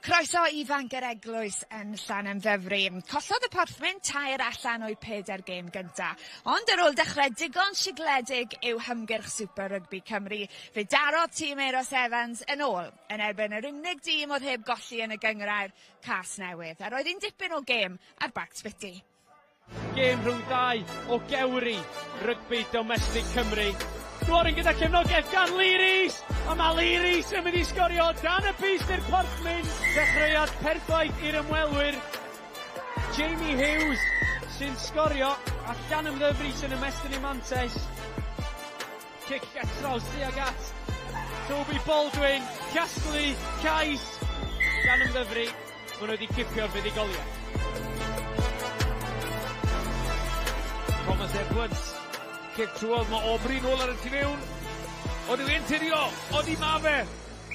Croeso i Fangor Eglwys yn Llanymddyfri. Collodd y Porthmyn tair allan o'u pedair gêm gynta. Ond ar ôl dechrau digon sigledig yw hymgyrch Super Rygbi Cymru, fe darodd tîm Euros Evans yn ôl yn erbyn yr unig dîm oedd heb golli yn y gynghrair, Casnewydd. A roedd hi'n dipyn o gêm ar bac Spytty. Gêm rhwng dau o gewri rygbi domestig Cymru. Dworin gyda cefnogaeth gan Lee Rees, a mae Lee Rees yn mynd i sgorio dan y bys i'r Porthmyn. Dechreuad perffaith i'r ymwelwyr. Jamie Hughes sy'n sgorio, a Llanymddyfri sy'n ymestyn ei mantais. Cic getraws tuag at Toby Baldwin, casglu cais Llanymddyfri. Maen nhw wedi cipio'r fuddugoliaeth. Thomas Edwards, cic trwodd, mae Aubrey nôl ar y tu fewn. Odi e'n tirio, odi ma fe.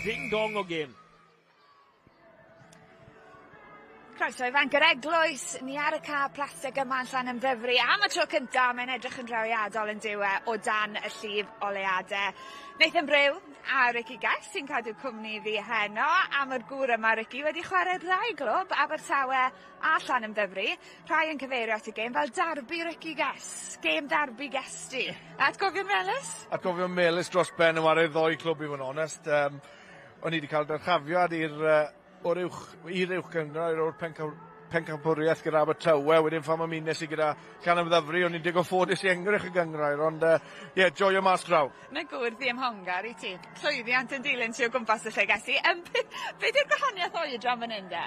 Ding dong o gêm. Croeso i Fanc yr Eglwys, ni ar y ca plastig yma yn Llanymddyfri am y tro cynta, mae'n edrych yn drawiadol yn dyw e o dan y llif oleuade. Nathan Brew a Ricky Guest sy'n cadw cwmni fi heno a ma'r gŵr yma Ricky wedi chwarae ddau glwb, Abertawe a Llanymddyfri. Rhai yn cyfeirio at y gêm fel Derby Ricky Guest, gêm Derby Guesty. Atgofion melys? Atgofion melys dros ben yn ware ddoi clwb i fod yn onest. Um, o'n i wedi cael dyrchafiad i'r uh, o'r uwch, i'r uwch gynghrair o'r pencampwriaeth gyda Abertawe, wedyn pham ymunes i gyda Llanymddyfri, o'n i'n digon ffodus i engrych y gynghrair, ond ie, uh, yeah, joio mas draw. Na gŵr ddiymhongar i ti. Llwyddiant yn dilyn ti o gwmpas y lle Gesi. Um, be, be di'r gwahaniaeth oedran fan hyn de?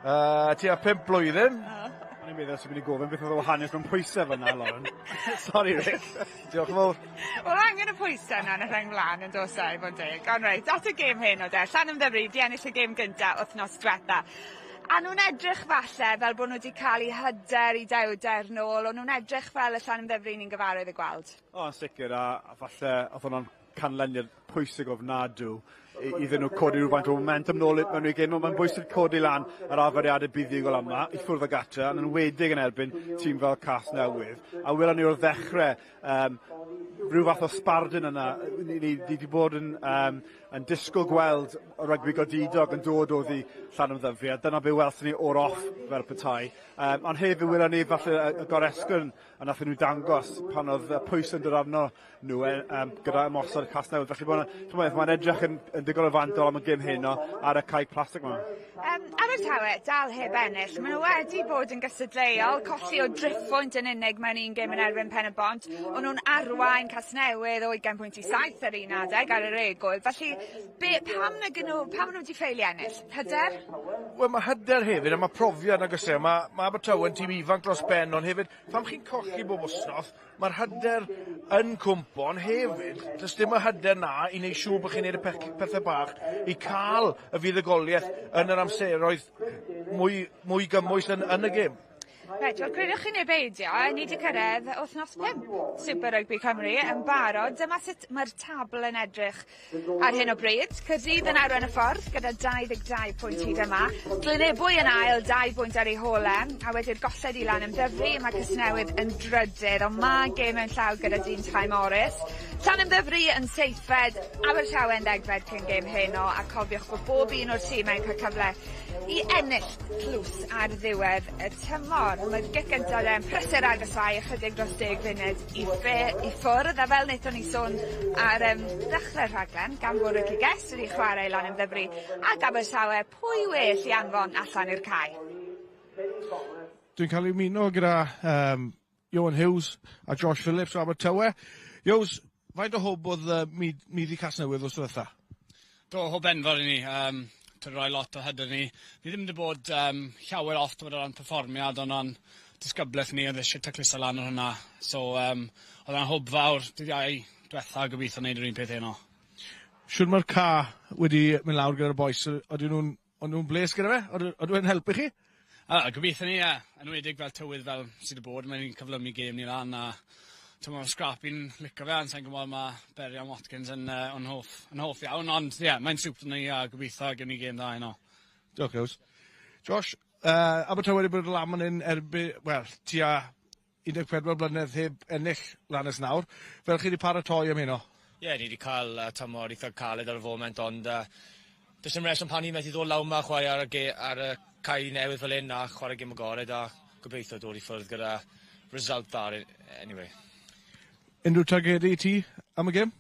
Uh, tua 5 blwyddyn. Oh. O'n i'n meddwl sy'n mynd i gofyn beth oedd y wahaniaeth rhwng pwysau fyna, Lauren. Sorry, Rick. Diolch yn fawr. Wel angen y pwyse 'na yn y rheng flan yn do's e i fod yn deg. Ond reit, at y gêm heno de. Llanymddyfri 'di ennill y gêm gynta wthnos dwetha. A nw'n edrych falle fel bo' nw 'di ca'l 'u hyder 'u dewder nôl o'n nw'n edrych fel y Llanymddyfri ni'n gyfarwydd â gweld. O yn sicir a a falle o'dd hwnna'n canlyniad pwysig ofnadw iddyn nhw codi rhywfaint o momentum nôl mewn i'r gêm. Mae'n bwysig codi lan yr arferiadau buddugol yma i ffwrdd o gatre, yn enwedig yn erbyn tîm fel Casnewydd. A welon ni o'r ddechrau um, rhyw fath o sbardun yna. Ni, ni, ni wedi bod yn, um, yn disgwyl gweld y rygbi godidog yn dod oddi Llanymddyfri, a dyna be welson ni o'r off fel petai. Um, ond hefyd welon ni falle y, y goresgyn a nathon nhw dangos pan oedd y pwys yn dod arno nhw e, um, gyda ymosod Casnewydd. Felly mae'n ma mae'n edrych yn, yn ddigon o fantol am y gêm heno ar y cae plastig yma. Um, Abertawe, dal heb ennill. Maen nhw wedi bod yn gystadleuol, colli o driphwynt yn unig mewn un gêm yn erbyn Pen y Bont. O'n nhw'n arwain Casnewydd o 20 pwynt i 7 ar un adeg ar yr egwyl. Felly, be, pam, nag nhw, pam nhw wedi ffeili ennill? Hyder? Wel, mae hyder hefyd, a mae profiad nag oes e. Mae, mae Abertawe yn tîm ifanc dros ben, ond hefyd, pam chi'n colli bob wsnos, Mae'r hyder yn cwmpo, ond hefyd, does dim y hyder na i wneud siŵr bod chi'n neud y pethau bach i cael y fuddugoliaeth yn yr amseroedd mwy, mwy gymwys yn, yn y gêm. Reit, wel credwch chi neu beidio, ni wedi cyrraedd wythnos 5 Super Rugby Cymru yn barod. Dyma sut mae'r tabl yn edrych Ar hyn o bryd, Caerdydd yn arwain y ffordd gyda 22 pwynt hyd yma. Glynebwy yn ail, 2 bwynt ar ei hôl e, a wedi'r golled i Lanymddyfri, mae Casnewydd yn drydydd, ond mae gêm mewn llaw gyda dyn Ty Morris. Llanymddyfri yn seithfed, Abertawe yn ddegfed cyn gêm heno, a cofiwch bod bob un o'r tîmau'n cael cyfle i ennill tlws ar ddiwedd y tymor. Mae'r gic gyntaf yn prysur agosáu ychydig dros deg funud i ffe i ffwrdd a fel wnaethon ni sôn ar um, ddechrau'r rhaglen gan fod Ricky Guest wedi chwarae lan yn Ddyfri ac Abertawe pwy well i anfon allan i'r cae? Dwi'n cael ei ymuno gyda um, Johan Hughes a Josh Phillips o Abertawe. Hughes, faint o hwb oedd uh, Middi Casnewydd wrth ddiwetha? Do, hwb enfawr i ni. Um, Ti'n rhoi lot o hyder ni. Ni ddim wedi bod um, llawer off o ran perfformiad, ond o'n disgyblaeth ni oedd eisiau tacluso lan ar hwnna. So, um, oedd hwnna'n hwb fawr dydd Iau diwetha, gobeithio wneud yr un peth heno. Shwd mae'r ca wedi mynd lawr gyda'r bois? Odyn nhw'n o'n nhw'n bles gyda fe? Odw e'n helpu chi? A, gobeithio ni, ie. Enwedig fel tywydd fel sydd wedi bod, mae'n cyflymu gêm ni lan a t'mo' ma' Scrappy'n lico fe ond sai'n gwbod ma' Berian Watkins yn yy yn hoff yn hoff iawn ond ie mae'n siwto ni a gobeithio gewn ni gêm dda heno. Diolch Lewis. Josh, uh, Abertawe wedi bod lan fan hyn erbyn, wel, tua 14 blynedd heb ennill lan ers nawr. Fel chi wedi paratoi am heno? Ie, yeah, ni wedi cael uh, tymor eitha caled ar y foment, ond uh, Does dim reswm pan ni'n methu dod lawr 'ma chwarae ar y ge- ar y cae newydd fel hyn a chwarae gêm agored a gobeithio dod i ffwrdd gyda result dda anyway. Unrhyw targedu i ti am y gêm?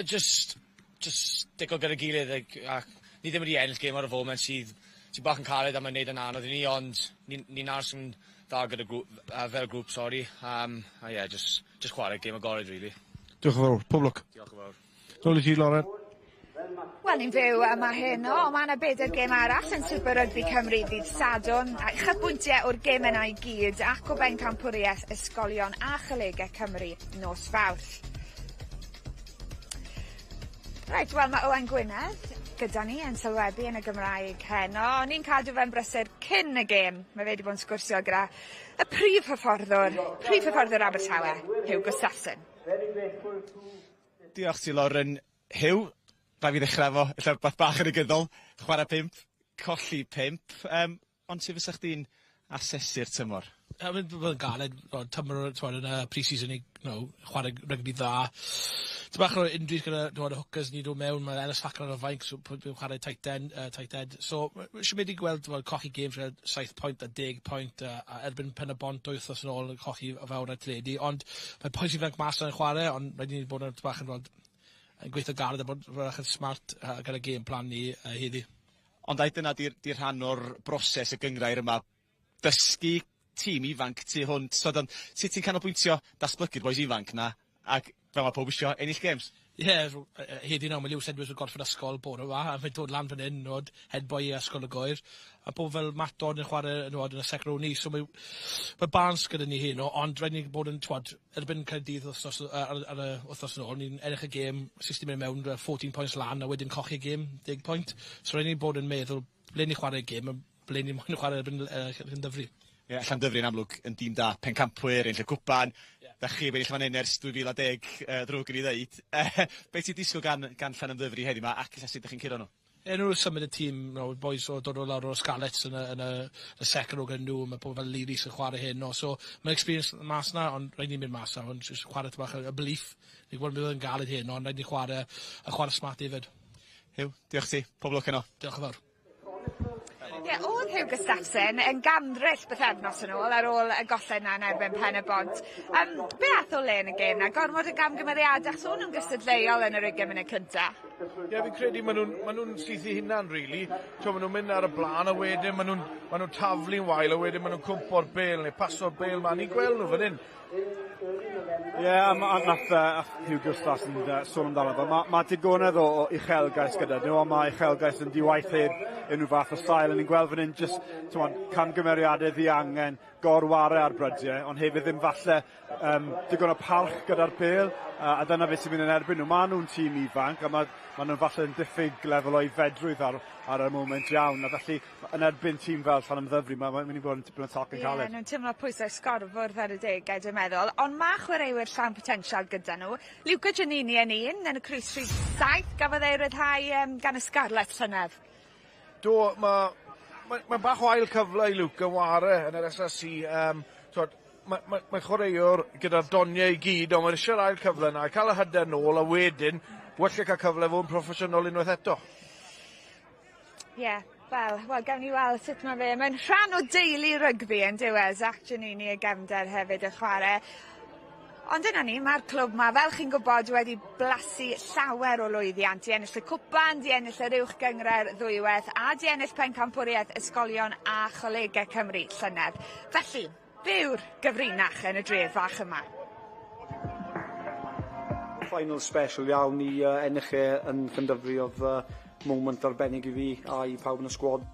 Just stico gyda'i gilydd a ni ddim wedi ennill gêm ar y foment sydd bach yn caled a mae'n neud yn anodd i ni, ond ni'n ni aros yn dda gyda grŵp, fel grŵp, sorry. A yeah, just chwarae gêm agored, really. Diolch yn fawr. Pob lwc. Diolch yn fawr. Nôl i ti, Lauren. Wel, ni'n fyw yma heno, mae yna bedair gêm arall yn Super Rugby Cymru ddydd Sadwrn, a uchafbwyntiau o'r gêm yna i gyd ac o bencampwriaeth ysgolion a cholegau Cymru nos Fawrth. Reit, wel mae Owain Gwynedd gyda ni yn sylwebu yn y Gymraeg heno. O'n i'n cadw fe'n brysur cyn y gêm. Mae fe wedi bod yn sgwrsio gyda y prif hyfforddwr Abertawe, Hugh Gustafson. Diolch ti, Lauren. Hugh, rhaid fi ddechrau efo, ella rhywbeth bach yn negyddol, chwarae 5, colli 5. Ond sut fysa chdi'n asesu'r tymor? Mae'n bod yn galed, tymor, t'mod, yn y pre-season ni, chwarae rygbi dda. Tipyn bach o injuries gyda, t'mod, y hookers ni dod mewn, mae Ellis Fackler ar y fainc, so pwy chwarae tight head. So, siomedig gweld, t'mod, colli games gyda 7 pwynt a 10 pwynt, a erbyn Pen y Bont 2 wythnos yn ôl, colli o fawr ar teledu. Ond mae bois ifanc mas yn chwarae, ond rhaid i ni bod yn bach yn, t'mod, yn gweithio galed a bod bach yn smart gyda game plan ni heddi. Ond ai dyna di rhan o'r broses y gyngrair yma, dysgu tîm ifanc tu hwnt? So, don, sut ti'n canolbwyntio datblygu'r bois ifanc na, ac fel mae pob isio ennill games? Ie, yeah, heddi nawr, mae Lewis Edwards yn gorffen ysgol bore yma, a mae'n dod lan fan hyn, nod, head boy i Ysgol y Gŵyr. A pob fel Matt Dodd yn chwarae, nod, yn y second row ni, so mae balance gyda ni heno, ond rhaid ni bod yn, twad, erbyn Caerdydd wythnos, ar y wythnos yn ôl, ni'n ennill y gêm, 60 munud mewn, 14 points lan, a wedyn colli y gêm, 10 pwynt. So rhaid ni bod yn meddwl ble ni chwarae gêm, a ble ni moyn chwarae erbyn Llandyfri. Ie, yeah, Llandyfri yn amlwg yn dîm da, pencampwyr, ennill y cwpan. Yeah. Da chi wedi fan hyn ers 2010, ddrwg yn ei ddeud. Beth ti'n disgwyl gan Llanymddyfri heddiw yma, ac sut ydych chi'n curo nhw? E, nhw'n symud y tîm, boys o dod o lawr o'r Scarlets yn y second row gyda nhw, mae pobl fel Leary sy'n chwarae hyn, no. So mae'n experience mas na, ond rhaid ni'n mynd mas na, ond jyst chwarae bach y belief. Ni'n gwybod bydd yn galed hyn, ond rhaid ni chwarae, a chwarae smart hefyd. Hugh, diolch ti. Pob lwc heno. Diolch yn fawr. Ie, yeah, oedd Hugh Gustafson yn gandryll bythefnos yn ôl ar ôl y golled na yn erbyn Pen y Bont. Be ath o le yn y gêm na? Gormod o gamgymeriadau, achos o'n nhw'n gystadleuol yn yr 20 munud cynta. Ie, yeah, fi'n credu maen nhw'n ma nhw syth i hunan, really. Maen nhw'n mynd ar y blaen a wedyn maen nhw'n ma nhw taflu'n wael a wedyn maen nhw'n cwmpo'r bêl neu paso'r bêl ma. Ni'n gweld nhw fan hyn. Ie, yeah, nath Hugh Gustafson sôn amdano fo. Mae ma digonedd o uchelgais gyda nhw, ond mae uchelgais yn diwaith heb unrhyw fath o sail. A ni'n gweld fan hyn just, t'mod, camgymeriadau ddiangen, gorware ar brydiau, ond hefyd ddim falle digon o parch gyda'r bêl, a dyna beth sy'n mynd yn erbyn nhw. Maen nhw'n tîm ifanc, a mae ma nhw'n falle yn diffyg lefel o aeddfedrwydd ar y moment iawn, a felly yn erbyn tîm fel Llanymddyfri, mae'n ma mynd i bod yn tipyn o talcen Ie, caled. Nhw'n teimlo pwysau sgorfwrdd ar y degau, dwi'n meddwl. Ond mae chwaraewyr llawn potensial gyda nhw. Luca Giannini yn un, yn y crys rhif 7, gafodd ei ryddhau gan y Scarlets llynedd. Do, mae ma, ma bach o ail cyfle i Luca ware yn yr SRC. Twod, mae ma, ma chwaraewr gyda'r doniau i gyd, ond mae'n eisiau'r ail cyfle yna, cael y hyder nôl, a wedyn, well cael cyfle fod yn proffesiynol unwaith eto. Ie, yeah, wel, gawn ni weld sut mae fe. Mae'n rhan o deulu rygbi yn diwedd, Zach Giannini y gefnder hefyd yn chwarae. Ond dyna ni, mae'r clwb ma, fel chi'n gwybod, wedi blasu llawer o lwyddiant. Di ennill y cwpan, di ennill yr uwch gynghrair ddwywaith, a di ennill pencampwriaeth ysgolion a cholegau Cymru llynedd. Felly, be yw'r gyfrinach yn y dref fach yma? Final special iawn i ennill e yn Llandyfri, oedd moment arbennig i fi a i pawb yn y sgwad.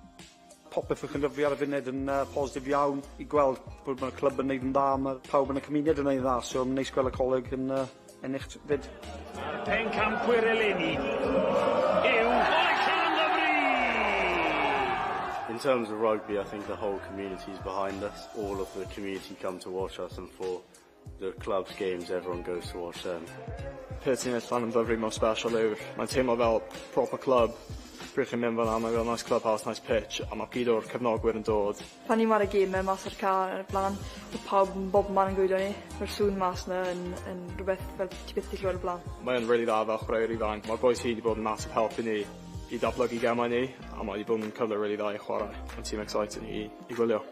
Popeth yn Llandyfri ar y funud yn positif iawn i gweld bod mae'r clwb yn neud yn dda, mae pawb yn y cymuned yn neud yn dda, so mae'n neis gweld y coleg yn ennill fyd. Pencampwyr eleni yw Llanymddyfri! In terms of rugby, I think the whole community is behind us. All of the community come to watch us, and for the club's games, everyone goes to watch them. Peth sy'n neud Llanymddyfri mor special yw'r, mae'n teimlo fel proper club. Pryd chi'n mynd fyna, mae'n fel nice clubhouse, nice pitch, a mae gyd o'r cefnogwyr yn dod. Pan ni'n ware gemau mas o'r car ar y blaen, mae pawb yn bob man yn gwylio ni. Mae'r sŵn mas yna yn rhywbeth fel ti byth 'di clywed o'r blaen. Mae'n really dda fel chwaraewr ifanc. Mae'r boys hŷn wedi bod yn massive help i ni. i datblygu gemau ni, a mae wedi bod yn cyfle really dda i chwarae. Mae'n tîm exciting i gwylio.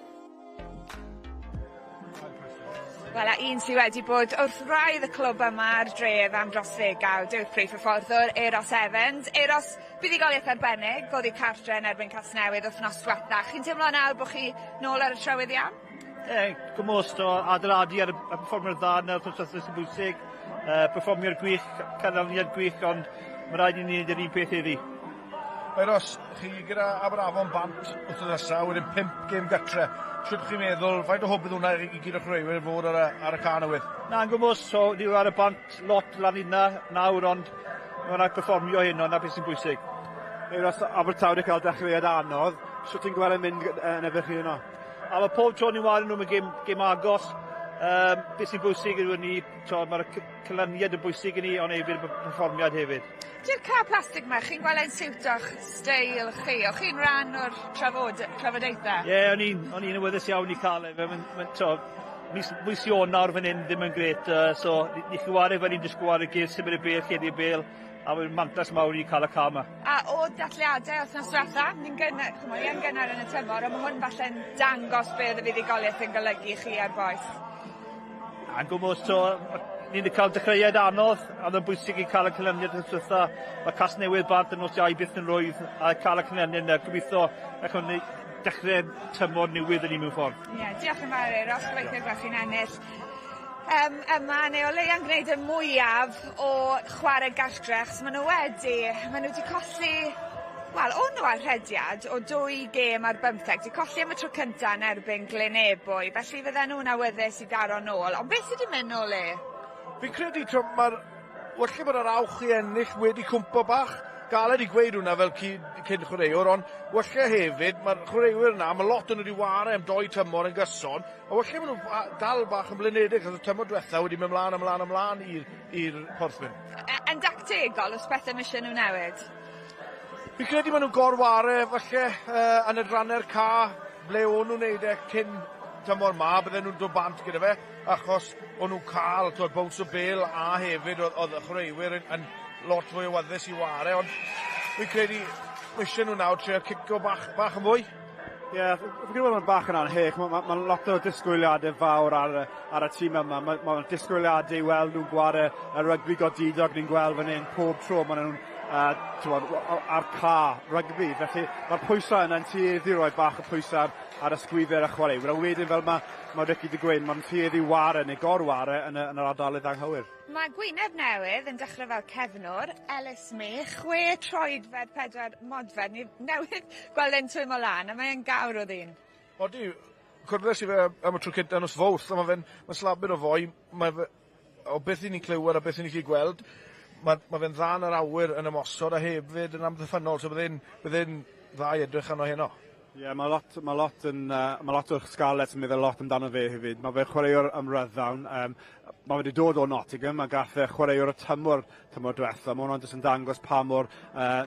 Wel, a un sydd wedi bod wrth wraidd y clwb yma a'r dref am dros ddegawd yw'r prif hyfforddwr Euros Evans. Euros, buddugoliaeth arbennig, oddi cartre yn erbyn Casnewydd wythnos diwetha. Chi'n teimlo nawr bod chi nôl ar y trywydd iawn? Ie, gwmws, o adeiladu ar y perfformiad dda yna wrth gwrs sy'n bwysig. Perfformiad gwych, canlyniad gwych, ond mae rhaid i ni wneud yr un peth heddi. Euros, chi gyda Aberafon bant wythnos nesa, wedyn 5 gêm gatre. Shwt chi'n meddwl, faint o hwb bydd hwnna i gyd o'r chwaraewyr fod ar y, ar y ca newydd? Na, yn gwmws, so ni ar y bant lot lan yna nawr, ond mae'n rhaid perfformio hyn, ond na beth sy'n bwysig. Euros, Abertawe wedi cael dechreuad anodd. Shwt ti'n gweld yn mynd yn erbyn chi yno? A mae pob tro ni'n wario nhw, mae gêm, gêm agos. Beth sy'n bwysig yw ni, mae'r canlyniad yn bwysig i ni, ond hefyd y perfformiad hefyd. Di'r car plastig 'ma, chi'n gweld e'n siwto'ch steil chi? O'ch chi'n rhan o'r trafod, trafodaethau? Ie, yeah, o'n i'n o'n i'n awyddus iawn i cael e. Mae'n, ma, to, mis, mis Ionawr fan hyn ddim yn gret, so ni, ni chwarae fel ni'n disgwyl chwarae gêm, symud y bêl, lledu y bêl, a mae'n mantais mawr i cael y car yma. A o dathliadau wythnos diwetha, ni'n gynnar, ch'mo', ni yn gynnar yn y tymor, ond mae hwn falle'n dangos be oedd y fuddugoliaeth yn golygu chi a'r bois. A'n gwmws, so, ni wedi cael dechreuad anodd, a oedd yn bwysig i cael y canlyniad yn diwetha. Mae Casnewydd bant yn nos Iau byth yn rwydd, a cael y canlyniad yna, gobeithio allwn ni dechrau tymor newydd yn ni mewn ffordd. Ie, yeah, diolch yn fawr Euros, gobeithio gwelwch chi'n ennill. Yma, neu o leia'n gwneud y mwyaf o chwarae gartre, achos maen nhw wedi colli, wel, o'n nhw ar rhediad o 2 gêm ar 15, di colli am y tro cynta yn erbyn Glynebwy, felly fydden nhw'n awyddus i daro nôl. Ond beth sydd wedi mynd nôl e? Fi'n credu, mae'r... Walle bod yr awch i ennill wedi cwmpo bach. Galed i gweud hwnna fel cyn chwaraewr, ond walle hefyd, mae'r chwaraewyr yna, mae lot o'n nhw wedi ware am 2 tymor yn gyson, a walle maen nhw dal bach yn blinedig, achos y tymor diwetha wedi mynd mlaen, ymlaen, ymlaen i'r Porthmyn. Yn dactegol, os pethau mae eisiau nhw newid? Fi'n credu maen nhw'n gorware, falle, yn y rannau'r ca, ble o'n nhw'n neud e cyn tymor ma, bydden nhw'n dod bant gyda fe, achos o'n nhw'n cael twyd, bounce o bêl a hefyd oedd y chwaraewyr yn lot fwy o awyddus i ware, ond fi'n credu mae eisiau nhw nawr trio cico bach, bach yn fwy. Ie, yeah, fi'n credu bod o'n bach yn anheg. Mae ma lot o disgwyliadau fawr ar y tîm yma. Mae ma disgwyliadau i weld nhw'n gware y rygbi godidog ni'n gweld fan hyn pob tro. Maen nhw'n t'mod, ar ca rygbi. Felly mae'r pwysau yna'n tueddu roi bach o pwysau ar y sgwydder a chwaraewyr. A wedyn fel mae Ricky 'di gweud, mae'n tueddu ware neu gorware yn yr ardalydd anghywir. Mae gwyneb newydd yn dechrau fel cefnwr, Ellis May, 6 troedfedd 4 modfedd. Ni newydd gweld e'n twymo lan, a mae'n gawr o ddyn. Odi, cwrddes i fe am y tro cynta nos Fawrth, a mae fe'n ma slabyn o foi, mae fe, o beth i ni'n clywed a beth i ni'n gallu gweld, mae fe'n dda yn yr awyr yn ymosod a hefyd yn amddiffynnol, so bydd dda i edrych arno heno. Ie, yeah, mae lot o'r Scarlets yn meddwl lot amdano fe hefyd. Mae fe chwaraewr ymryddawn. Mae wedi dod o Nottingham, a gath e chwaraewr y tymor diwetha. Mae hwnna'n jyst yn dangos pa mor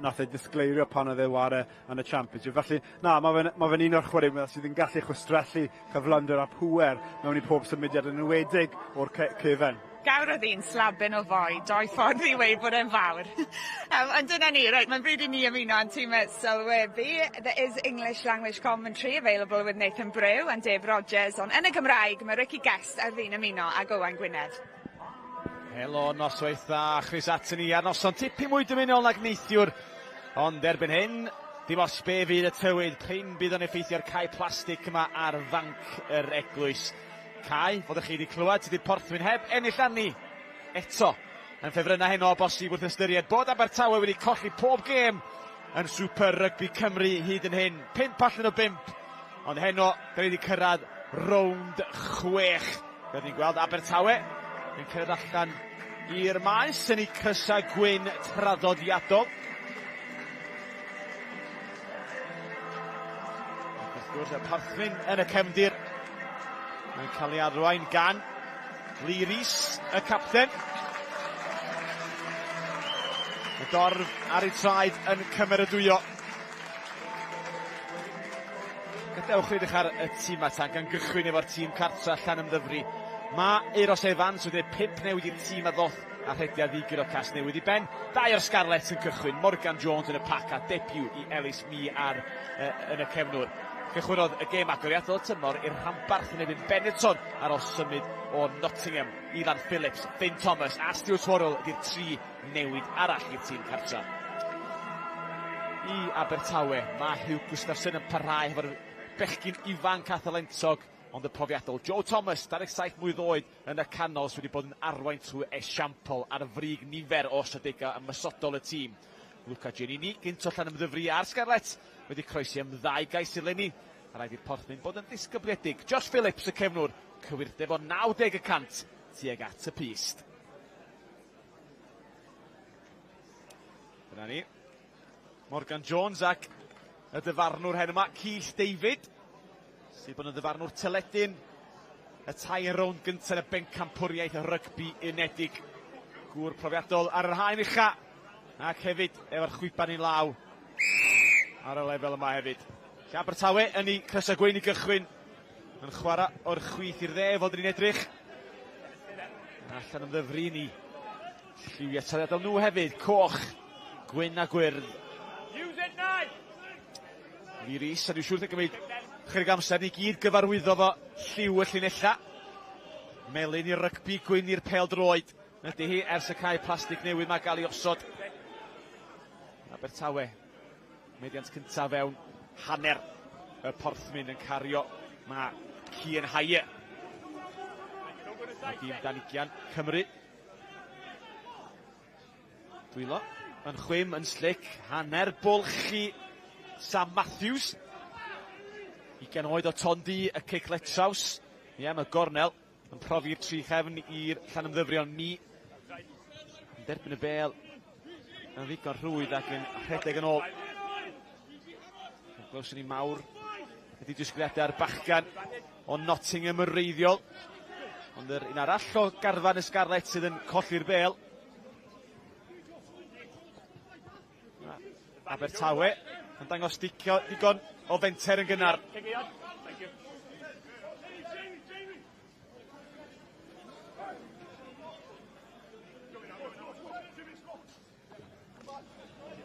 nath e disgleirio pan oedd e ware yn y Championship. Felly, na, mae fe'n ma fe un o'r chwaraewyr sydd yn gallu chwistrellu cyflymder a pŵer mewn i pob symudiad, yn enwedig o'r cefen. Gawr o ddyn, slabyn o foi, doi ffordd i weud bod e'n fawr. Ond dyna ni, reit, mae'n bryd i ni ymuno â'n tîm sylwebu. There is English language commentary available with Nathan Brew and Dave Rogers, ond yn y Gymraeg mae Ricky Guest ar fin ymuno ag Owain Gwynedd. Helo, noswaith dda, Chris atyn ni ar noson tipyn mwy dymunol nag neithiwr. Ond erbyn hyn, dim os be fydd y tywydd, prin bydd yn effeithio'r cae plastig yma ar fanc yr eglwys. Cae, fod chi wedi clywed, sydd wedi Porthmyn heb ennill arni eto yn ffefrynnau heno o bosib wrth ystyried bod Abertawe wedi colli pob gêm yn Super Rugby Cymru hyd yn hyn. 5 allan o 5. Ond heno, da ni wedi cyrraedd rownd 6. Rydyn ni'n gweld Abertawe yn cyrraedd allan i'r maes yn eu crysau gwyn traddodiadol. Ac wrth gwrs, y Porthmyn yn y cefndir yn cael ei arwain gan Lee Rees, y capten. Y dorf ar ei traed yn cymeradwyo. Gadewch edrych ar y tîm tan gan gychwyn efo'r tîm cartra Llanymddyfri. Mae Euros Evans wedi gwneud 5 newid i'r tîm a ddoth a rhediad ddi-guro Casnewydd i ben. Dau o'r Scarlets yn cychwyn, Morgan Jones yn y pac a debut i Ellis Mee ar yn y cefnwr. Cychwynnodd y gêm agoriadol y tymor i'r rhanbarth yn erbyn Benetton ar ôl symud o Nottingham. Ifan Phillips, Finn Thomas a Stuart Worrell ydy'r tri newid arall i'r tîm cartra. I Abertawe, mae Hugh Gustafson yn parhau hefo'r bechgyn ifanc a thalentog, ond y profiadol Joe Thomas, 27 mlwydd oed, yn y canol sydd wedi bod yn arwain trwy esiampl ar frig nifer o ystadegau ymosodol y tîm. Luca Giannini, gynt o Llanymddyfri a'r Scarlets, wedi croesi am ddau gais eleni, a rhaid i'r Porthmyn bod yn ddisgybliedig. Josh Phillips, y cefnwr, cywirdeb o 90 y cant tuag at y pyst. Dyna ni. Morgan Jones ac y dyfarnwr hen yma, Keith David, sydd bod yn ddyfarnwr teledu'n y tair rownd gyntaf yn y bencampwriaeth rygbi unedig. Gŵr profiadol ar yr haen ucha, ac hefyd efo'r chwiban i law ar y lefel yma hefyd. Lle Abertawe yn ei crysau gwyn i gychwyn, yn chwarae o'r chwith i'r dde, fod ni'n edrych. Allan yn ddyfru ni. Lliwiau traddodiadol nhw hefyd, coch, gwyn a gwyrdd. Lee Rees, a dwi'n siŵr yn gymryd chydig amser ni gyd gyfarwyddo fo lliw y llinella. Melyn i'r rygbi, gwyn i'r pêl droed. Ydy hi ers y cae plastig newydd mae gael ei osod. Abertawe, meddiant cyntaf fewn hanner y Porthmyn yn cario. Mae Cian Haye. Mae dîm dan ugian Cymru. Dwylo yn chwim, yn slic, hanner bwlch i Sam Matthews. 20 oed o Ton-du, y cic letraws. Ie, mae gornel yn profi'r tri chefn i'r Llanymddyfrion mi. Yn derbyn y bêl yn ddigon rhwydd ac yn rhedeg yn ôl. Glywson ni mawr ydy disgwyliadau ar bachgan o Nottingham yn wreiddiol. Ond yr un arall o garfan y Scarlets sydd yn colli'r bêl. Abertawe yn dangos dicio, digon o fenter yn gynnar.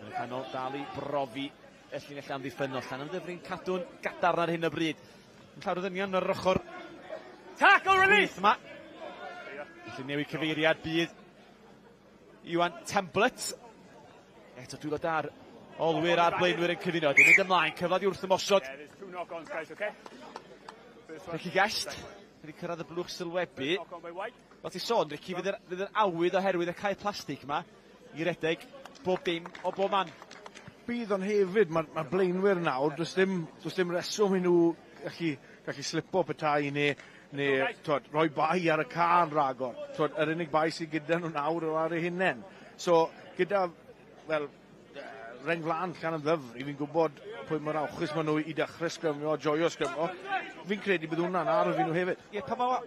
Yn y canol dal i brofi y llinell amddiffynnol. Llanymddyfri'n cadw'n gadarn ar hyn o bryd. Yn llawer o ddynion ar yr ochr. Tackle release! Yma. Felly newid cyfeiriad bydd Iwan Templett. Eto dwylo da'r olwyr a'r blaenwyr yn cyfuno. Dwi'n mynd ymlaen, cyfle di wrth ymosod. Ricky Guest wedi cyrraedd y blwch sylwebu. Fel ti sôn, Ricky, fydd yr, fydd yr awydd oherwydd y cae plastig yma i redeg bob dim o bob man. Bydd, ond hefyd, mae'r ma blaenwyr nawr, does dim, does dim reswm i nhw gallu, gallu slipo petai neu, neu twod, rhoi bai ar y can ragor. Twod, yr unig bai sydd gyda nhw nawr yw ar eu hunain. So, gyda, wel, reng flan Llanymddyfri, fi'n gwybod pwy mor awchus maen nhw i dechrau sgrymio, joio sgrymio. Fi'n credu bydd hwnna'n arf i nhw hefyd. Ie, pa mor...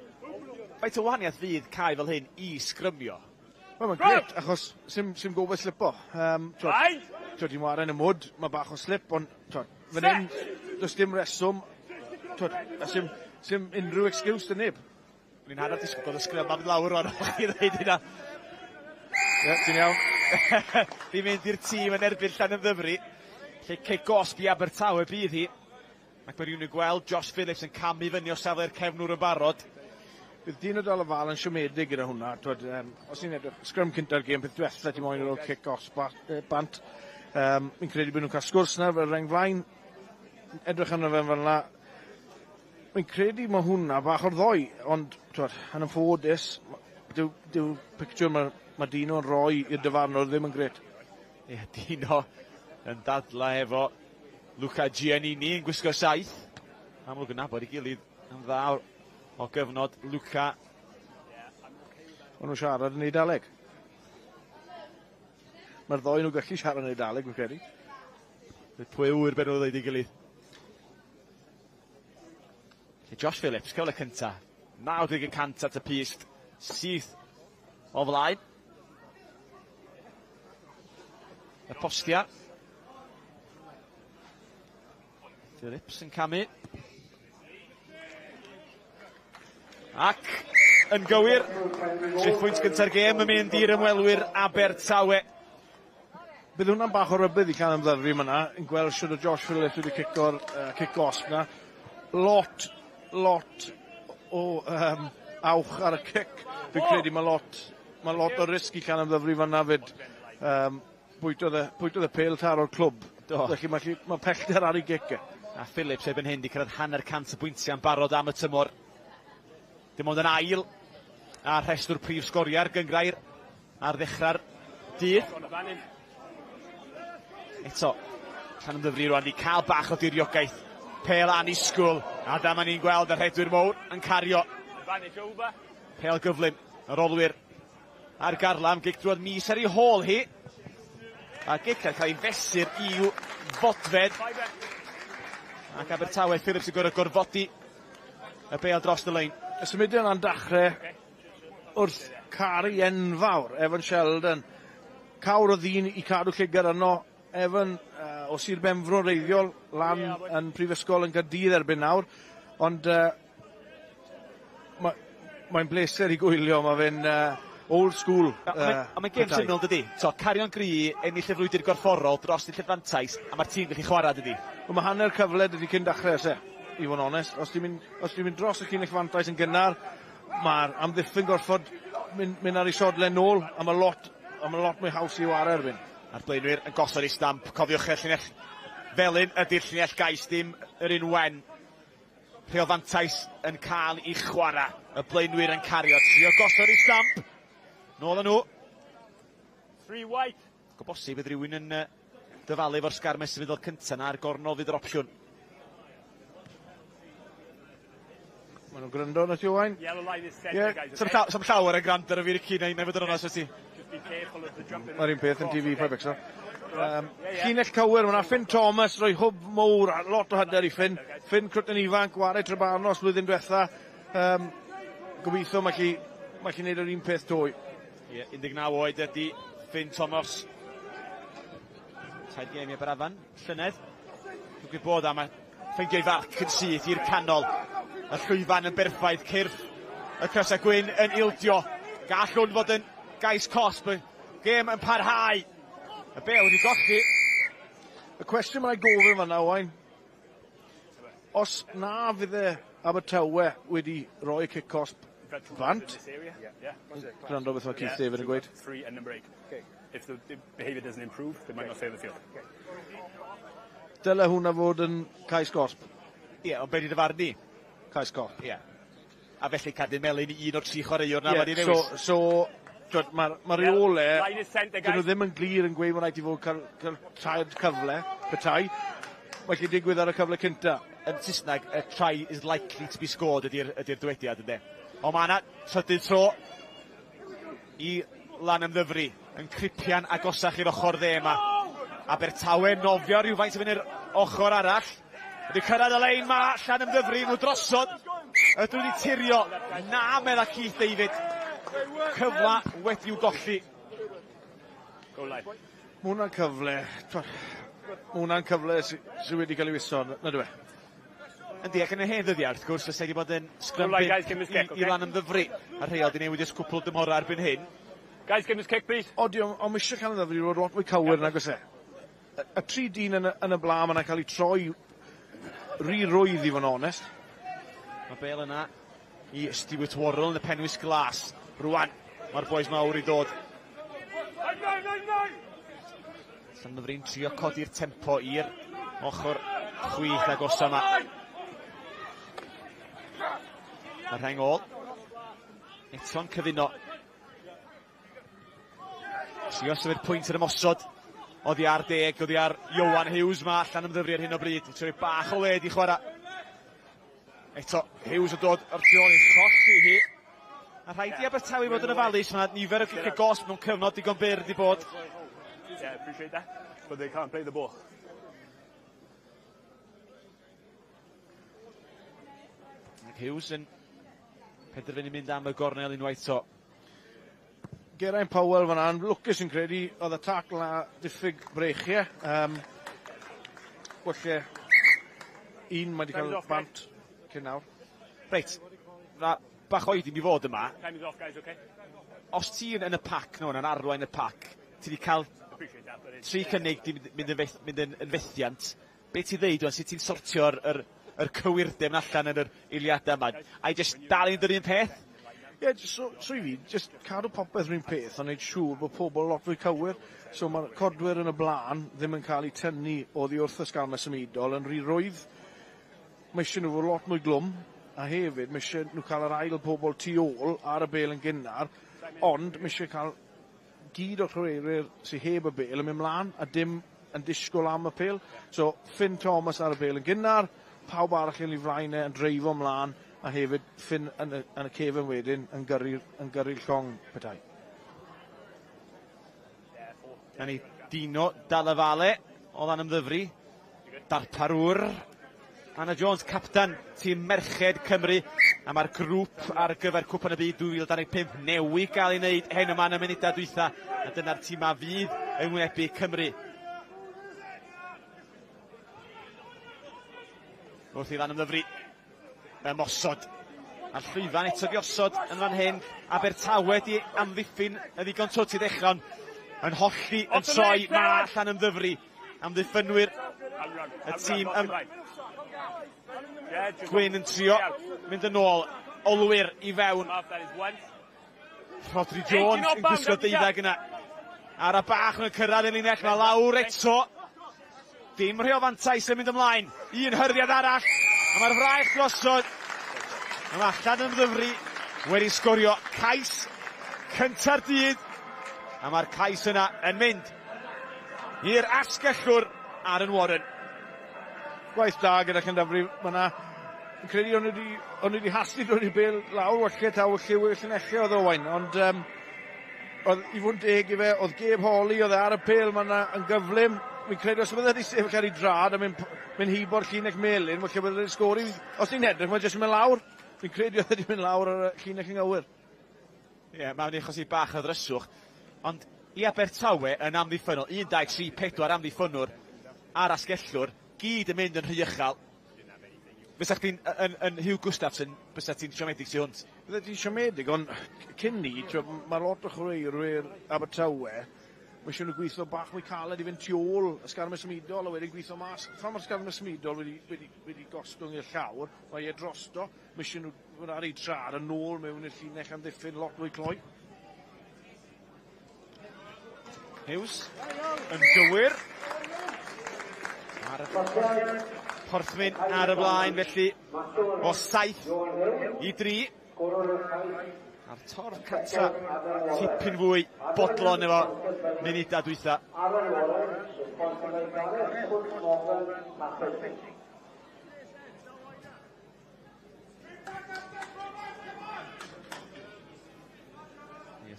Faint o wahaniaeth fydd cae fel hyn i sgrymio? Wel, mae'n gret, achos sim, sim gobeith slipo. Um, twod, ti'n waren y mwd, mae bach o slip, ond twod, fan hyn, does dim reswm, twod, a sim, sim unrhyw excuse dy neb. Ni'n hanner disgwyl gweld y sgrym am lawr rwan, o'ch chi ddweud hynna. Ie, ti'n iawn. Fi'n mynd i'r tîm yn erbyn Llanymddyfri, lle cic gosb i Abertawe bydd hi. Ac mae rhywun yn gweld Josh Phillips yn camu fyny o safle'r cefnwr yn barod. Bydd dyn o dal y fal yn siomedig gyda hwnna. Twod, os ni'n edrych, sgrym cynta'r gêm, peth diwetha ti moyn ar ôl cic os bant. Fi'n credu bod nhw'n cael sgwrs na fel reng flaen. Edrych arno fe fel yna. Fi'n credu mae hwnna bach o'r ddoi, ond twod, yn anffodus, dyw, dyw picture mae, mae Dino'n rhoi i'r dyfarnwr ddim yn gret. Ie, Dino yn dadla efo Luca Giannini yn gwisgo 7. Amlwg yn nabod ei gilydd yn dda o gyfnod Luca. O'n nhw'n siarad yn Eidaleg. Mae'r ddoi nhw'n gallu siarad yn Eidaleg, fi'n credu. Pwy ŵyr beth nhw'n dweud ei gilydd. Josh Phillips, cyfle cynta. 90% at y pyst. Syth o flaen. Y postia. Phillips yn camu. Ac yn gywir. 3 pwynt gynta'r gêm yn mynd i'r ymwelwyr Abertawe. Bydd hwnna'n bach o rybudd i Llanymddyfri yna, yn gweld siwr o Josh Phillips wedi cico'r cic gosb na. Lot o awch ar y cic. Fi'n credu mae lot o risg i Llanymddyfri fan'na fyd. Bwytodd y pêl taro'r clwb. Do. Felly mae pellter ar ei gic e. A Phillips erbyn hyn wedi cyrraedd 150 o bwyntiau yn barod am y tymor. Dim ond yn ail a rhestr prif sgoriau'r gynghrair ar ddechrau'r dydd. Eto, Llanymddyfri rwan wedi cael bach o diriogaeth. Pêl annisgwyl, a dyma ni'n gweld y rhedwyr mowr yn cario. Pêl gyflym, yr olwyr ar garlam, gic drwodd mis ar ei hôl hi. A gic yn cael ei fesur i'w fodfedd. Ac Abertawe, Phillips yn gorfod gorfodi y bêl dros y lein. Y symudiad yna'n dechrau wrth caru enfawr, Evan Sheldon. Cawr o ddyn i cadw llygad yno. Evan o Sir Benfro reiddiol, lan yn Prifysgol yn Gaerdydd erbyn nawr. Ond mae'n bleser i gwylio, mae fe'n old school. A mae'n gêm syml, dydy? So, cario'n gry, ennill y frwydr gorfforol dros y llefantais, a mae'r tîm gallu chwarae, dydy? Wel, mae hanner cyfle dydy cyn dechrau, se, i fod yn onest. Os ti'n mynd dros y llinell fantais yn gynnar, mae'r amddiffyn gorfod mynd ar ei sodle nôl, a mae lot mwy haws i ware erbyn. A'r blaenwyr yn gosod ei stamp. Cofiwch y llinell felyn ydy'r llinell gais, dim yr un wen. Rheol fantais yn cael ei chwarae. Y blaenwyr yn cario. Trio gosod ei stamp. Nôl â nhw. 3 white. Go bosib bydd rhywun yn dyfalu efo'r sgarmes symudol cyntaf na a'r gornol fydd yr opsiwn. Maen nhw'n gwrando na ti, Owain? Yellow line is centre, guys. Sam llawer yn gwrando ar y fi, Ricky, neu fod yn onest ti. Mae'r un peth yn TV, paid becso. Llinell cywir, mae Finn Thomas rhoi hwb mowr, a lot o hyder i Finn. Finn crwtyn ifanc, ware Trebanos blwyddyn diwetha. Gobeithio mae chi wneud yr un peth dwy. Ie, 19 oed ydy Finn Thomas. 3 gêm i Aberafan, llynedd. Dwi'n gwybod am ffeindio'i farc yn syth i'r canol. Y llwyfan yn berffaith, cyrff y crysau gwyn yn ildio. Gall hwn fod yn gais cosb, y gêm yn parhau. Y bêl wedi golli. Y cwestiwn mae'n gofyn fan'na, Owain, os na fydde Abertawe wedi rhoi cic cosb bant, gwrando beth mae Keith David yn gweud. 3 and number 8. If the behaviour doesn't improve, they might not stay on the field. Dyle hwnna fod yn cais gosb. Ie, ond be di dyfarnu? Cais cosb. Ie. A felly cardyn melyn i un o'r 3 chwaraewr na wedi ddewis. So, mae reole, dyn nhw ddim yn glir yn gweud bod rhaid i fod cael tair cyfle, petai. Mae lle digwydd ar y cyfle cynta. Yn Saesneg, a try is likely to be scored ydy'r dywediad, ynddo. Ond mae yna trydydd tro i Lanymddyfri yn cripian agosach i'r ochr dde yma. Abertawe nofio rhywfaint i fynd i'r ochr arall. Wedi cyrraedd y lein ma, Llanymddyfri, nhw drosod. Ydw wedi tirio. Na, medda Keith David. Cyfle wedi'w golli. Mae hwnna'n cyfle. Mae hwnna'n cyfle sydd wedi cael ei wiso, na dwi? Yndi, ac yn y hen ddyddiau, wrth gwrs, fysa wedi bod yn sgrym i Lanymddyfri. A rheol di newid ers cwpl dymhorau erbyn hyn. Guys, give us kick, please. Odi, ond mae eisiau Llanymddyfri roi lot mwy cywir nag oes e. Y 3 dyn yn y blaen yna'n cael ei troi rhy rwydd i fod yn onest. Mae bêl yna i Stuart Worrell yn y penwisg glas. Rwan, mae'r boys mawr i ddod. Llanymddyfri'n trio codi'r tempo i'r ochr chwith agosa yma. Mae'r rheng ôl. Eto'n cyfuno. Trio symud pwynt yn ymosod. Oddi ar 10, oddi ar Iowan Hughes ma, Llanymddyfri ar hyn o bryd. Trio bach o led i chwarae. Eto, Hughes yn dod o'r tu ôl i colli hi. A rhaid i Abertawe fod yn ofalus, mae nifer o giciau gosb mewn cyfnod digon byr wedi bod. Yeah, appreciate that, but they can't play the ball. Ac Hughes yn penderfynu mynd am y gornel unwaith to. Geraint Powell fan'na, lwcus yn credu, oedd y tacl na diffyg breichiau. Falle un mae wedi cael bant cyn nawr. Reit, na Bach oedi mi fod yma. Os ti'n yn y pac no, yn arwain y pac, ti wedi cael 3 cynnig di mynd yn, mynd yn, yn fethiant. Be ti'n ddeud o'n sut ti'n sortio'r yr, yr cywirdeb allan yn yr eiliadau yma? A i jyst dal i'n yr un peth? Ie, yeah, so i fi, just cadw popeth rhywun peth, ond neud siŵr bod pobl lot fwy cywir. So mae'r codwyr yn y blaen ddim yn cael eu tynnu oddi wrth y sgarmes symudol yn rhy rwydd. Mae eisiau nhw fod lot mwy glwm, a hefyd mae eisiau nhw cael yr ail pobl tu ôl ar y bel yn gynnar, ond mae eisiau cael gyd o'r chwaraewyr sydd heb y bel yn mynd mlaen a dim yn disgwyl am y pel. So Finn Thomas ar y bel yn gynnar, pawb arall yn ei flaen e yn dreifo mlaen, a hefyd Finn yn y cefn wedyn yn gyrru'r yn gyrru llong petai. Na ni Dino Dallavalle o Lanymddyfri, darparwr. Anna Jones, captan tîm Merched Cymru, a mae'r grŵp ar gyfer Cwpan y Byd 2025 newydd gael ei wneud heno yma yn y munudau dwytha, a dyna'r tîm a fydd yn wynebu Cymru. Wrth i Lanymddyfri ymosod. A'r llwyfan eto di osod yn fan hyn. Abertawe di amddiffyn yn ddigon twt i ddechrau, ond yn holli, yn troi, mae Llanymddyfri. Amddiffynwyr y tîm Gwyn yn trio mynd yn ôl. Olwyr i fewn. Rhodri Jones yn gwisgo deuddag yna. Ara bach yn cyrraedd y linell, mae lawr eto. Dim rhy o fantais yn mynd ymlaen. Un hyrddiad arall. A mae'r fraich drosodd. A mae Llanymddyfri wedi sgorio cais cynta'r dydd. A mae'r cais yna yn mynd i'r asgellwr Aaron Warren. Gwaith da gyda Llanymddyfri. Mae yna, yn credu o'n nhw wedi hastu dod i'r bel lawr, falle taw y lliw i'r llinellau oedd Owain, ond oedd i fod yn deg i fe, oedd Gabe Hawley, oedd e ar y pêl, mae yna yn gyflym. Fi'n credu os bydde wedi sefyll ar ei drad a mynd hibo'r llinell melyn, falle bydde wedi sgori. Os ni'n edrych, mae jyst yn mynd lawr. Fi'n credu oedd wedi mynd lawr ar y llinell yn gywir. Ie, yeah, mae'n achosi bach o ddryswch. Ond i Abertawe yn amddiffynnol, 1, 2, 3, 4 amddiffynnwr a'r asgellwr, gyd yn mynd yn rhy uchel. Fysa chdi'n yn Hugh Gustafsson, bysa ti'n siomedig tu hwnt? Bydde ti'n siomedig, ond cyn ni, mae lot o chwaraewyr Abertawe, mae eisiau nhw gweithio bach mwy caled i fynd tu ôl y sgarmes symudol a wedyn gweithio mas. Pan mae'r sgarmes symudol wedi gostwng i'r llawr, mae e drosto, mae eisiau nhw fod ar ei trad yn ôl mewn i'r llinell amddiffyn lot mwy cloi. Hughes yn gywir. Ar y Porthmyn ar y blaen felly o 7-3. A'r torf cata tipyn fwy bodlon efo munudau dwytha.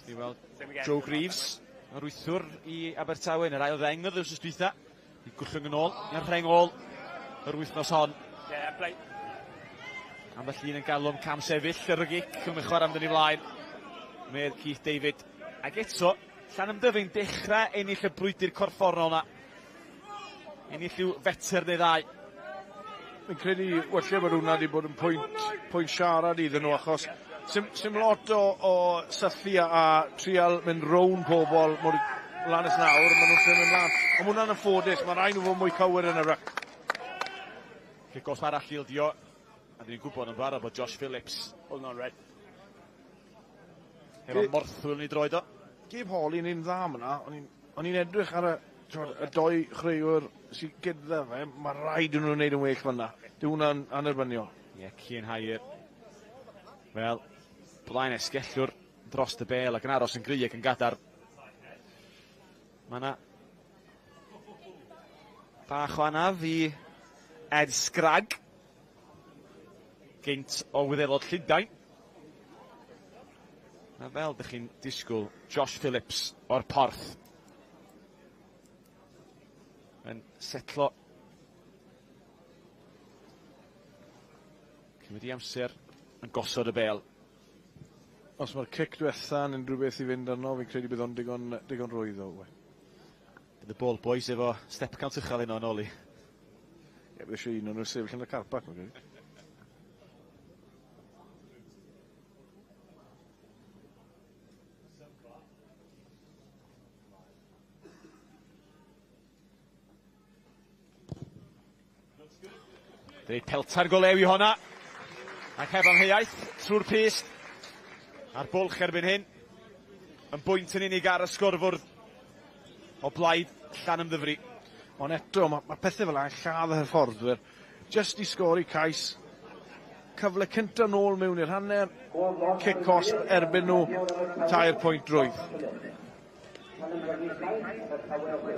Ni weld Joe Greaves, yr wythwr i Abertawe yn yr ail ddeng yr wythnos dwytha. I gwllwng yn ôl, i'r rheng ôl yr wythnos hon. Ambell un yn galw am cam sefyll yr gic yn chwarae am dyn i flaen. Medd Keith David. Ac eto, Llanymddyfri'n dechrau ennill y brwydr corfforol na. Ennill yw fetr neu ddau. Fi'n credu falle bod hwnna wedi bod yn pwynt siarad iddyn nhw, achos sim lot o sythu a trial mynd rown pobl mor lan ys nawr, maen nhw'n trio mynd mlaen. Ond ma' hwnna'n anffodus, mae rhaid nhw fod mwy cywir yn y ryc. Cic off arall ildio, a dyn ni'n gwybod yn barod bod Josh Phillips efo morthwyl yn ei droed o. Gabe Hawley yn un dda yna, o'n i'n edrych ar y doi chwaraewr sydd gyda fe, mae rhaid i nhw'n wneud yn well fan'na. Dyw hwnna'n annerbyniol. Ie, yeah, Cian Hire. Wel, blaen esgellwr dros y bel ac yn aros yn gry ac yn gadar. Mae yna bach o anaf i Ed Scragg, gynt o Wyddelod Llundain. A fel dych chi'n disgwyl, Josh Phillips o'r Porth yn setlo. Cymryd i amser yn gosod y bel. Os mae'r cic diwetha yn unrhyw beth i fynd arno, fi'n credu bydd o'n digon rwydd o. Bydd y ball boys efo step count uchel heno yn ôl i. Ie, bydd eisiau un o'n nhw sefyll yn y car park, mae'n credu. Dweud pelta'r golew i honna. Ac heb amheuaeth, trwy'r pyst. A'r bwlch erbyn hyn. Yn bwynt yn unig ar y sgorfwrdd o blaid Llanymddyfri. Ond eto, mae pethau fel yna'n lladd y hyfforddwyr. Just i sgori cais. Cyfle cyntaf nôl mewn i'r hanner. Cic cosb erbyn nhw. 3 pwynt rwydd.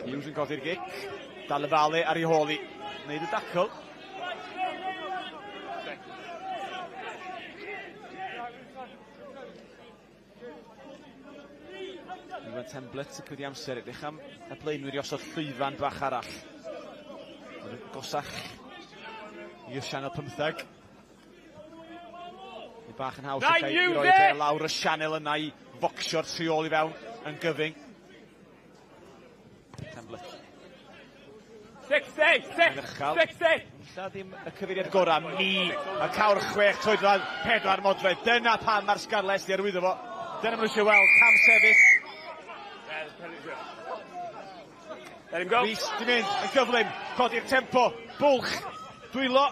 Hughes yn codi'r gic. Dal y fale ar ei hôl i. Wneud y dacl. Iwan Temblett yn cymryd amser edrych am y blaenwyr i osod llwyfan bach arall. Mae'n gosach i'r sianel 15. Mae bach yn haws i roi y bel lawr y sianel yna i focsio'r tu ôl i fewn yn gyfyng. Temblett. 60, 60, Ella ddim y cyfeiriad gorau. Mi y cawr 6 troedfedd, 4 modfedd. Dyna pam mae'r Scarlets di arwyddo fo. Dyna maen nhw eisiau weld. Cam sefyll. Let him go. Rhys di mynd yn gyflym. Codi'r tempo. Bwlch. Dwylo.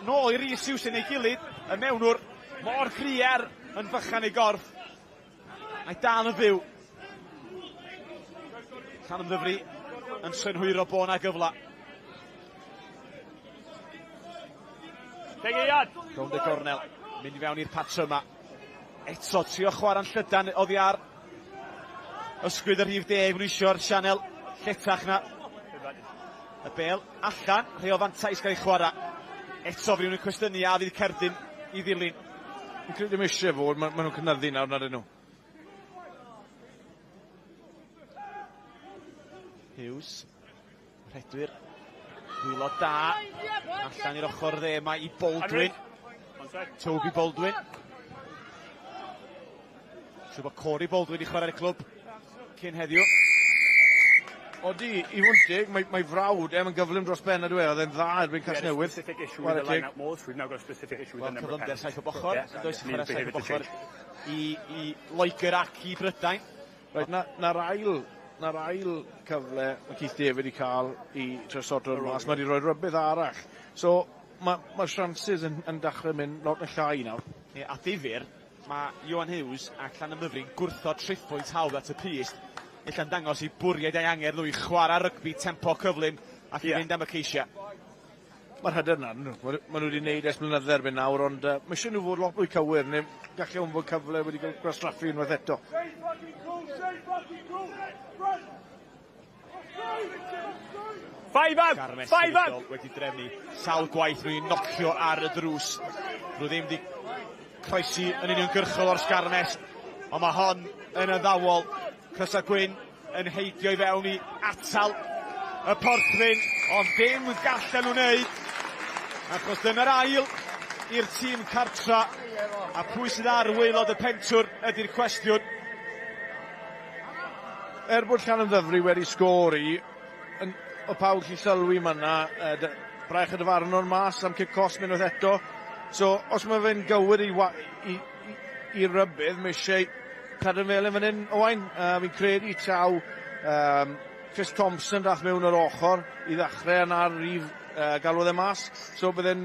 Nôl i Rhys Hughes yn ei gilydd. Y mewnwr mor gry er yn fychan ei gorff. Mae dal yn fyw. Llanymddyfri yn synhwyro bo na gyfla. Tegiad. Rownd y gornel, mynd i fewn i'r patrwm yma. Eto, trio chwarae'n llydan oddi ar ysgwydd y rhif 10, maen nhw isio'r sianel lletach na. Y bel allan, rhai o fantais gael ei chwarae. Eto, fe nhw'n cwestiynu a fydd cerdyn i ddilyn. Fi'n credu ddim eisiau fod, ma nhw'n cynyddu nawr nad ydyn nhw. Hughes, rhedwyr, dwylo da, allan i'r ochr dde, mae i Baldwin, Toby Baldwin. Siŵr bod Corey Baldwin i chwarae'r clwb cyn heddiw. Odi, i fod yn teg, mae frawd em yn gyflym dros ben ydw e, oedd e'n dda erbyn Casnewydd. Wel, cyflymder 7 o bochr, yn does, chwarae 7 o bochr i Loegr ac i Brydain. Reit, na'r ail cyfle mae Keith David i cael i trio mas, mae wedi rhoi rhybudd arall. So, mae'r chances yn dechrau mynd lot yn llai nawr. Ie, a difyr, mae Iwan Hughes a Llanymddyfri'n gwrthod triphwynt hawdd at y pyst. Ella'n dangos i bwriad ei angerdd nhw i chwarae rygbi tempo cyflym ac i fynd am y ceisiau. Mae'r hyder na, nhw. Maen nhw wedi gwneud ers blynydde erbyn nawr, ond mae eisiau nhw fod lot mwy cywir, neu gallai hwn fod cyfle wedi cael gwastraffu unwaith eto. Five out! Five out! Wedi drefnu sawl gwaith nhw i nocio ar y drws. Nhw ddim wedi croesi yn uniongyrchol o'r sgarmes, ond mae hon yn addawol. Crysau Gwyn yn heidio i fewn i atal y porthmyn, ond dim gallen nhw wneud, achos dyna'r ail i'r tîm cartra, a pwy sydd ar waelod y pentwr ydy'r cwestiwn. Er bod Llanymddyfri wedi sgori, o pawb sy'n sylwi myna, braich y dyfarnwr mas am cic cosb unwaith eto. So, os mae fe'n gywir i rybudd, mae eisiau Cadw Melyn fan hyn, Owain. Fi'n credu taw Chris Thompson dath mewn o'r ochr i ddechrau yna'r rif galwodd e mas. So bydd e'n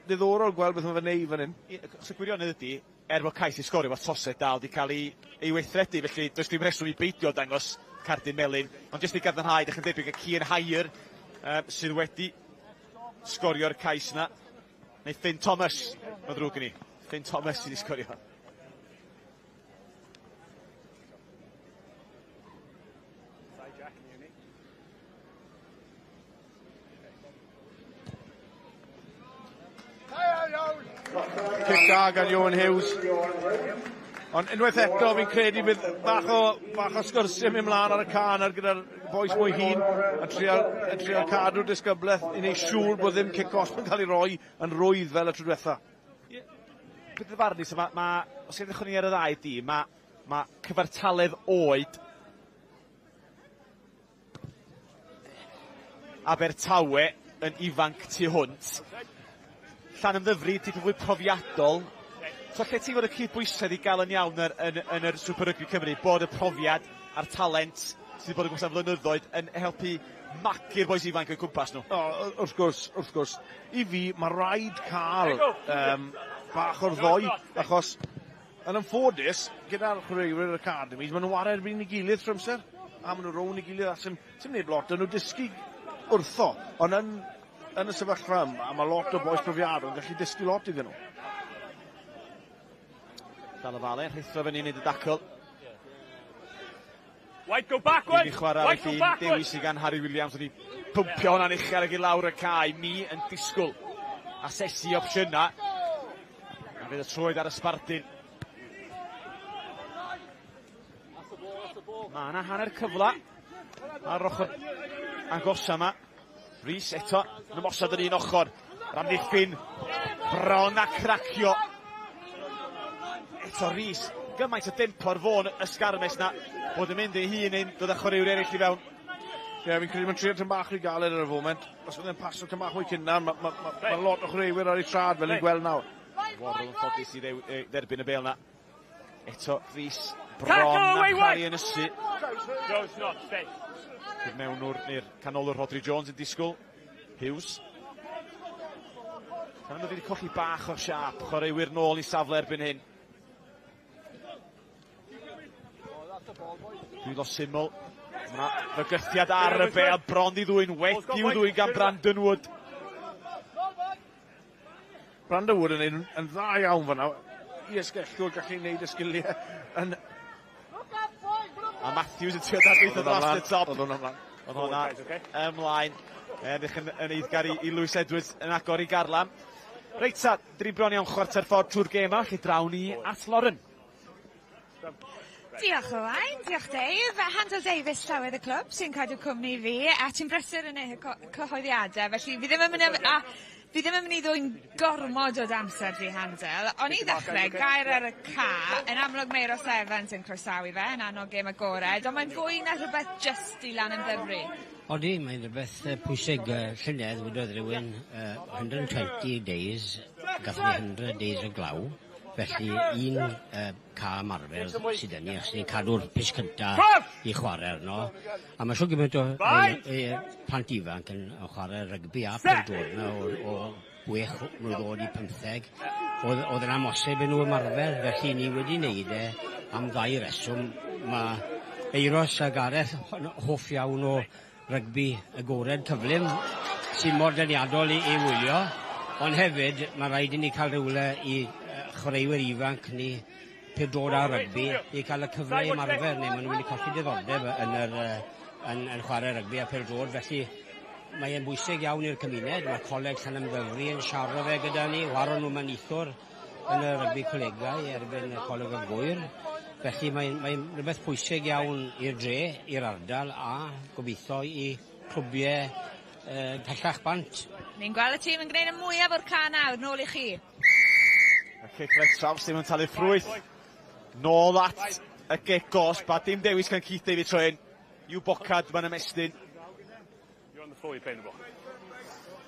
ddiddorol gweld beth mae fe'n neud fan hyn. So gwirionedd ydy, er bod cais i sgorio, mae tosed dal wedi cael ei weithredu, felly does dim rheswm i beidio dangos cardyn melyn. Ond jyst i gadarnhau, dych yn debyg y Cian Hire sydd wedi sgorio'r cais yna. Neu Finn Thomas, mae'n ddrwg gen i. Finn Thomas sydd wedi sgorio. Cic da gan Iwan Hughes. Ond unwaith eto fi'n credu bydd bach o sgyrsiau mynd mlaen ar y can ar gyda'r bois mwy hŷn yn trio cadw disgyblaeth i wneud siŵr bod ddim cic cosb yn cael ei roi yn rwydd fel y tro diwetha. Beth yw'r farn i? So os edrychwn ni ar y ddau dîm, mae cyfartaledd oed Abertawe yn ifanc tu hwnt. Llanymddyfri, tipyn fwy profiadol. So lle ti'n fod y cydbwysedd i gael yn iawn yn yr Super Rugby Cymru, bod y profiad a'r talent sydd wedi bod yn gwmpas am flynyddoedd yn helpu magu'r bois ifanc o'i cwmpas nhw. O, wrth gwrs, wrth gwrs. I fi, mae rhaid cael bach o'r ddoi, achos yn anffodus, gyda'r chwaraewyr yr academies, maen nhw'n chwarae erbyn ei gilydd trwy amser, a maen nhw rownd ei gilydd, a sy'n sy neb lot, nhw dysgu wrtho, ond yn y sefyllfa yma, mae lot o bois profiadol yn gallu dysgu lot iddyn nhw. Dalla Valle, rhuthro fyny i wneud y dacl. White, go backwards! I chwarae ar y ffin, dewis i gan Harry Williams wedi pwmpio hwnna'n uchel ag i lawr y cae. Mi yn disgwyl asesu opsiynau. A fydd y troed ar y sbardun. Mae yna hanner cyfle ar ochr agosa yma. Rhys eto yn ymosod yr un ochr. Yr amddiffyn bron a cracio. Eto Rhys, gymaint o dempo ar fôn y sgarmes na, bod yn mynd ei hun yn dod â chwaraewyr eraill i fewn. Ie, yeah, fi'n credu mae'n trio tyn bach rhy galed ar y foment. Os bydd e'n paso tyn bach mwy cynnar, mae ma, ma, ma lot o chwaraewyr ar ei trad fel ni'n gweld nawr. Worrell yn ffodus i dderbyn y bêl na. Eto Rhys bron a cael ei ynysu. No, it's not. Stay. I'r mewnwr neu'r canolwr Rhodri Jones yn disgwyl. Hughes. Gan wedi colli bach o siap. Chwaraewyr nôl i safle erbyn hyn. Dwylo syml. Mae fygythiad ar y bêl bron i ddwyn, wedi'w ddwyn gan Brandon Wood. Brandon Wood yn, yn dda iawn fan'na. I esgellwr gallu gwneud y sgiliau yn. A Matthews yn trio dadlwytho dros y top. Oedd hwnna ymlaen. Oedd hwnna ymlaen. Edrych yn eiddgar i Lewis Edwards yn agor i garlam. Reit ta, dri bron iawn chwarter ffordd trwy'r gêm yma, lle drawn ni at Lauren. Diolch Owain, diolch Dave. Handel Davies, llywydd y clwb, sy'n cadw cwmni fi, a ti'n brysur yn ei cyhoeddiadau, felly fi ddim yn mynd a fi ddim yn mynd i ddwyn gormod o amser di, Handel. Ond i ddechrau, gair ar y ca, yn amlwg mae Euros Evans yn croesawu fe, yn annog gêm agored, ond mae'n fwy na rhywbeth just i Lanymddyfri. Odi, mae'n rhywbeth pwysig. Llynedd, wedodd rhywun, 120 days, gathon ni 100 days o glaw. Felly un ca ymarfer sydd yn ni, os ni'n cadw'r pitch cynta i chwarae arno. A mae siw gymaint o plant ifanc yn chwarae rygbi a pêl-droed yna o 6 mlwydd oed i 15. Oedd yn amhosib i nhw ymarfer, felly ni wedi wneud e am ddau reswm. Mae Euros a Gareth hoff iawn o rygbi agored cyflym sy'n mor deniadol i wylio, ond hefyd mae rhaid i ni cael rhywle i chwaraewyr ifanc ni pêl-droed a rygbi i cael y cyfle i ymarfer, neu maen nhw'n mynd i colli diddordeb yn chwarae rygbi a pêl-droed, felly mae e'n bwysig iawn i'r cymuned. Mae Coleg Llanymddyfri yn siarad fe gyda ni, waron nhw mewn neithiwr yn y rygbi colegau erbyn y Coleg y Gwyr. Felly mae rhywbeth pwysig iawn i'r dre, i'r ardal a gobeithio i clwbiau pellach bant. Ni'n gweld y tîm yn gwneud y mwyaf o'r ca nawr, nôl i chi. Y cic red traws ddim yn talu ffrwyth. Nôl at y gic gosb, a dim dewis gan Keith David tro hyn. I'w bocad mae'n ymestyn.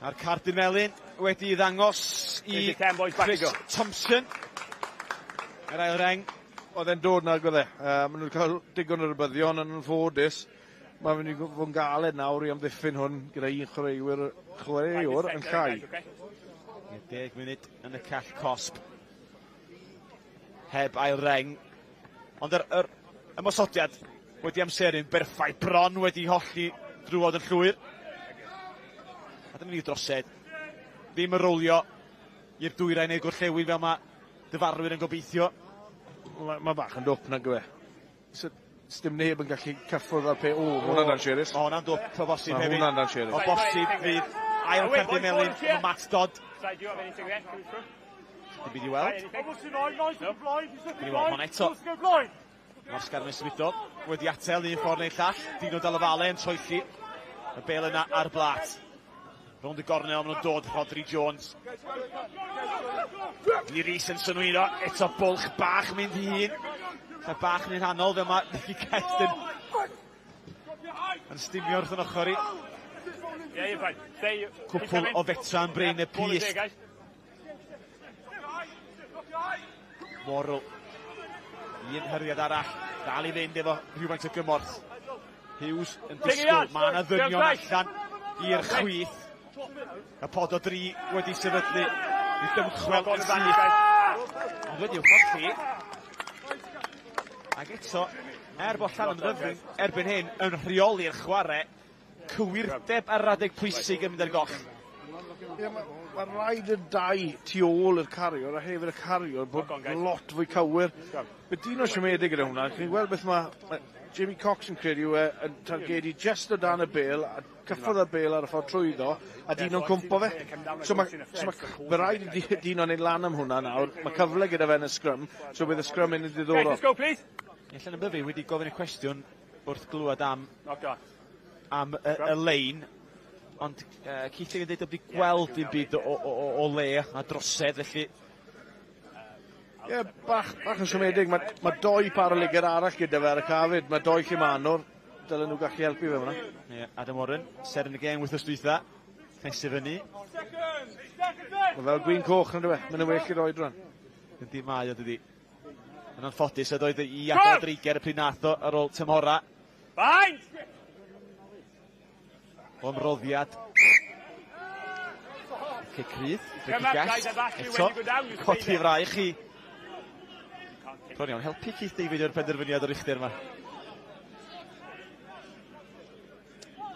A'r cardyn melyn wedi ddangos i Chris Thompson. Yr ail reng. Oedd e'n dod na, gwedd e. Maen nhw'n cael digon o rybuddion yn anffodus. Mae'n mynd i fod yn galed nawr i amddiffyn hwn gyda un chwaraewr yn llai. 10 munud yn y cell cosb. Heb ail reng. Ond yr ymosodiad wedi amseru'n berffaith, bron wedi holli drwodd yn llwyr. A dyna ni'r drosedd. Ddim yn rowlio i'r dwyrain neu gorllewin fel mae dyfarwyr yn gobeithio. Mae bach yn dwp na gwe. So, dim neb yn gallu cyffwrdd ar pe... O, ma hwnna'n dangerous. Mae hwnna'n dwp o bosib hefyd. Mae hwnna'n dangerous. O bosib fydd ail cerdyn melyn o Matt Dodd. Dim byd i weld. Dwi'n weld hon eto. Oscar yn ysmudol wedi atel un ffordd neu'r llall. Dino Dalla Valle yn troelli y bel yna ar blat. Rownd y gornel maen nhw'n dod Rhodri Jones. Lee Rees yn synwyro, eto bwlch bach mynd i hun. Lle bach yn rhannol fel mae Nicky Guest yn stumio wrth yn ochr i. Cwpl o fetran Bryn y Pys. Worrell. Un hyriad arall, dal i fynd efo rhywfaint o gymorth. Hughes yn disgwyl, mae yna ddynion allan i'r chwith. Y pod o dri wedi sefydlu i dymchwel yn syth. Ond wedi i'w cholli. Ac eto, er bod Llanymddyfri erbyn hyn yn rheoli'r chwarae, cywirdeb ar adeg pwysig yn mynd ar goll. Ie, mae ma rhaid y dau tu ôl i'r cariwr a hefyd y cariwr bod lot fwy cywir. Mae dyn o siomedig gyda hwnna. Chi'n gweld beth mae, mae Jamie Cox yn credu yw e yn targedu just o dan y bel a cyffwrdd y bel ar y ffordd trwyddo a dyn o'n cwmpo fe. So mae, so mae, mae rhaid i dyn o'n ei lan am hwnna nawr. Mae cyfle gyda fe yn y sgrym, so bydd y sgrym yn ddiddorol. Let's go, please. Allan yn byfu wedi gofyn y cwestiwn wrth glywed am am y, y lein, ond Keith yn dweud bod wedi gweld dim byd o, o, o, o le a drosedd, felly... Ie, yeah, bach, bach yn siomedig. Mae, mae doi paralyger arall gyda fe ar y cafyd. Mae doi Llimanwr. Dylen nhw gallu helpu fe fyna. Ie, yeah, Adam Warren, ser yn y gêm wythnos dwytha. Nesu fyny. Mae fel gwyn coch yn dweud. Mae'n well i'r oedran. Yndi mae o dydi. Yn anffodus, a doedd i adael dreigiau y pryd nath o ar ôl tymhora. Bind! O ymroddiad. Cic rydd, Ricky Guest. Eto, codi fraich i. Bron iawn, helpu Keith David o'r penderfyniad o'r uchder yma.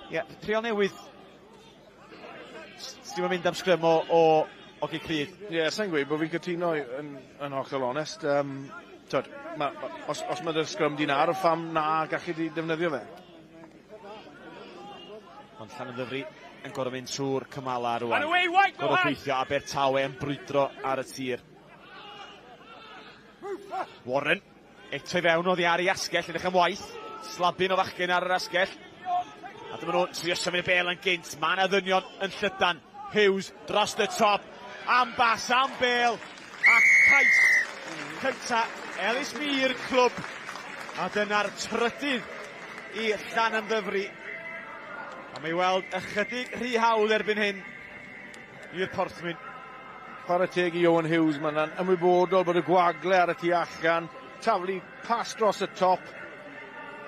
Ie, yeah, trial newydd. Ti'n mynd am sgrym o, o, o gic rydd. Ie, yeah, sa'n gweud bod fi'n cytuno yn, yn hollol onest. Um, twyd, ma, ma, os, os mae dy'r sgrym di'n ar, pham na gallu di defnyddio fe? Ond Llanymddyfri yn gorfod mynd trwy'r cymala rwan. Gorfod gweithio Abertawe yn brwydro ar y tir. Warren, eto i fewn oddi ar ei asgell, edrych am waith. Slabin o fachgen ar yr asgell. A dyma nhw'n trio symud y bel yn gynt. Mae yna ddynion yn llydan. Hughes dros y top. Am bas, am bel. A cais cynta Ellis Meir clwb. A dyna'r trydydd i Llanymddyfri. A mae weld ychydig rhy hawdd erbyn hyn i'r Porthmyn. Chwarae teg i Owen Hughes, mae'n ymwybodol bod y gwagle ar y tu allan. Taflu pas dros y top.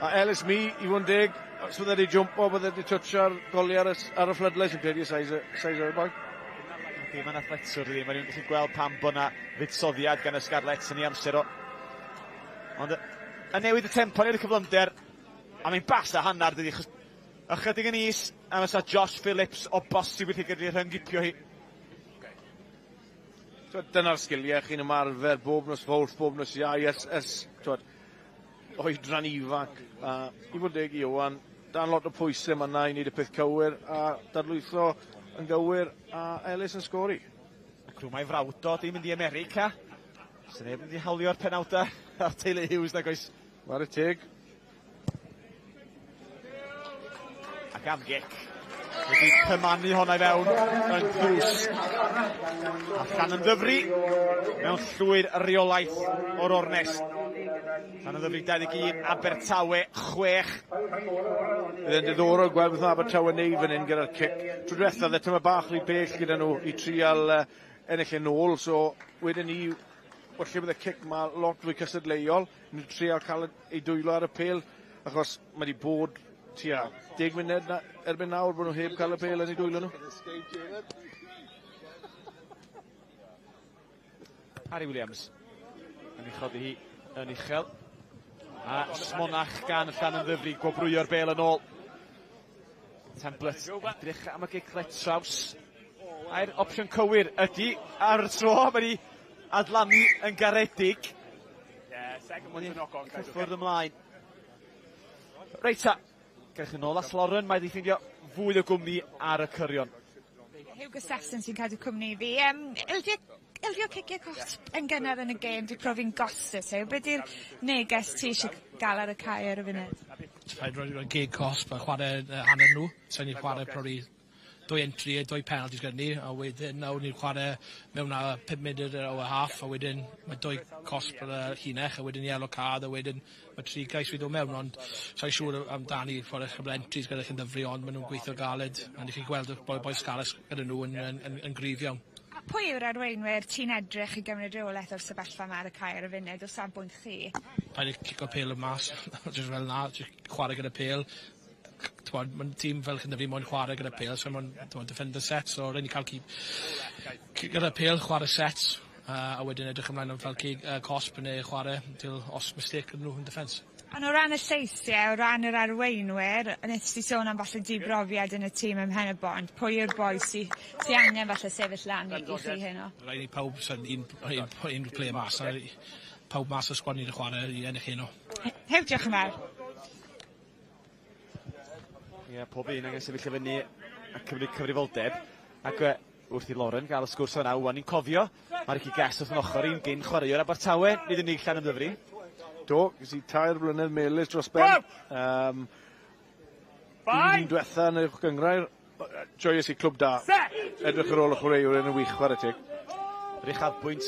A Ellis Mi, i fod yn deg, os bydde wedi jwmpo, bydde wedi twtsio'r goliau ar y, ar y floodlights yn credu, size, size o'r boi. Ydy, mae'n athletwr, dydy. Mae'n rhywun gallu gweld pam bod yna fuddsoddiad gan y Scarlets yn ei amser o. Ond y newid y tempo, newid y cyflymder, a mae'n bas a hanner, dydy, achos ychydig yn is, a fysa Josh Phillips o bosib wedi gallu rhyngipio hi. Twyd, dyna'r sgiliau chi'n ymarfer bob nos fowrth, bob nos iau, ers, ers twyd, oedran ifanc. A i fod deg i Iwan, dan lot o pwysau yma na i wneud y peth cywir, a dadlwytho yn gywir, a Ellis yn sgori. Ac rwy'n mae frawd o, di mynd i America. Sy'n neb yn mynd i hawlio'r penawdau ar teulu Hughes nag oes. Ware teg. Ac am gic. Wedi cymanu honna i fewn yn ddwys. A Llanymddyfri mewn llwyr reolaeth o'r ornest. Llanymddyfri 21, Abertawe 6. Bydd e'n diddorol gweld beth mae Abertawe neud fan hyn gyda'r cic. Tro diwetha, dde tyma bach rhy bell gyda nhw i trial uh, ennill yn ôl, so wedyn ni, falle bydd y cic ma lot fwy cystadleuol, nhw'n trial cael ei dwylo ar y pêl, achos mae wedi bod tua 10 munud na, erbyn nawr bod nhw heb cael y pêl yn eu dwylo nhw. Harry Williams yn ei chodi hi yn uchel. A smonach gan y Llanymddyfri gwobrwyo'r bel yn ôl. Templet edrych am y giclet traws. A'r opsiwn cywir ydy ar y tro, mae wedi adlamu yn garedig. Cyffwrdd ymlaen. Reit ta, gewch yn ôl at Lauren, mae wedi ffeindio fwy o gwmni ar y cyrion. Hugh Gustafson sy'n cadw cwmni i fi. Um, ildio, ildio ciciau cosb yn gynnar yn y gêm, di profi'n gostus yw. Be di'r neges ti eisiau gael ar y cae ar y funud? Rhaid rhoi rhoi geg cosb a chwarae hanner nhw. Sa'n ni'n chwarae probably dwy entry a dwy penalties gyda ni, a wedyn nawr ni'n chwarae mewn a 5 munud o y half, a wedyn mae dwy cosb ar y llinell, a wedyn yellow card, a wedyn mae tri gais wedi dod mewn, ond sa'n siŵr amdani ffordd eich cwbl entries gyda Llandyfri, ond maen nhw'n gweithio galed, a ni chi'n gweld y boi, boi Scarlets gyda nhw yn, yn, yn, yn gryf iawn. A pwy yw'r arweinwyr ti'n edrych i gymryd rheolaeth o'r sefyllfa yma ar y cae ar y funud o safbwynt chi? Paid â cico pêl yn mas, jyst fel 'na, jyst chwarae gyda pêl, Mae'n tîm fel Llandyfri moyn chwarae gyda pêl, so mae'n defender set, so rhaid ni cael keep gyda pêl, chwarae sets, a wedyn edrych ymlaen am fel cic cosb neu chwarae till os mistake nhw yn defence. Ond o ran y lleisiau, o ran yr arweinwyr, nes ti sôn am falle di-brofiad yn y tîm ym Mhen-y-bont, pwy yw'r boi sy angen falle sefyll lan i chi heno? Rhaid ni pawb sy'n un player mas, a pawb mas o sgwad ni'n chwarae i ennill heno. Hew, diolch yn fawr. Ie, pob un angen sefyll i fyny a cymryd cyfrifoldeb. Ac wrth i Lauren gael y sgwrs yna, wan ni'n cofio, mae Ricky Guest wrth yn ochr i'n gyn chwaraewr Abertawe, nid yn unig Llanymddyfri. Do, ges i 3 blynedd melys dros ben. Un diwetha yn y gynghrair, joies i clwb da. Edrych ar ôl y chwaraewr yn y wych, chwarae teg. Yr uchafbwynt,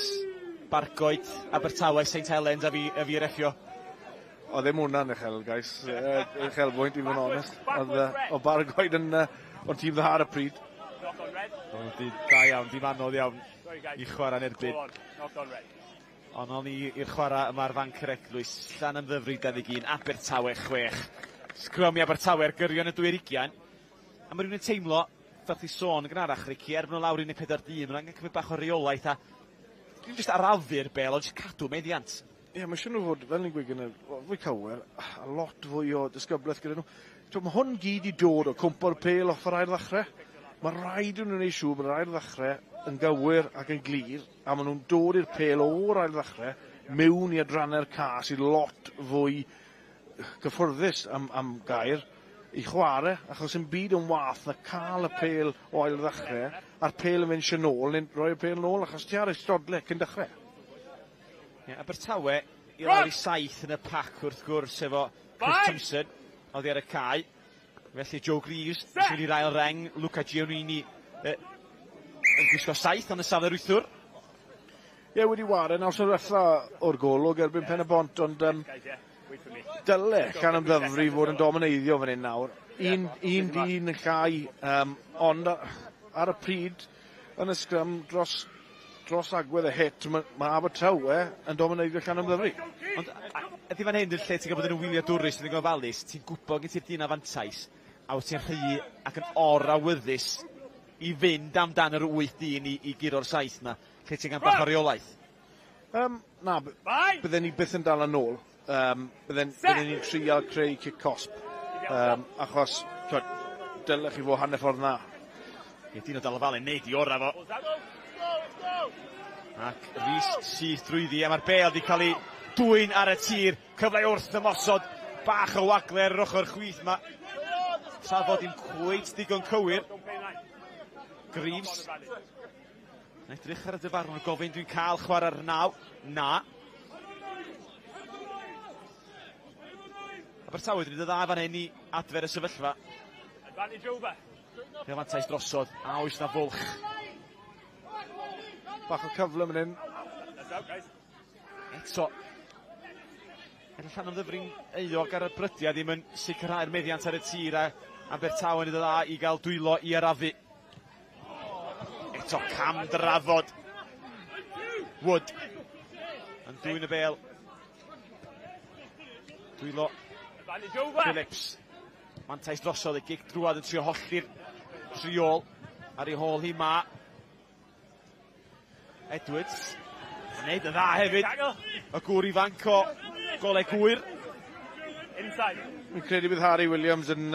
Bargoed, Abertawe, St Helens a fi reffio. O, ddim hwnna'n uchel, guys. Uchelbwynt, i fod yn onest. Oedd Bargoed yn o'n tîm dda ar y pryd. Oedd da iawn, dim anodd iawn i chwarae'n erbyn. Ond o'n i i'r chwarae yma ar fanc yr Eglwys, Llanymddyfri 21, Abertawe 6. Sgrym i Abertawe ar gyrion y 22. A mae rhywun yn teimlo, fel chi sôn yn gynharach, Ricky, er nhw lawr 14 dyn, mae'n angen cymryd bach o reolaeth a ddim jyst arafu'r bel, ond jyst cadw meddiant. Ie, mae eisiau nhw fod, fel ni'n gweud gyda, fwy cywir, a lot fwy o disgyblaeth gyda nhw. Mae hwn gyd i dod o cwmpo'r pêl off yr ail ddechrau. Mae rhaid i nhw wneud siŵr bod yr ail ddechrau yn gywir ac yn glir, a maen nhw'n dod i'r pêl o'r ail ddechrau mewn i adrannau'r ca sydd lot fwy cyffwrddus am gair i chwarae, achos yn byd yn wath na cael y pêl o ail ddechrau a'r pêl yn mynd eisiau nôl, neu'n rhoi'r pêl nôl, achos ti ar y stodle cyn dechrau. Yeah, Abertawe i lawr i 7 yn y pac wrth gwrs efo Chris Thompson oddi ar y cae. Felly Joe Greaves sy'n i'r ail reng, Luca Giannini yn gwisgo 7 ond y safle'r wythwr. Ie, wedi ware nawr sy'n diwetha o'r golwg erbyn Pen-y-bont, ond dyle Llanymddyfri fod yn domineiddio fan hyn nawr. Un dyn yn llai, ond ar y pryd yn y sgrym dros agwedd y hit, mae Abertawe yn domineiddio Llanymddyfri. Ond ydy fan hyn lle ti'n gwybod bod yn wyliadwrus yn gofalus, ti'n gwybod gen ti'r dyn afantais, a wyt ti'n rhy ac yn or-awyddus i fynd amdan yr 8 dyn i guro'r 7 na, lle ti'n gael bach o reolaeth? Na, bydden ni byth yn dal yn ôl. Bydden ni'n trial creu cic cosb. Achos, dylech chi fod hanner ffordd na. Ie, dyn o dal y falen, neud i ora fo. Ac Rhys syth drwyddi, a mae'r bêl wedi cael ei dwyn ar y tir. Cyfle wrth ymosod, bach o wagle ar yr ochr chwith yma. Trafod dim cweit digon cywir. Greaves. Edrych ar y dyfarnwr gofyn, dwi'n cael chwarae'r 9. Na. Abertawe wedi dda fan hyn i adfer y sefyllfa. Fantais drosodd, a oes na fwlch. Bach o cyfle fan hyn. Eto, er Llanymddyfri'n euog ar y brydiau ddim yn sicrhau'r meddiant ar y tir a Abertawe yn dda i gael dwylo i arafu. Eto cam drafod. Wood yn dwyn y bêl. Dwylo Phillips. Mantais drosodd y gic drwad yn trio hollti'r triol ar ei hôl hi ma. Edwards yn neud yn dda hefyd. Y gŵr ifanc o Goleg Gwyr. Fi'n credu bydd Harry Williams yn...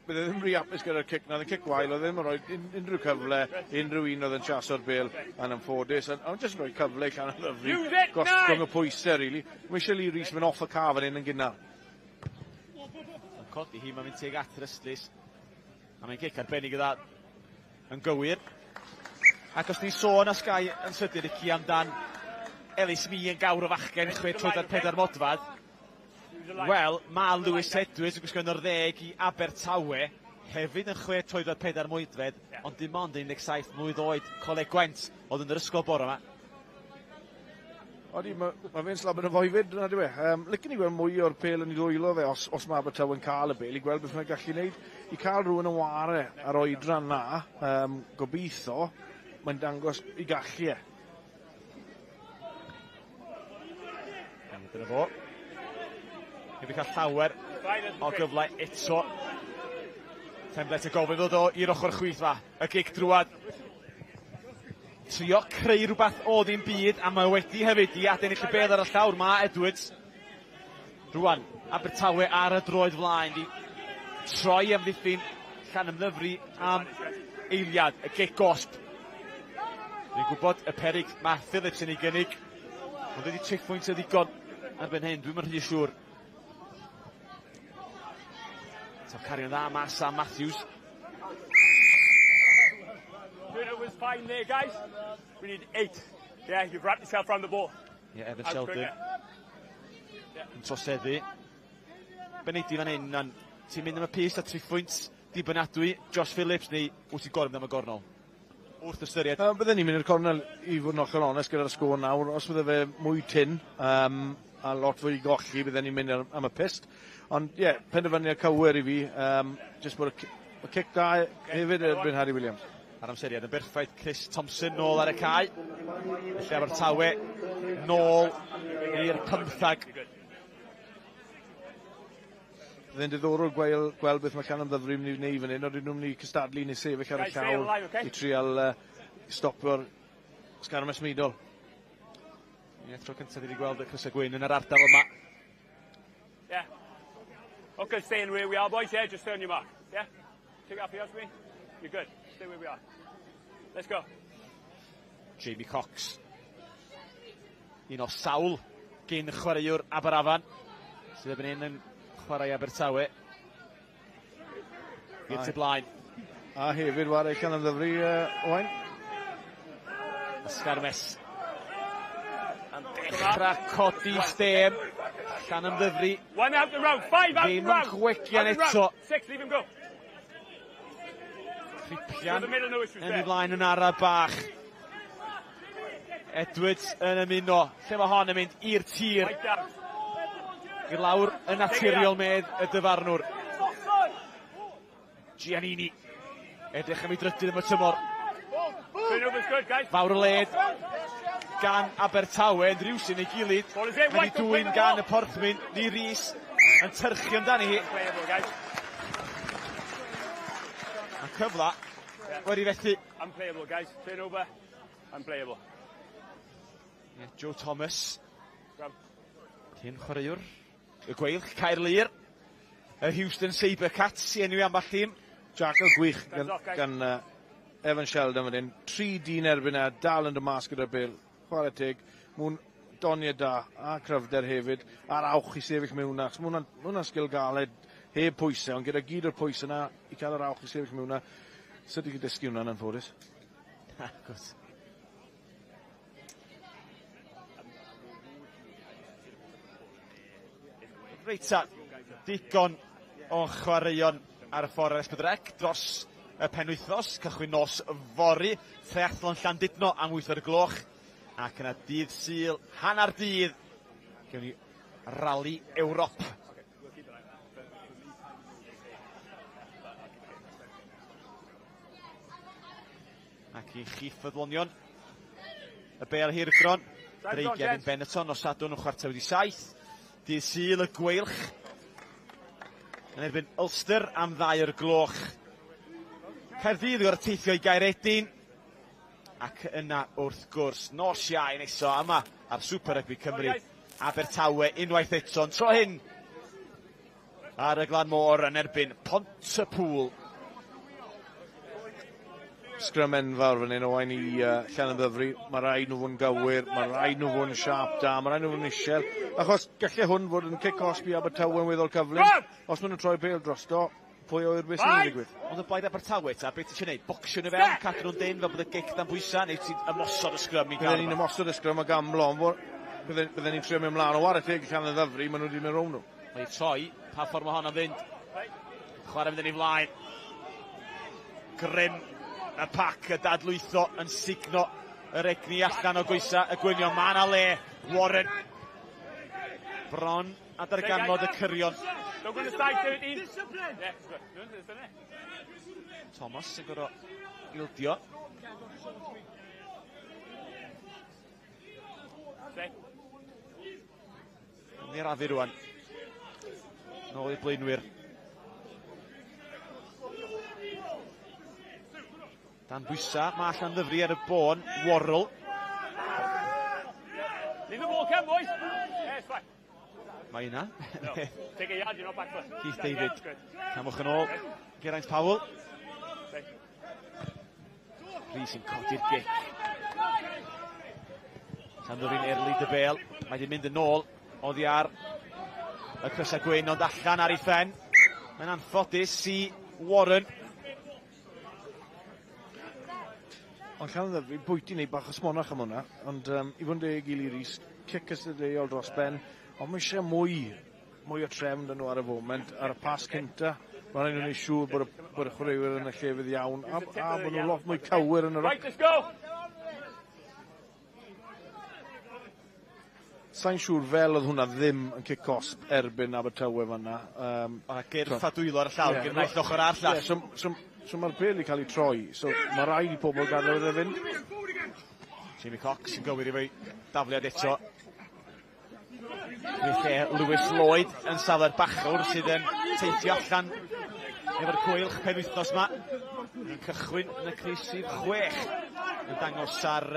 Bydd e ddim rhy hapus gyda'r cic na, oedd yn cic wael, oedd ddim yn rhoi unrhyw cyfle, unrhyw un oedd yn chaso'r bêl yn anffodus, ond jyst yn rhoi cyfle i Llanymddyfri, gostwng y pwysau, really. Mae eisiau Lee Rees mynd off y ca fan hyn yn gynnar. Yn codi hi, mae'n mynd tuag at yr ystlys, a mae'n cic arbennig idda yn gywir. Ac os ni'n sôn a Sky yn sydyn, Ricky, amdan Ellis Mee yn gawr o fachgen 6 troedfedd 4 modfedd. Wel, mae Lewis Edwards yn gwisgo un o'r 10 i Abertawe, hefyd yn 6 troedfedd 4 modfedd, ond dim ond 17 mlwydd oed, Coleg Gwent, oedd yn yr ysgol bore yma. Odi, mae fe'n slabyn y fo hefyd, na dyw e. Licen i gweld mwy o'r pêl yn ei ddwylo fe, os mae Abertawe yn cael y bêl, i gweld beth mae'n gallu gwneud. I cael rhywun yn ware ar oedran na, gobeithio, mae'n dangos i gallu e. Dyna fo. Heb i cael llawer o gyfle eto. Pemblett y gofyn ddod o i'r ochr chwith fa. Y gic drwad. Trio creu rhywbeth o ddim byd, a mae wedi hefyd i adennill y bêl ar y llawr. Mae Edwards. Rwan, Abertawe ar y droed flaen di troi amddiffyn Llanymddyfri am eiliad. Y gic gosb. Ni'n gwybod y peryg mae Phillips yn ei gynnig. Ond wedi triphwynt o ddigon erbyn hyn, dwi'm yn rhy siŵr. So cario'n dda mas Sam Matthews. Turnover's fine there, guys. We need 8. Yeah, you've wrapped yourself round the ball. Yeah, Evan Sheldon. Yn troseddu. Benedi fan hyn, nan, ti'n mynd am y pys a triphwynt dibynadwy, Josh Phillips, neu wyt ti'n gorfod am y gornel? Wrth ystyried. Bydden ni'n mynd i'r cornel, i fod yn hollol onest, gyda'r sgôr nawr. Os bydde fe mwy tyn, a lot fwy i golli, bydden ni'n mynd am y pyst. Ond ie, yeah, penderfyniad cywir i fi, jyst bod y cic da hefyd erbyn Harry Williams. A'r amseriad yn berffaith, Chris Thompson nôl ar y cae. Felly Abertawe nôl i'r 15. Byddai'n diddorol gweld beth mae Llanymddyfri yn mynd i wneud fan hyn. Odyn nhw'n mynd i cystadlu neu sefyll ar y llawr i trial stopio'r sgarmes mudol. Ie, tro cyntaf i wedi gweld y crysau gwyn yn yr ardal yma. Yeah. Okay, staying where we are, boys. Yeah, just stay on your mark. Yeah? Take off here, me. You're good. Stay where we are. Let's go. Jamie Cox. Un o sawl gyn chwaraewr Aberafan sydd erbyn hyn yn chwarae Abertawe. I'r tu blaen. A hefyd ware Llanymddyfri, Owain. Ysgarmes. Yn dechrau codi stêm. Llanymddyfri. One out the round, 5 out the Ddim round. yn chwegian eto. 6, leave him go. Cripian yn ei flaen yn ara bach. Edwards yn ymuno. Lle mae hon yn mynd i'r tir. I lawr yn naturiol medd y dyfarnwr. Giannini. Edrych am ei drydydd am y tymor. Fawr o led gan Abertawe yn rhywsyn ei gilydd. Wedi dwyn gan y Porthmyn. Lee Rees yn tyrchu amdani hi. Mae cyfle wedi fethu. Unplayable, guys. Turnover. Unplayable. Yeah, Joe Thomas. Cyn chwaraewr. Y Gweilch, Caerlŷr. Y Houston Sabercats i enwi ambell tîm. Jackal gwych gan Evan Sheldon fan hyn. 3 dyn erbyn e, dal yn dod mas gyda'r bêl. Chwarae teg. Mw'n doniau da a cryfder hefyd. A'r awch i sefyll mewn na. Mae hwnna'n sgil galed heb pwysau, ond gyda gyd o'r pwysau yna i cael yr awch i sefyll mewn na. Sut i chi dysgu hwnna'n anffodus? Gwrs. Reit ta, digon o chwaraeon ar y ffordd ar S4C dros y penwythnos, cychwyn nos fory, triathlon Llandudno am 8 o'r gloch, ac yna dydd Sul, hanner dydd, gewn ni Rali Ewrop. Ac i chi ffyddlonion, y bêl hirgron, Dreigiau yn Benetton nos Sadwrn o 6:45. Dydd Sul y Gweilch yn erbyn Ulster am 2 o'r gloch. Caerdydd o'r teithio i Gaeredin. Ac yna wrth gwrs nos Iau nesa yma ar Super Rugby Cymru. Abertawe unwaith eto. Yn tro hyn ar y Glan Môr yn erbyn Pontypool. Sgrym enfawr fan hyn Owain i Llanymddyfri. Mae rhaid nhw fod yn gywir, mae rhaid nhw fod yn siâp da, mae rhaid nhw fod yn isiel. Achos gallai hwn fod yn cic osb i Abertawe yn weddol cyflym. Os maen nhw'n troi bêl drosto, pwy oer beth sy'n digwydd. Ond y blaid Abertawe ta, beth ti eisiau gwneud? Bocsio nhw fewn, cadw nhw'n dyn fel bod y gic dan bwysau, neu ti'n ymosod y sgrym i gael? Bydden ni'n ymosod y sgrym a gamlo, ond bydden ni'n trio mynd ymlaen o ware teg i Llanymddyfri, maen nhw wedi mynd rownd nhw. Mae troi, pa ffordd mae hon am fynd? Chwarae mynd yn ei flaen. Grym y pac y dadlwytho yn sugno yr egni allan o goesa y gwynion. Mae yna le, Warren. Bron a darganfod y cyrion. Thomas yn gorfod ildio. Yn ei rafu rwan. Nôl i'r blaenwyr. Dan bwysa, mae Llanymddyfri ar y bôn, Worrell. Leave the ball, come boys. Yeah, it's fine. Mae yna. No. Take a yard, you're not back foot. Keith David. Camwch yn ôl. Geraint Powell. Rhys yn codi'r gic. Llanymddyfri'n erlid y bêl. Mae wedi mynd yn ôl oddi ar y crysau gwyn, ond allan ar ei phen. Mae'n anffodus i Warren. Ond Llanymddyfri, bwyty neu bach o smonach am hwnna, ond i fod yn deg i Lee Rees, cic ystadleuol dros ben, ond mae eisiau mwy o trefn dyn nhw ar y foment, ar y pas cynta. Mae'n rhaid nhw'n neud siŵr bod y chwaraewyr yn y llefydd iawn, a bod nhw lot mwy cywir yn y Right, let's go! Sa'n siŵr fel oedd hwnna ddim yn cic cosb erbyn Abertawe fan'na. O'na gyrff a dwylo ar y llawr, gyda naill ochr a'r llall. Ie, so mae'r bêl wedi cael ei troi, so mae rhaid i pobl gadael iddo fynd. Jamie Cox yn gywir i fi dafliad eto. Neu lle Lewis Lloyd yn safle'r bachwr sydd yn teithio allan efo'r Gweilch penwythnos yma. Yn cychwyn yn y crys rhif 6 yn dangos ar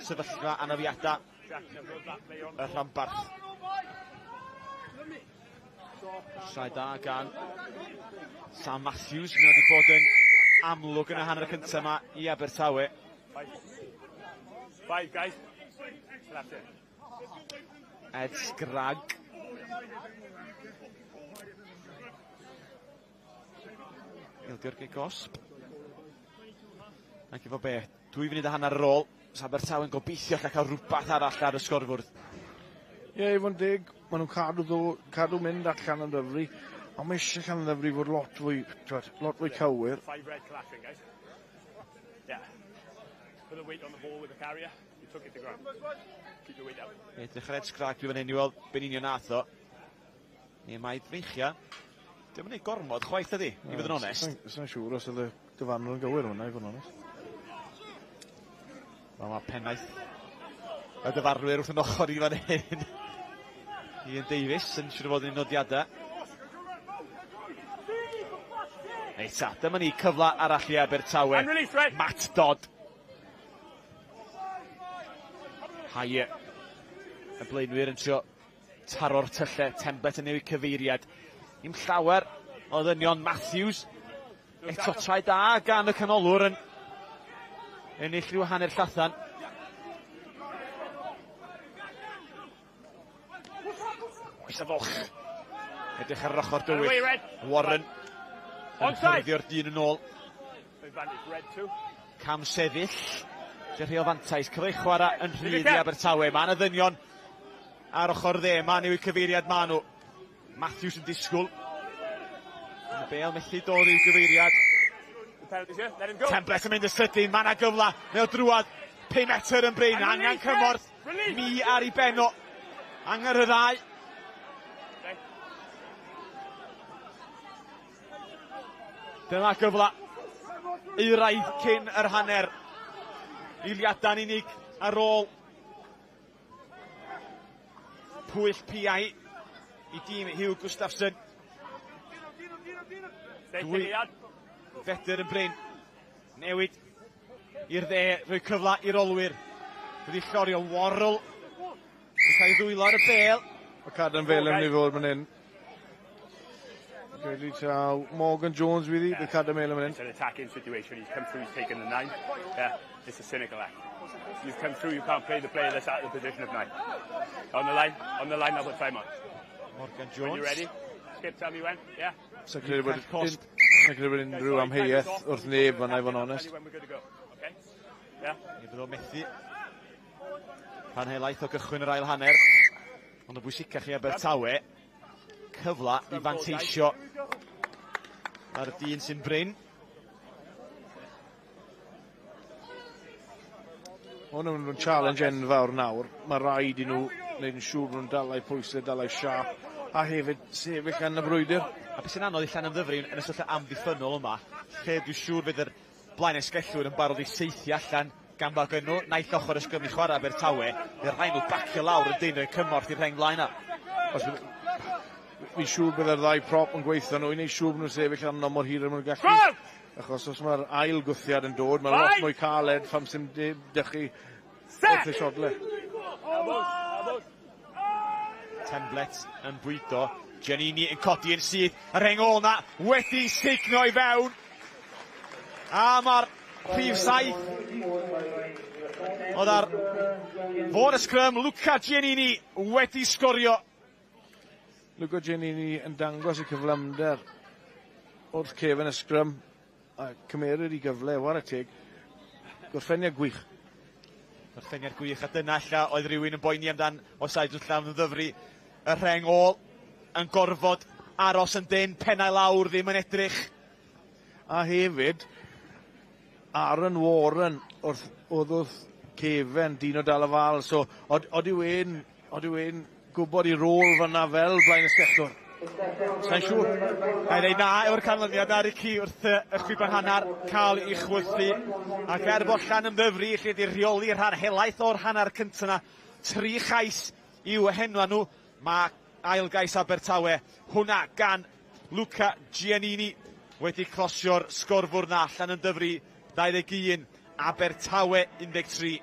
sefyllfa anafiadau y rhanbarth. Llai da gan Sam Matthews, mae wedi bod yn amlwg yn y hanner cyntaf yma i Abertawe. Five, guys. That's it. Ed Scragg. Ildio'r gic gosb. Ac efo be, 2 funud a hanner ar ôl, Abertawe'n gobeithio cael rhywbeth arall ar y sgorfwrdd. Ie, i fod yn deg, maen nhw'n cadw mynd at Llanymddyfri, ond mae eisiau Llanymddyfri fod lot fwy, twed, lot fwy cywir. Five red clashing, guys. Yeah. Put the weight on the ball with the carrier. You took it to ground. Keep your weight up. Edrych ar Ed Scragg dwi fan hyn i weld be'n union nath o. Neu mae Freichia. Dim yn ei gormod chwaith ydi, i fod yn onest. Sa'n siŵr os oedd y dyfarnwr yn gywir hwnna, i fod yn onest. Wel, mae pennaeth y dyfarnwyr wrth yn ochr i fan hyn. Ian Davies yn siŵr o fod yn ei nodiadau. Reit ta, dyma ni cyfle arall i Abertawe. And release, red. Matt Dodd. Haye. Y blaenwyr yn trio taro'r tyllau. Temblet yn newid cyfeiriad. Dim llawer o ddynion. Matthews. Eto trai da gan y canolwr yn ennill rhyw hanner llathan. Oes a folch. Edrych ar yr ochr dywyll. Warren yn hyrddio'r dyn yn ôl. Cam sefyll. Lle rhai o fantais. Cyfle i chwarae yn rhydd i Abertawe. Mae yna ddynion ar ochr dde. Mae newid cyfeiriad ma nhw. Matthews yn disgwyl. Y bêl methu dod i'w gyfeiriad. Temblet yn mynd y sydyn. Mae yna gyfle. Mae o drwad 5 metr yn brin. Angen cymorth. Mi ar ei ben o. Angen rhyddhau. Dyma gyfle euraidd cyn yr hanner. Eiliadau'n unig ar ôl pwyll piau i dîm Hugh Gustafsson. 2 fetr yn brin. Newid i'r dde, rhoi cyfle i'r olwyr. Wedi llorio Worrell. Yn cael ei ddwylo ar y bêl. Mae Cadan Fel yn mynd i fod fan hyn. Credu taw Morgan Jones fydd hi, bydd Cadan Fel yn mynd. It's an attacking situation. He's come through, he's taken the 9. Yeah, it's a cynical act. You've come through, you can't play the player that's out of the position of 9. On the line, I'll put time on. Morgan Jones. When you're ready, Skip, tell me when, yeah? Sa'n credu bod unrhyw amheuaeth wrth neb fan'na, i fod yn onest. Ni bydd o'n methu. Rhan helaeth o gychwyn yr ail hanner. Ond y bwysicach i Abertawe, cyfle i fanteisio ar y dyn sy'n brin. Hwn yn challenge enfawr nawr. Mae rhaid i nhw wneud yn siŵr bod nhw'n dalau pwysau, dalau siâp, a hefyd sefyll yn y brwydr. A beth sy'n anodd i Llanymddyfri yn y sefyllfa amddiffynnol yma, lle dwi'n siŵr fydd yr blaen esgellwyr yn barod i seithi allan gan bod gen nhw naill ochr ysgrifennu chwarae Abertawe, bydd rhaid nhw bacio lawr yn dyn rhoi cymorth i'r rheng flaen. Fi'n siŵr bydd yr ddau prop yn gweithio nhw i wneud siŵr bod nhw'n sefyll arno mor hir â maen nhw'n gallu. Achos os mae'r ail gwthiad yn dod, mae'n lot mwy caled pham sy'n dychu wrth y siodle. Template yn bwydo. Giannini yn codi yn syth. Y rheng ôl na wedi sugno i fewn. A mae'r rhif 7 oedd ar fod y sgrym, Luca Giannini wedi sgorio. Luca Giannini yn dangos y cyflymder wrth cefn y sgrym a cymeryd i gyfle, whare teg. Gorffeniad gwych. Gorffeniad gwych, a dyna ella oedd rhywun yn boeni amdan o said wrth Llanymddyfri. Y rheng ôl yn gorfod aros yn dyn, pennau lawr, ddim yn edrych. A hefyd, Aaron Warren oedd wrth cefen dyn o dal y fal, so od yw e'n gwybod i rôl fyna fel blaen ysgellwr? Sa'n siŵr. Na i ddeud na efo'r canlyniad na, Ricky, wrth y chwiban hanner cael ei chwythu. Ac er bod Llanymddyfri lle di rheoli rhan helaeth o'r hanner cyntaf yna, 3 chais i'w henwa nhw. Mae ail gais Abertawe, hwnna gan Luca Giannini wedi crosio'r sgorfwr na. Llanymddyfri 21, Abertawe 13.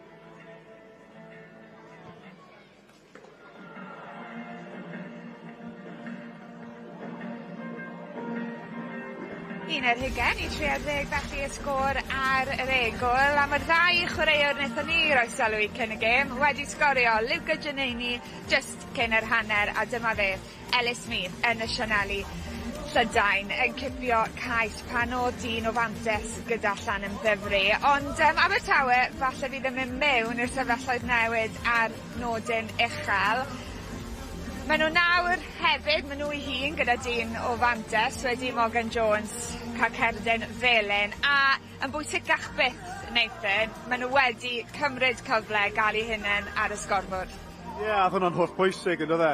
Un ar hugain i 30 felly y sgôr ar yr egwyl, a mae'r ddau chwaraewr wnaethon ni roi sylw i cyn y gêm wedi sgorio. Luca Giannini just cyn yr hanner, a dyma fe, Ellis Mee yn y Sianeli Llydain yn cipio cais pan oedd dyn o fantes gyda Llanymddyfri. Ond Abertawe falle fydd yn mynd mewn i'r sefyllfaoedd newid ar nodyn uchel. Maen nhw nawr hefyd, maen nhw eu hun gyda dyn o fantes wedi Morgan Jones cael cerdyn felyn, a yn bwysicach byth, Nathan, maen nhw wedi cymryd cyfle gael eu hunain ar y sgorfwrdd. Ie, yeah, oedd hwnna'n holl bwysig, yn dod e?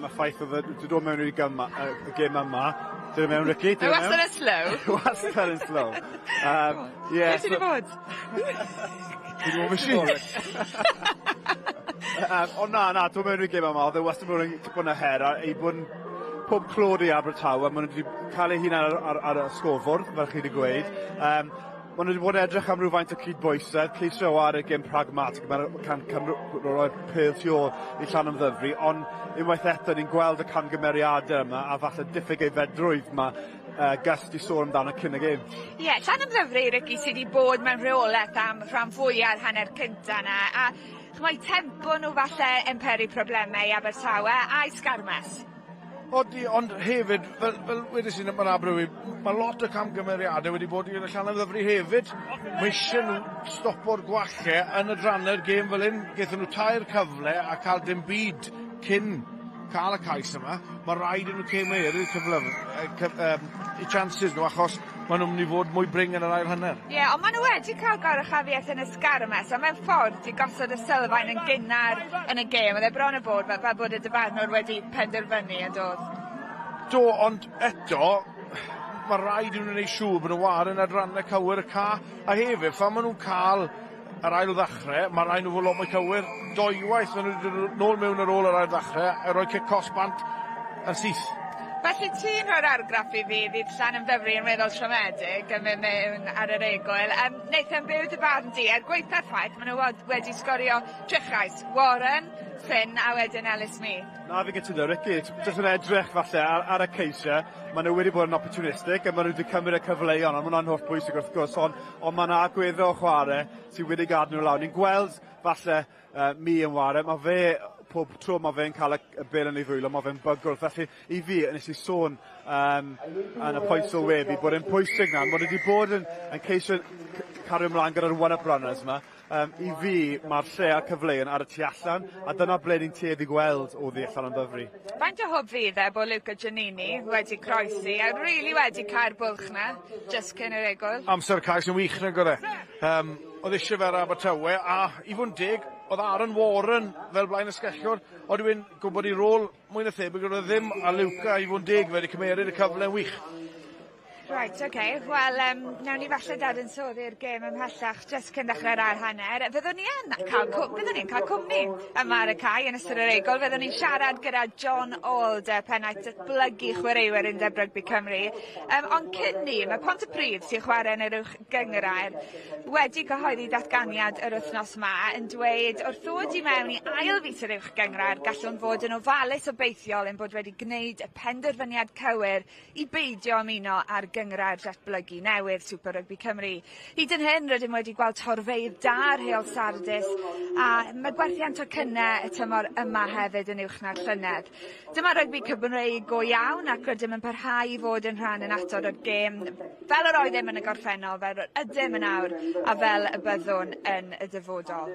Y ffaith oedd wedi dod mewn i'r y gêm yma. Dod mewn, Ricky? Mae wastad yn slow. Wastad yn slow. Lle ti wedi bod? Dwi'n gwybod beth si. Ond na, dod mewn i'r gêm yma, oedd e wastad bod yn tipyn o her, a ei bod yn pob clod i Abertawe, maen nhw wedi cael eu hunain ar y sgorfwrdd, fel chi wedi gweud. Maen nhw wedi bod yn edrych am rhywfaint o cydbwysedd, ceisio chwarae gêm pragmatic, mae'n rhoi'r pêl tu ôl i Llanymddyfri, ond unwaith eto ni'n gweld y camgymeriadau yma, a falle diffyg ei fedrwydd yma, Gus di sôn amdano cyn y gêm. Ie, yeah, Llanymddyfri, Ricky, sydd wedi bod mewn rheolaeth am rhan fwyaf o'r hanner cynta yna, a mae tempo nhw falle yn peri problemau i Abertawe a'i sgarmes. Odi, ond hefyd, fel wedes i, mae'r Abertawe, mae lot o camgymeriadau wedi bod i'r Llanymddyfri hefyd. Mae eisiau nhw stopo'r gwallau yn y drannau'r gêm fel hyn. Gaethon nhw 3 cyfle a cael dim byd cyn cael y cais yma. Mae rhaid i nhw cymeru'r cyfle, i chances nhw, achos maen nhw'n mynd i fod mwy bring yn yr ail hanner. Ie, yeah, ond maen nhw wedi cael goruchafiaeth yn y sgarmes, a mewn ffordd di gosod y sylfaen yn gynnar yn y gêm. Oedd e bron y bod fel bod y dyfarnwr wedi penderfynu yn dod. Do, ond eto, mae rhaid i nhw'n gwneud siŵr bod nhw'n waren adrannau cywir y ca. A hefyd, phan maen nhw'n cael yr ail ddechrau, mae rhaid nhw fod lot mwy cywir. Dwywaith maen nhw wedi dod nôl mewn ar ôl yr ail ddechrau, a rhoi cic cosb bant yn syth. Felly ti'n rhoi'r argraff i fi fydd Llanymddyfri yn weddol siomedig yn mynd mewn ar yr egwyl. Nathan, be yw dy barn di? Er gwaetha'r ffaith, maen nhw wedi sgorio 3 chais. Warren, Finn a wedyn Ellis Mee. Na, fi'n cytuno, Ricky. Jyst yn edrych falle ar y ceisiau, maen nhw wedi bod yn opportunistic a maen nhw wedi cymryd y cyfleoedd, ond maen nhw'n holl bwysig wrth gwrs, ond mae yna agwedd o chwarae sydd wedi gadw nhw lawr. Ni'n gweld falle Mee yn ware, mae fe, pob tro mae fe'n cael y bêl yn ei ddwylo, mae fe'n bygwrth. Felly i fi, nes i sôn yn y pwynt sylwebu bod e'n pwysig na, bod wedi bod yn ceisio cario ymlaen gyda'r one-up runners yma. I fi, mae'r lle a'r cyfleoedd ar y tu allan, a dyna ble ni'n tueddu gweld o ddi allan yn Llanymddyfri. Faint o hwb fydd e bod Luca Giannini wedi croesi a really wedi cael bwlch na, just cyn yr egwyl? Amser cais yn wych nag oedd e. Oedd eisiau fe ar Abertawe, a i fod yn deg, oedd Aaron Warren fel blaen ysgellwr, oedd yw'n gwybod i rôl mwy na thebyg, oedd e ddim, a Luca i fod yn deg wedi cymeryd y cyfle yn wych. Right, okay. Wel, nawn ni falle dadansoddi'r gêm ymhellach jyst cyn dechrau'r ail hanner. Fyddwn ni'n cael cwmni yma ar y cae yn ystod yr egwyl. Fyddwn ni'n siarad gyda John Auld, pennaeth datblygu chwaraewyr Undeb Rygbi Cymru. Ond cyn ni, mae Pontypridd sy'n chwarae yn yr uwch gynghrair wedi cyhoeddi datganiad yr wythnos ma yn dweud wrth ddod i mewn i ail fis yr uwch gynghrair gallwn fod yn ofalus obeithiol ein bod wedi gwneud y penderfyniad cywir i beidio ymuno â'r gynghrair datblygu newydd Super Rugby Cymru. Hyd yn hyn rydym wedi gweld torfeydd da ar Heol Sardis a mae gwerthiant tocynnau y tymor yma hefyd yn uwch na'r llynedd. Dyma rygbi Cymreig go iawn ac rydym yn parhau i fod yn rhan annatod o'r gêm fel yr oeddem yn y gorffennol, fel yr ydym yn awr a fel y byddwn yn y dyfodol.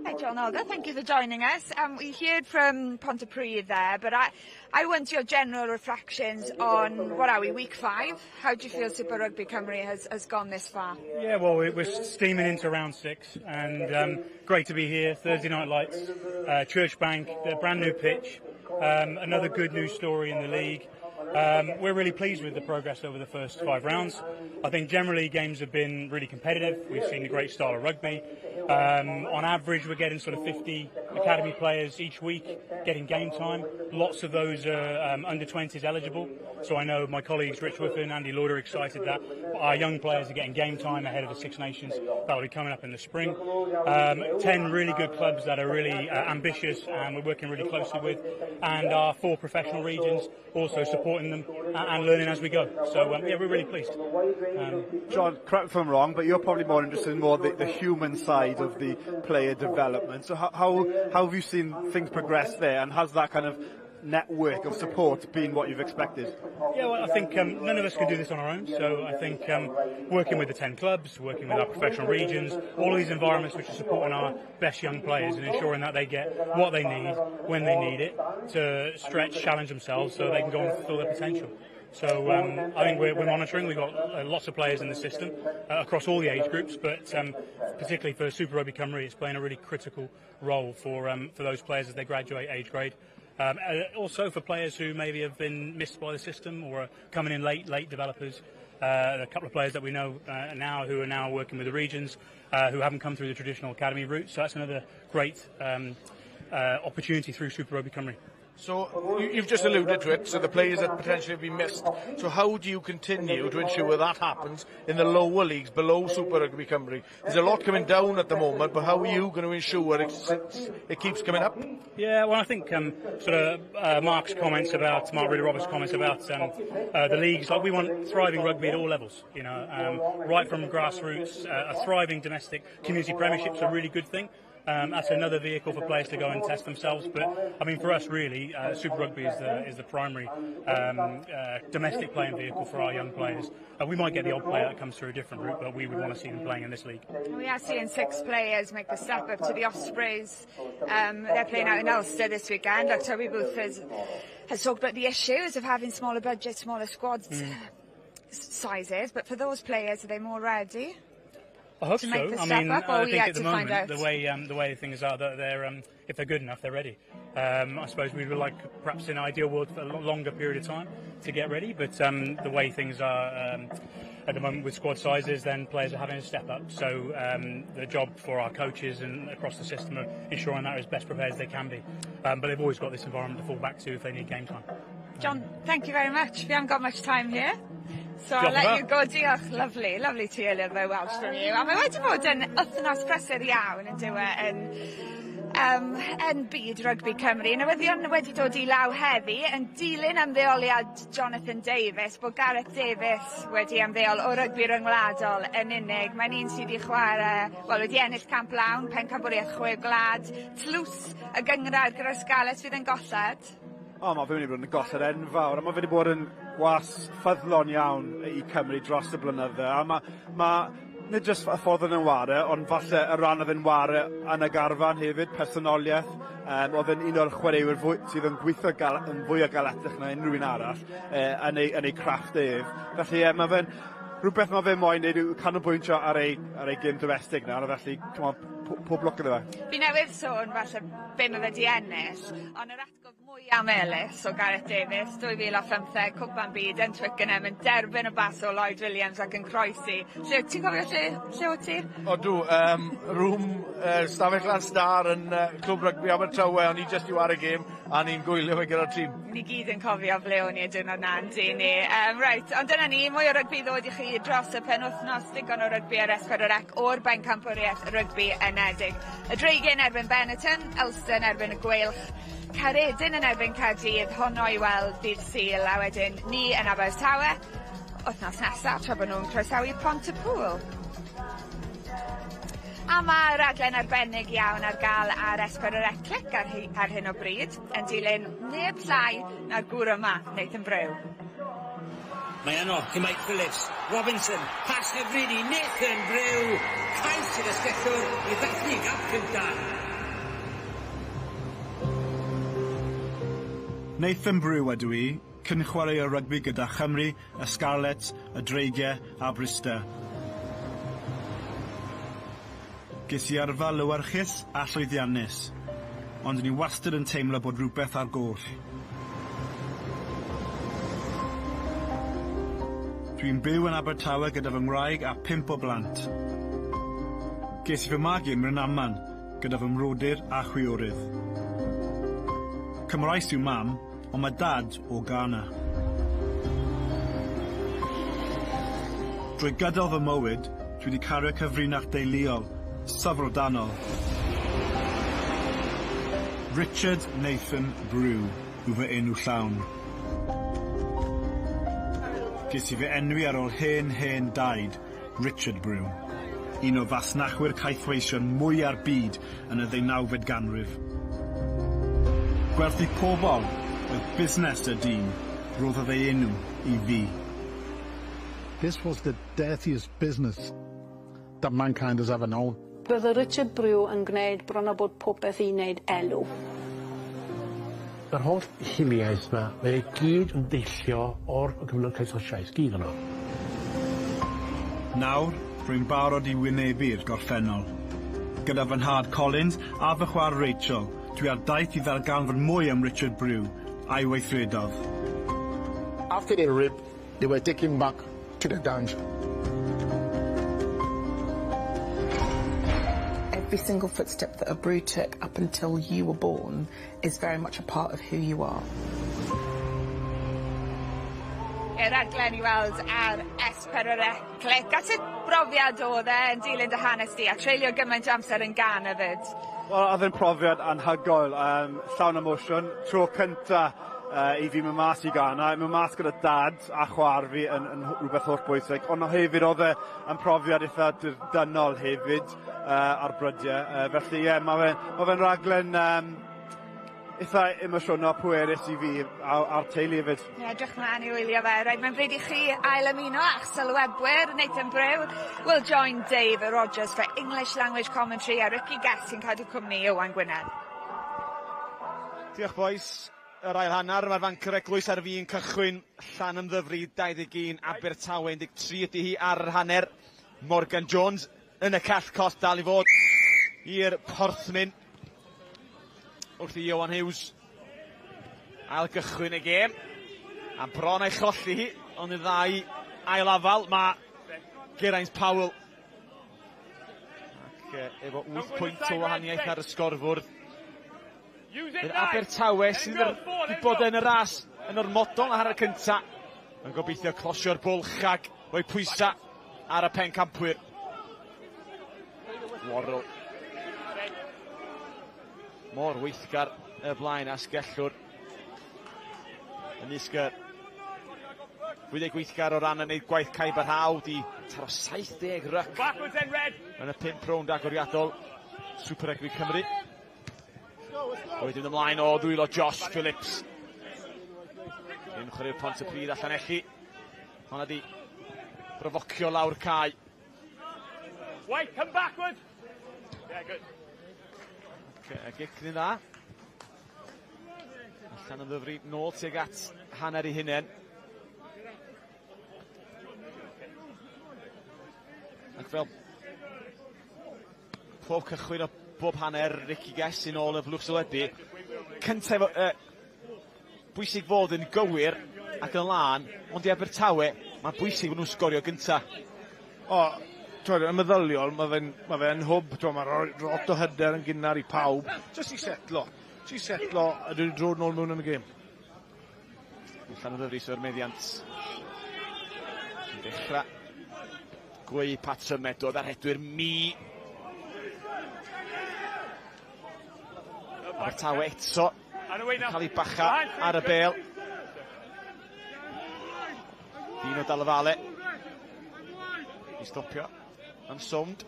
Hi John Alder, thank you for joining us. We heard from Pontypridd there, but I want your general reflections on, what are we, week 5? How do you feel Super Rugby Cymru has gone this far? Yeah, well, we're steaming into round 6, and great to be here. Thursday Night Lights, Church Bank, the brand new pitch, another good news story in the league. We're really pleased with the progress over the first 5 rounds. I think generally games have been really competitive. We've seen a great style of rugby. On average, we're getting sort of 50 academy players each week getting game time. Lots of those are under 20s eligible. So I know my colleagues Rich Whiffen, Andy Lloyd are excited that our young players are getting game time ahead of the Six Nations. That'll be coming up in the spring. 10 really good clubs that are really ambitious and we're working really closely with, and our 4 professional regions also supporting them and learning as we go. So yeah, we're really pleased. John, correct me if I'm wrong, but you're probably more interested in more the human side of the player development. So how have you seen things progress there, and has that kind of network of support been what you've expected? Yeah, well, I think none of us can do this on our own, so I think working with the 10 clubs, working with our professional regions, all of these environments which are supporting our best young players and ensuring that they get what they need when they need it to stretch, challenge themselves so they can go and fulfill their potential. So I think we're monitoring. We've got lots of players in the system across all the age groups, but particularly for Super Rugby Cymru, it's playing a really critical role for those players as they graduate age grade. Also for players who maybe have been missed by the system or are coming in late developers. A couple of players that we know now who are now working with the regions who haven't come through the traditional academy route. So that's another great opportunity through Super Rugby Cymru. So you've just alluded to it, so the players that potentially have been missed. So how do you continue to ensure that happens in the lower leagues, below Super Rugby Cymru? There's a lot coming down at the moment, but how are you going to ensure it keeps coming up? Yeah, well, I think Mark's comments about, Mark Ridley-Roberts' comments about the leagues, like we want thriving rugby at all levels, you know, right from grassroots, a thriving domestic community premiership's a really good thing. That's another vehicle for players to go and test themselves. But I mean, for us, really, Super Rugby is the primary domestic playing vehicle for our young players. We might get the odd player that comes through a different route, but we would want to see them playing in this league. We are seeing 6 players make the step up to the Ospreys. They're playing out in Ulster this weekend. Like Toby Booth has talked about the issues of having smaller budgets, smaller squads sizes. But for those players, are they more ready? I hope so. I mean, I think at the moment, the way things are, that they're if they're good enough, they're ready. I suppose we would like, perhaps in an ideal world, for a longer period of time to get ready. But the way things are at the moment with squad sizes, then players are having to step up. So the job for our coaches and across the system are ensuring that as best prepared as they can be. But they've always got this environment to fall back to if they need game time. John, thank you very much. We haven't got much time here. So I'll let you go. Diolch. Lovely, lovely to hear a little bit of Welsh from you. A mae wedi bod yn wythnos prysur iawn yn dyw e yn byd rygbi Cymru. Newyddion wedi dod i law heddi yn dilyn ymddeoliad Jonathan Davies, bod Gareth Davies wedi ymddeol o rygbi ryngwladol yn unig. Mae'n un sydd wedi chwarae, wel, wedi ennill camp lawn, pencampwriaeth 6 gwlad, tlws y gynghrair gyda'r Scarlets fydd yn golled. O, mae fe wedi bod yn golled enfawr, a mae fe wedi bod yn was ffyddlon iawn i Cymru dros y blynydde. A mae nid jyst y ffordd yn ware, ond falle y ran oedd yn ware yn y garfan hefyd, personoliaeth. Oedd yn un o'r chwaraewyr sydd yn gweithio yn fwy o galetach na unrhyw un arall yn ei crafft ef. Felly mae fe'n rhywbeth mae fe moyn neud yw canolbwyntio ar ei gêm domestig nawr, a felly Pob lwc iddo fe. Fi newydd sôn falle be mae fe di ennill, ond yr atgof mwyaf melys o Gareth Davies, 2015, Cwpan Byd yn Twickenham, yn derbyn y bas o Lloyd Williams ac yn croesi. Lle, ti'n cofio lle o ti? Odw, rŵm Stafell Lan Star yn Clwb Rygbi Abertawe, o'n i jyst i ware gêm, a ni'n gwylio fe gyda'r tîm. Ni gyd yn cofio ble o'n i y diwrnod na, yndyn ni. Reit, ond dyna ni, mwy o rygbi ddod i chi dros y penwythnos, digon o rygbi ar S4C o'r Bencampwriaeth Rygbi Unedig. Y Dreigiau yn erbyn Benetton, Ulster yn erbyn y Gweilch, Caeredin yn erbyn Caerdydd, honno i weld ddydd Sul, a wedyn ni yn Abertawe, wythnos nesaf, tra bod nhw'n croesawu Pontypool. A mae raglen arbennig iawn ar gael ar S4C Clic ar hyn o bryd, yn dilyn neb llai na'r gŵr yma, Nathan Brew. Mae yno i Mike Phillips, Robinson, pas hyfryd i Nathan Brew, cais i'r asgellwr i ddathlu gap cyntaf. Nathan Brew ydw i, cyn chwarae rygbi gyda Chymru, y Scarlets, y Dreigiau a Bryste. Ges i yrfa lywyrchus a llwyddiannus, ond o'n i wastad yn teimlo bod rhywbeth ar goll. Dwi'n byw yn Abertawe gyda fy ngwraig a 5 o blant. Ges i fy magu ym Mrynaman gyda fy mrodyr a chwiorydd. Cymraes yw mam, ond mae dad o Ghana. Drwy gydol fy mywyd, dwi wedi cario cyfrinach deuluol, syfrdanol. Richard Nathan Brew yw fy enw llawn. Ges i fy enwi ar ôl hen, hen daid, Richard Brew, un o fasnachwyr caethweision mwya'r byd yn y 19fed ganrif. Gwerthu pobl oedd busnes y dyn, roddodd ei enw i fi. This was the dirtiest business that mankind has ever known. Bydde Richard Brew yn gwneud bron o bod popeth i wneud elw. Mae'r holl hiliaeth yma, mae e gyd yn deillio o'r gyfnod caethwasiaeth, gyd yno. Nawr, rwy'n barod i wynebu'r gorffennol. Gyda fy nhad Collins a fy chwaer Rachel, dwi ar daith i ddarganfod mwy am Richard Brew a'i weithredodd. After the rape, they were taken back to the dungeon. Every single footstep that a Brew took up until you were born is very much a part of who you are. Y raglen i weld ar S4C Clic. A sut brofiad oedd e yn dilyn dy hanes di a treulio gymaint o amser yn Ghana fyd? Wel, oedd e'n profiad anhygoel, llawn emosiwn. Tro cynta i fi mynd mas i Ghana, mynd mas gyda dad a chwaer fi yn rhywbeth holl bwysig, ond hefyd oedd e yn profiad eitha dirdynnol hefyd ar brydiau. Felly ie, yeah, mae fe'n raglen eitha emosiynol pwerus i fi a'r teulu hefyd. Ie, edrych mlaen i wylio fe. Reit, mae'n bryd i chi ail ymuno a'ch sylwebwyr, Nathan Brew will join Dave Rogers for English language commentary a Ricky Guest sy'n cadw cwmni Iwan Gwynedd. Diolch, boys. Yr ail hanner, mae'r fanc yr eglwys ar fin cychwyn. Llanymddyfri 21, Abertawe 13 ydy hi ar yr hanner. Morgan Jones yn y cell cosb dal i fod i'r Porthmyn. Wrth i Iwan Hughes ail gychwyn y gêm. A bron a'i cholli hi, ond y ddau ail afal, mae Geraint Powell. Ac efo 8 pwynt o wahaniaeth ar y sgorfwrdd. Yr Abertawe sydd wedi bod yn y ras yn ormodol ar y cynta. Yn gobeithio closio'r bwlch ac rhoi pwysa ar y pencampwyr. Worrell. Mor weithgar y blaen asgellwr. Ymysg y fwyaf gweithgar o ran yn neud gwaith caib a rhaw, di taro 70 ryc yn y 5 rownd agoriadol Super Rugby Cymru. Wedyn ymlaen o ddwylo Josh Phillips. Un chwarae'r Pontypridd allan elli. Honna di profocio lawr cae. Wait, come backward! Yeah, good. Okay, gic yn dda. Allan yn ddyfri, nôl tuag at hanner i hunain. Ac fel Pob cychwyn o bob hanner, Ricky Guess yn ôl y blwch sylwebu. Cyntaf, bwysig fod yn gywir ac yn lân, ond i Abertawe, mae'n bwysig bod nhw'n sgorio gynta. O, twyd, yn meddyliol, mae fe'n ma fe hwb, twyd, mae'n rhoi lot o hyder yn gynnar i pawb. Jyst i setlo, jyst i setlo, a dwi'n dod nôl mewn yn y gêm. Llanymddyfri sydd o'r meddiant. Yn dechrau gweu patrymau, dod ar hedwyr mi. Abertawe eto yn cael ei bacha ar y bel. Dino Dalla I stopio yn sownd.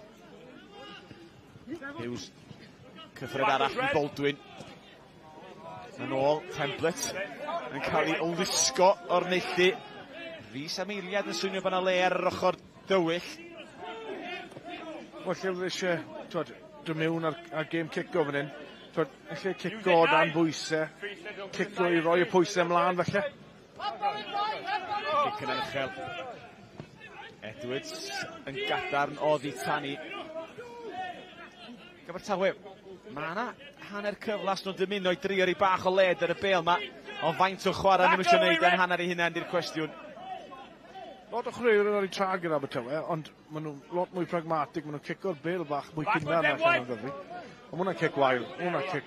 Hughes cyffred arall i Baldwin. Yn ôl, Templet yn cael ei lusgo o'r neilltu. Rhys am eiliad yn swnio bod yna le ar yr ochr dywyll. Wel, lle oedd eisiau, twod, dod mewn ar gêm cico fan hyn. Twod, lle cico o dan bwysau, cico i roi y pwysau ymlaen falle. Cic yn uchel. Edwards yn gadarn oddi tani. Abertawe, mae yna hanner cyflas nhw'n dymuno i drio rhy bach o led ar y bêl ma. Ond faint o chwarae nhw'n eisiau gwneud yn hanner ei hunain di'r cwestiwn. Lot o chwaraewyr ar eu traed gyda Abertawe, ond maen nhw'n lot mwy pragmatic, maen nhw'n cico'r bêl bach mwy cynnar na Llanymddyfri. Ond ma' hwnna'n cic wael, ma' hwnna'n cic,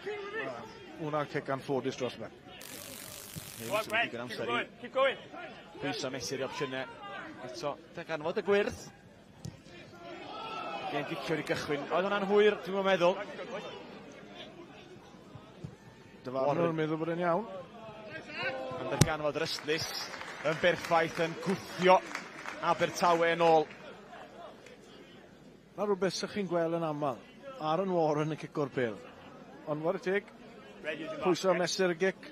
hwnna'n cic anffodus dros ben. Hughes yn digon amser i pwyso mesur i opsiynau. Eto, darganfod y gwyrdd. Gen giciwr i gychwyn. Oedd hwnna'n hwyr, dwi'n meddwl. Dyfarnwr yn meddwl bod e'n iawn. Yn darganfod yr ystlys yn berffaith yn gwthio Abertawe yn ôl. Na rhywbeth sy'ch chi'n gweld yn aml. Aaron Warren yn cico'r bêl. Ond whare teg, pwyso mesur y gic.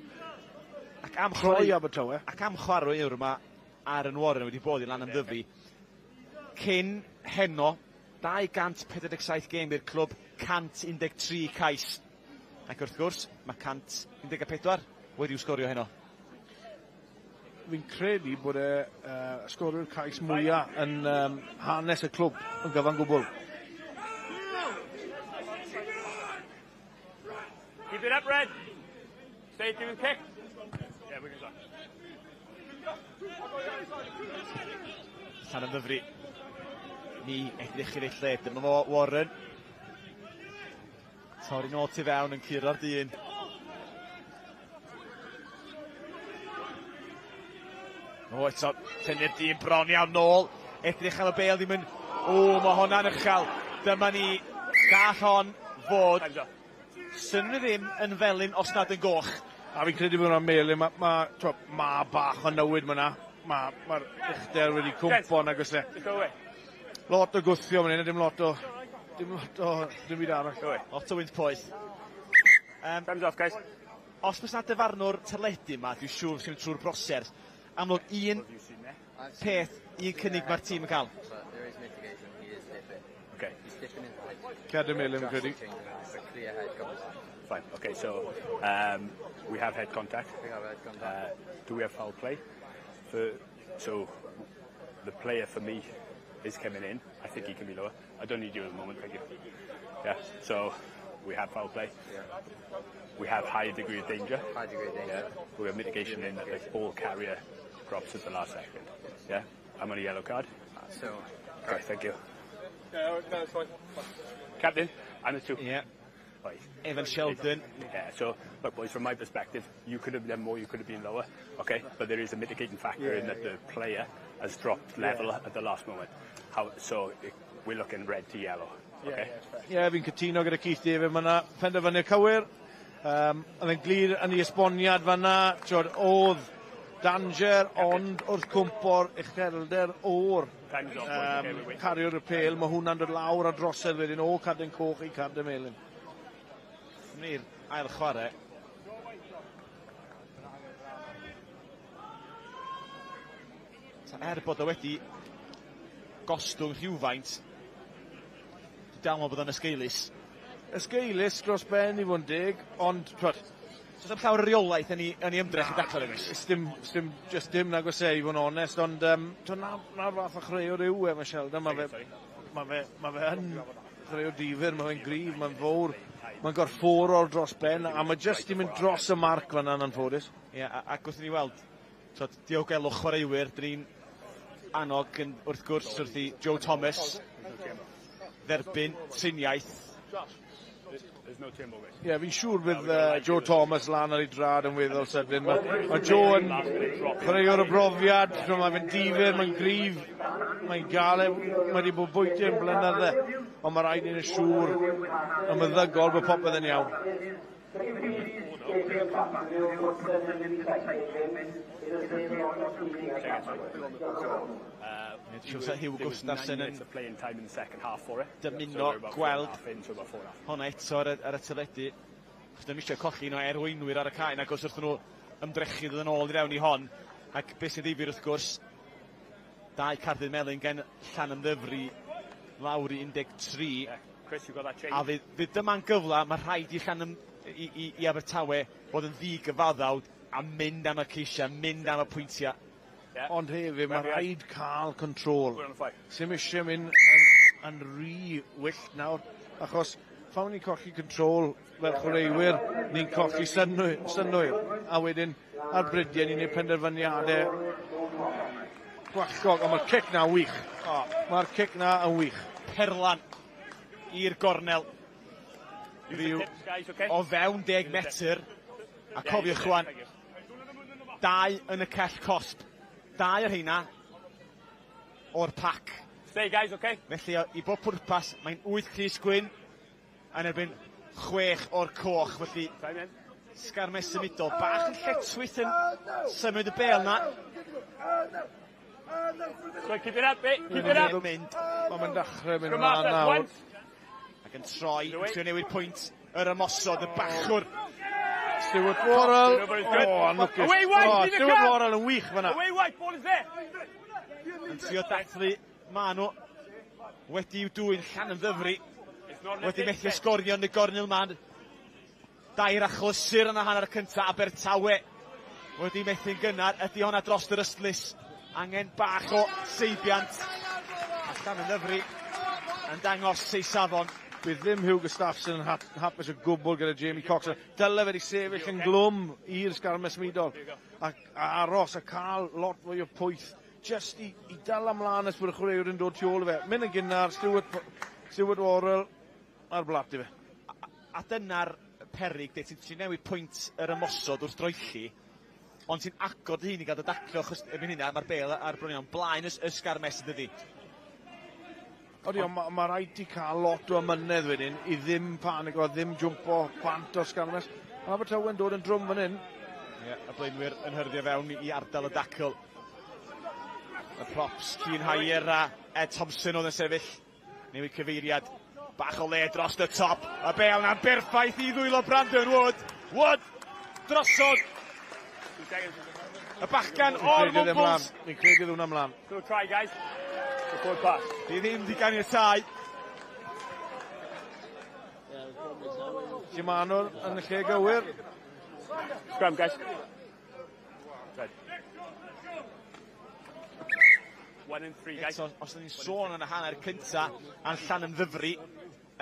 Ac am Troi Abertawe. Ac am chwaraewr mae Aaron Warren wedi bod i Lanymddyfri. Cyn heno, 247 gêm i'r clwb, 113 cais. Ac wrth gwrs, mae 114 wedi'w sgorio heno. Fi'n credu bod e sgoriwr cais mwyaf yn hanes y clwb yn gyfan gwbl. Keep it up, Red. Stay, give him kick. Yeah, we can go. Llanymddyfri. Ni edrych i'r lle. Dyma fo Warren. Torri nôl tu fewn yn curo'r dyn. O, eto, tynnu'r dyn bron iawn nôl. Edrych am y bêl ddim yn... O, mae hwnna'n uchel. Dyma ni. Gall hon fod. Sy'n ddim yn felyn os nad yn goch. A fi'n credu bod hwnna'n melyn. Ma bach o newid ma' 'na. Mae'r uchder wedi cwmpo nag oes e. Lot o gwthio fan hyn a dim lot o... Dim lot o... Dim byd arall. Lot o wynt poeth. Time's off, guys. Os fysa dyfarnwr teledu yma, dwi'n siŵr sy'n trwy'r broses. Amlwg, un peth, un cynnig mae'r tîm yn cael. Okay. Cerdyn melyn, fi'n credu. Fine. Okay, so we have head contact. We have head contact. Do we have foul play? So the player for me is coming in. I think he can be lower. I don't need you at the moment, thank you. Yeah, so we have foul play. Yeah. We have high degree of danger. High degree of danger. Yeah. We have mitigation in that the ball carrier drops at the last second. Yeah. I'm on a yellow card. So. Okay, thank you. No, it's fine. Captain, I'm the two. Yeah. Right. Evan Sheldon. Yeah, so, look, boys, from my perspective, you could have done more, you could have been lower, okay? But there is a mitigating factor in that the player has dropped level at the last moment. So we're looking red to yellow, okay? Ie, yeah, fi'n cytuno gyda Keith David mae yna penderfyniad cywir. Oedd e'n glir yn ei esboniad fanna, twod, oedd danger, ond wrth cwmpo'r uchelder o'r Time's off, boys, okay, we wait. cariwr y pêl, mae hwnna'n dod lawr ar drosedd wedyn o cardyn coch i cardyn melyn. Ni'r ail chwarae. So bod o wedi gostwng rhywfaint, dwi dal yn meddwl bod o'n esgeulus. Esgeulus dros ben i fod yn deg, ond twod, So does llawer o reolaeth yn ei ymdrech i daclo Lewis. Dim, dim, just dim nag oes e, i fod yn onest, ond na fath o chwaraewr yw e, mae Sheldon, mae fe yn chwaraewr difyr, mae fe'n gryf, mae'n fawr, mae'n gorfforol dros ben, a mae jyst 'di mynd dros y marc fan'na yn anffodus. Ie, yeah, ac wrth i ni weld, twod, diogelwch chwaraewyr, dyn ni'n annog yn, wrth gwrs wrth i Joe Thomas dderbyn triniaeth. Ie, yeah, fi'n siŵr bydd Joe Thomas lan ar ei drad yn weddol sydyn. Mae Joe yn chwaraewr o brofiad, mae fe'n difyr, mae'n gryf, mae'n galed, mae wedi bod bwyty yn blynydde, ond mae rhaid i'n siŵr y meddygol bod popeth yn iawn. Siwr Hugh Gustafsson yn dymuno gweld honna eto ar y teledu. Chos ddim eisiau colli un o erweinwyr ar y cae, nag os wrth nhw ymdrechu ddod yn ôl i fewn i hon. Ac beth sy'n ddifyr wrth gwrs, 2 cardyn melyn gen Llanymddyfri lawr i 13. Chris, you got that change. A fydd dyma'n gyfle, mae rhaid i i Abertawe fod yn ddigyfaddawd a mynd am y ceisiau, mynd am y pwyntiau. Yeah. Ond hefyd, mae rhaid cael control. Sim eisiau mynd yn rhy wyllt nawr, achos phan ni'n colli control fel chwaraewyr, ni'n colli synnwyr. A wedyn, ar brydiau, ni'n gwneud penderfyniadau gwallgog, ond mae'r cic na wych. Mae'r cic na yn wych. Perlan i'r gornel. Rhyw o fewn 10 metr. A cofiwch chwan, 2 yn y cell cosb. 2 ar heina o'r pac. Stay guys, okay? Felly i bob pwrpas, mae'n 8 crys gwyn yn erbyn 6 o'r coch. Felly sgarmes symudol, bach yn lletchwith yn symud y bêl na. So keep it up, mate. Keep it up. Mynd. Mae'n dechrau mynd mlaen nawr. Ac yn troi, yn trio newid pwynt yr ymosod, y bachwr. Stuart Worrell. O, anlwcus. Stuart Worrell yn wych fan'na. Away white, ball is there. Yn trio dathlu, ma nhw wedi i'w dwyn Llanymddyfri. Wedi methu sgorio yn y gornel man. 2 achlysur yn y hanner cynta, Abertawe wedi methu'n gynnar. Ydy honna dros yr ystlys. Angen bach o seibiant. A Llanymddyfri yn dangos ei safon. Bydd ddim Hugh Gustafsson yn hapus o gwbl gyda Jamie Cox. Dyle fe wedi sefyll yn glwm i'r sgarmes symudol a aros a cael lot fwy o pwyth just i dal ymlaen nes bod y chwaraewr yn dod tu ôl i fe. Mynd yn gynnar, Stuart Worrell ar blat i fe. A dyna'r peryg, de, ti'n newid pwynt yr ymosod wrth droelli, ond ti'n agor dy hun i gael dy daclo, achos erbyn hynna mae'r bêl ar bron iawn blaen y sgarmes yn dydi. Odi, ond mae rhaid ti cael lot o amynedd wedyn i ddim panico, ddim jwmpo bant o'r sgarmes. Mae Abertawe'n dod yn drwm fan hyn. Ie, y blaenwyr yn hyrddio fewn i ardal y dacl. Y props, Cian Hyer a Ed Thompson oedd yn sefyll. Newid cyfeiriad, bach o le dros y top. Y bêl na'n berffaith i ddwylo Brandon Wood. Wood, drosodd. Y bachgan o'r Mwmbwls. Ni'n credu ddwn ymlaen. Go try, guys. Pass. Di ddim di ganiatáu. Simanwr yn y lle gywir. Scrum, guys. Right. 1 and 3, guys. Eto, os ydyn ni'n sôn yn y hanner cynta, a'n Llanymddyfri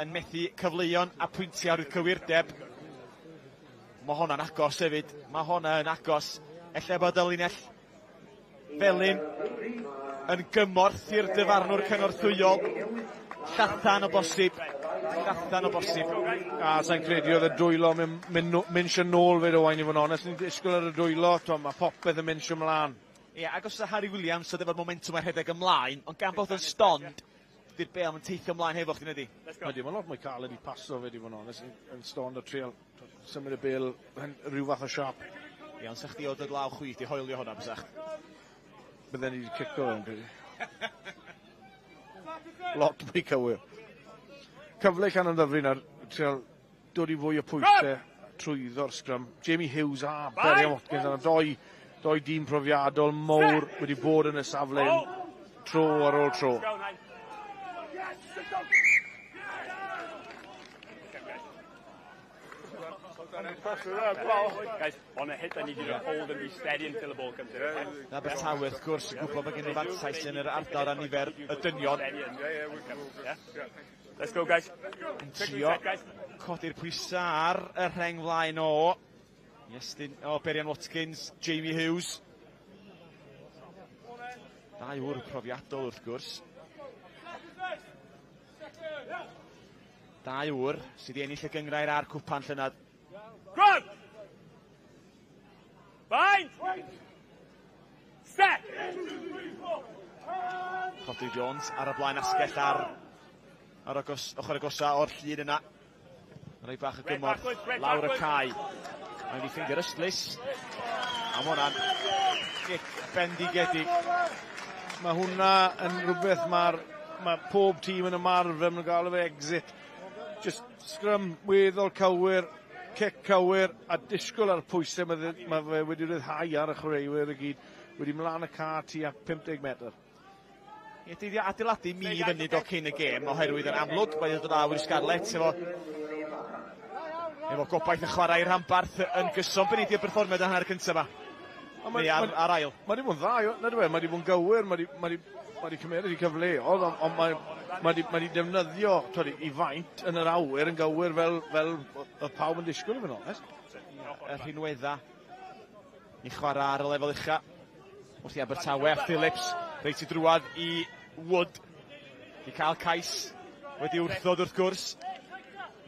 yn methu cyfleon a pwyntiau ar y cywirdeb. Mae honna'n agos hefyd. Mae honna yn agos. Ella bod y linell felyn yn gymorth i'r dyfarnwr cynorthwyol. Llathan o bosib. Llathan o bosib. A sa'n credu oedd y dwylo mynd sio nôl fyd Owain i fod yn onest. Ni'n disgwyl ar y dwylo, mae popeth yn mynd sio mlaen. Ie, ac os oedd Harry Williams oedd efo'r momentum ar rhedeg ymlaen, ond gan bod yn stond, di'r bêl yn teithio ymlaen hefo chdi, nadi? Ydy, mae lot mwy caled i paso fyd i fod yn onest, yn stond a trial symud y bêl yn rhyw fath o siap. Ie, ond sa chdi o dod law chwith i hoelio hwnna, bysach? Bydden ni wedi cico fe'n credu. Lot mwy cywir. Cyfle i Llanymddyfri nawr, trial dod i fwy o pwysau trwyddo'r sgrym. Jamie Hughes a Barry Watkins yna, doi dîm profiadol mawr wedi bod yn y safle tro ar ôl tro. Guys, on a hit, I need you to hold and be steady until the ball comes in. Abertawe, wrth gwrs, yn gwybod bod gen i fantais yn yr ardal a nifer y dynion. Let's go, guys. Yn trio codi'r pwysau ar y rheng flaen o Iestyn, o Berian Watkins, Jamie Hughes. Dau wr profiadol wrth gwrs. Dau wr sydd wedi ennill y gyngrair a'r cwpan llynedd. Grab! Bind! Set! Rhodri Jones ar y blaen asgell ar, ar agos, ochr agosa o'r llun yna. Rhoi bach o gymorth lawr y cae. Mae'n wedi ffeindio'r ystlys. A mae hwnna'n gic bendigedig. Mae hwnna yn rhywbeth mae'r ma pob tîm yn ymarfer, maen nhw'n gael efo exit. Just scrum weddol cywir, cic cywir, a disgwyl ar y pwysau mae, ma fe wedi rhyddhau ar y chwaraewyr i gyd. Wedi mlaen y car tua 50 metr. Ie, di adeiladu mi i fyny do cyn y gêm, oherwydd yn amlwg mae dod lawr i'r Scarlets efo efo gobaith y chwarae i'r rhanbarth yn gyson. Be di'r perfformiad yn hanner cyntaf yma? Neu ar, ar ail? Mae wedi bod yn dda, na dwi, e? mae wedi bod yn gywir, mae wedi, mae wedi, mae wedi cymryd i cyfleoedd, ond on mae, mae wedi, mae wedi defnyddio twyd, i faint yn yr awyr yn gywir fel, fel y pawb yn disgwyl i fod yn onest. Y rhinwedda i chwarae ar y lefel ucha. Wrth i Abertawe a Phillips reit i drwad i Wood i cael cais wedi wrthod wrth gwrs.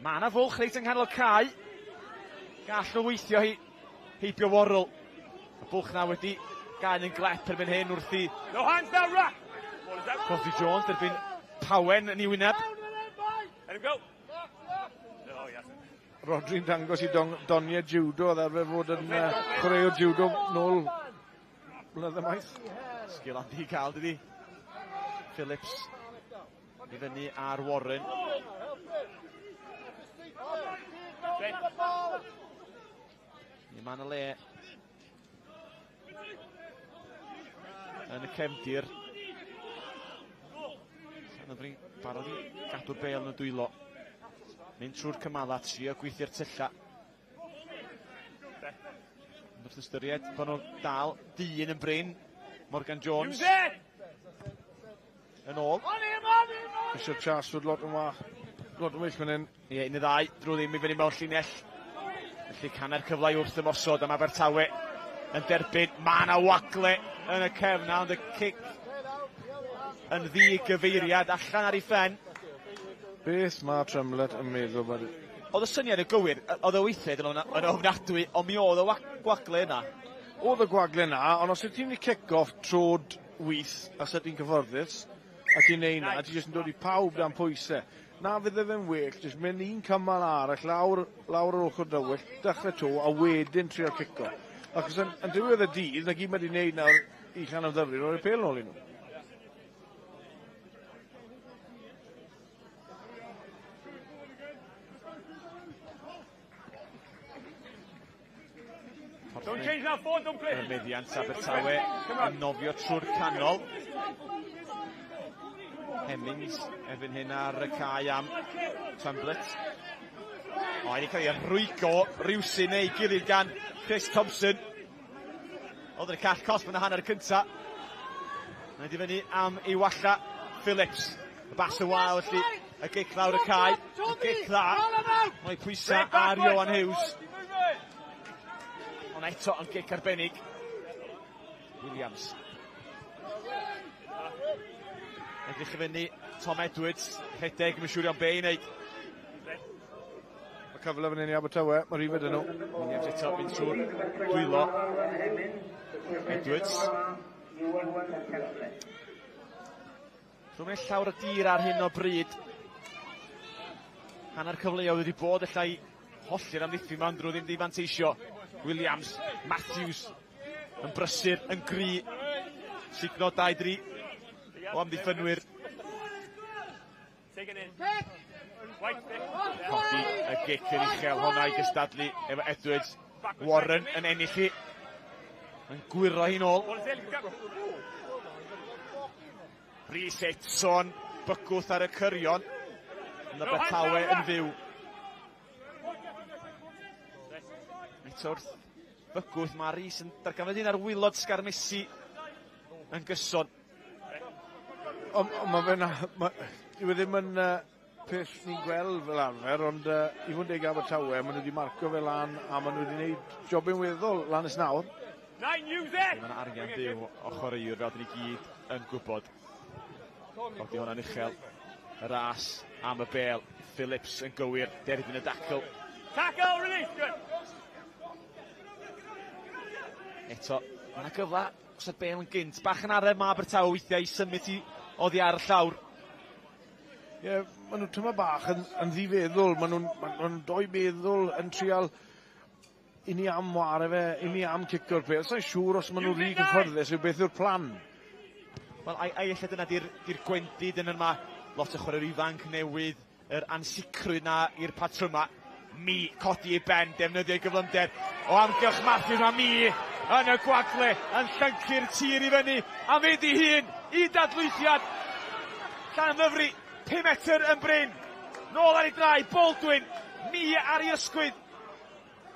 Mae yna fwlch reit yng nghanol y cae. Gall nhw weithio hi heibio Worrell. Y bwlch na wedi gael yn glep erbyn hyn wrth i No hands now, ruck! Rhodri Jones derbyn Pawen yn ei wyneb. Let him go. No, he hasn't. Rodri'n dangos i don, doniau judo, oedd arfer fod yn chwaraewr judo nôl blynydde maith. Sgil andi i gael, dydi? Phillips i fyny ar Warren. Ni man y le yn y cefndir. Llanymddyfri'n barod i gadw'r bel yn y dwylo. Mynd trwy'r cymala, trio gweithio'r tylla. Wrth ystyried bod nhw'n dal dyn yn brin. Morgan Jones. Yn ôl. Eisiau Charswood lot yn wach. Lot yn well fan hyn. Ie, un i ddau, drwy ddim i fyny mewn llinell. Felly canner cyfle i wrth ymosod am Abertawe yn derbyn. Mae yna wagle yn y cefn, ond y cic yn ddigyfeiriad allan ar ei phen. Beth mae Tremlett yn meddwl bod... Oedd y syniad yn gywir, oedd y weithred yn yn ofnadwy, ond mi oedd y gwagle yna. Oedd y gwagle yna, ond os wyt ti'n mynd i kick-off trod 8 a set ti'n cyfforddus, a ti'n neud na, ti jyst yn dod i pawb dan pwysau. Na fydde fe'n well, jyst mynd un cymal arall lawr, lawr yr ochr dywyll, dechrau to, a wedyn trio cico. Achos yn, yn diwedd y dydd, na gyd mae wedi wneud nawr i Llanymddyfri, roi'r pêl nôl i nhw. Don't change now, forward, don't play. Y meddiant Abertawe yn nofio trwy'r canol. Hemmings erbyn hyn ar y cae am Tremblett. O, wedi cael ei rwygo rywsyn neu gilydd gan Chris Thompson. Oedd yn y call cosb yn y hanner cynta. Mae'n di fyny am ei walla Phillips. Y bas y wael felly, y gic lawr y cae. Y gic dda. Mae pwysau ar Johan Hughes. Ond eto yn gic arbennig. Williams. Edrych i fyny, Tom Edwards, rhedeg, mae'n siŵr iawn be i wneud. Mae cyfle fan hyn i Abertawe, mae rhifed yn nhw. Williams eto, mynd trwy'r dwylo. Edwards. Rhwng mynd llawr y dir ar hyn o bryd. Hanner cyfleoedd wedi bod ella i holli'r amddiffyn ma'n drwy ddim di fanteisio. Williams, Matthews yn brysur, yn gry. Signo 2-3 o amddiffynwyr. Codi y gic yn uchel hwnna i gystadlu efo Edwards. Warren yn ennill hi. Yn gwyro hi'n ôl. Rhys Edson, bygwth ar y cyrion. Yn Abertawe yn fyw. Eto wrth bygwth, mae Rhys yn darganfod un ar wylod sgarmesi yn gyson. Ond ma fe'n... Dyw e ddim yn... peth ni'n gweld fel arfer, ond i fod yn deg Abertawe, maen nhw wedi marco fe lan a maen nhw wedi gwneud jobyn weddol lan ys nawr. Mae'n arian byw o chwaraewr fel dyn ni gyd yn gwybod. Codi hwnna'n uchel. Y ras am y bêl. Phillips yn gywir, derbyn y dacl. Tackle, release, good. Eto, mae yna gyfle, os y bêl yn gynt, bach yn araf mae Abertawe weithiau i symud i oddi ar y llawr. Ie, yeah, maen nhw'n tyma bach yn ddifeddwl, maen nhw'n ma nhw doi meddwl yn trial i ni am ware fe, i ni am cico'r bêl. Sa'n siŵr os maen nhw'n rhy gyfforddus yw beth yw'r plan. Wel, a ella dyna di'r gwendid yn yma. Lot o chwaraewyr ifanc newydd, yr ansicrwydd na i'r patryma. Mi codi ei ben, defnyddio ei gyflymder. O amgylch Matthews, mae Mi yn y gwagle, yn llyncu'r tir i fyny, a fynd i hun i dadlwythiad. Llanymddyfri, 5 metr yn brin. Nôl ar ei draed, Baldwin, Mi ar ei ysgwydd.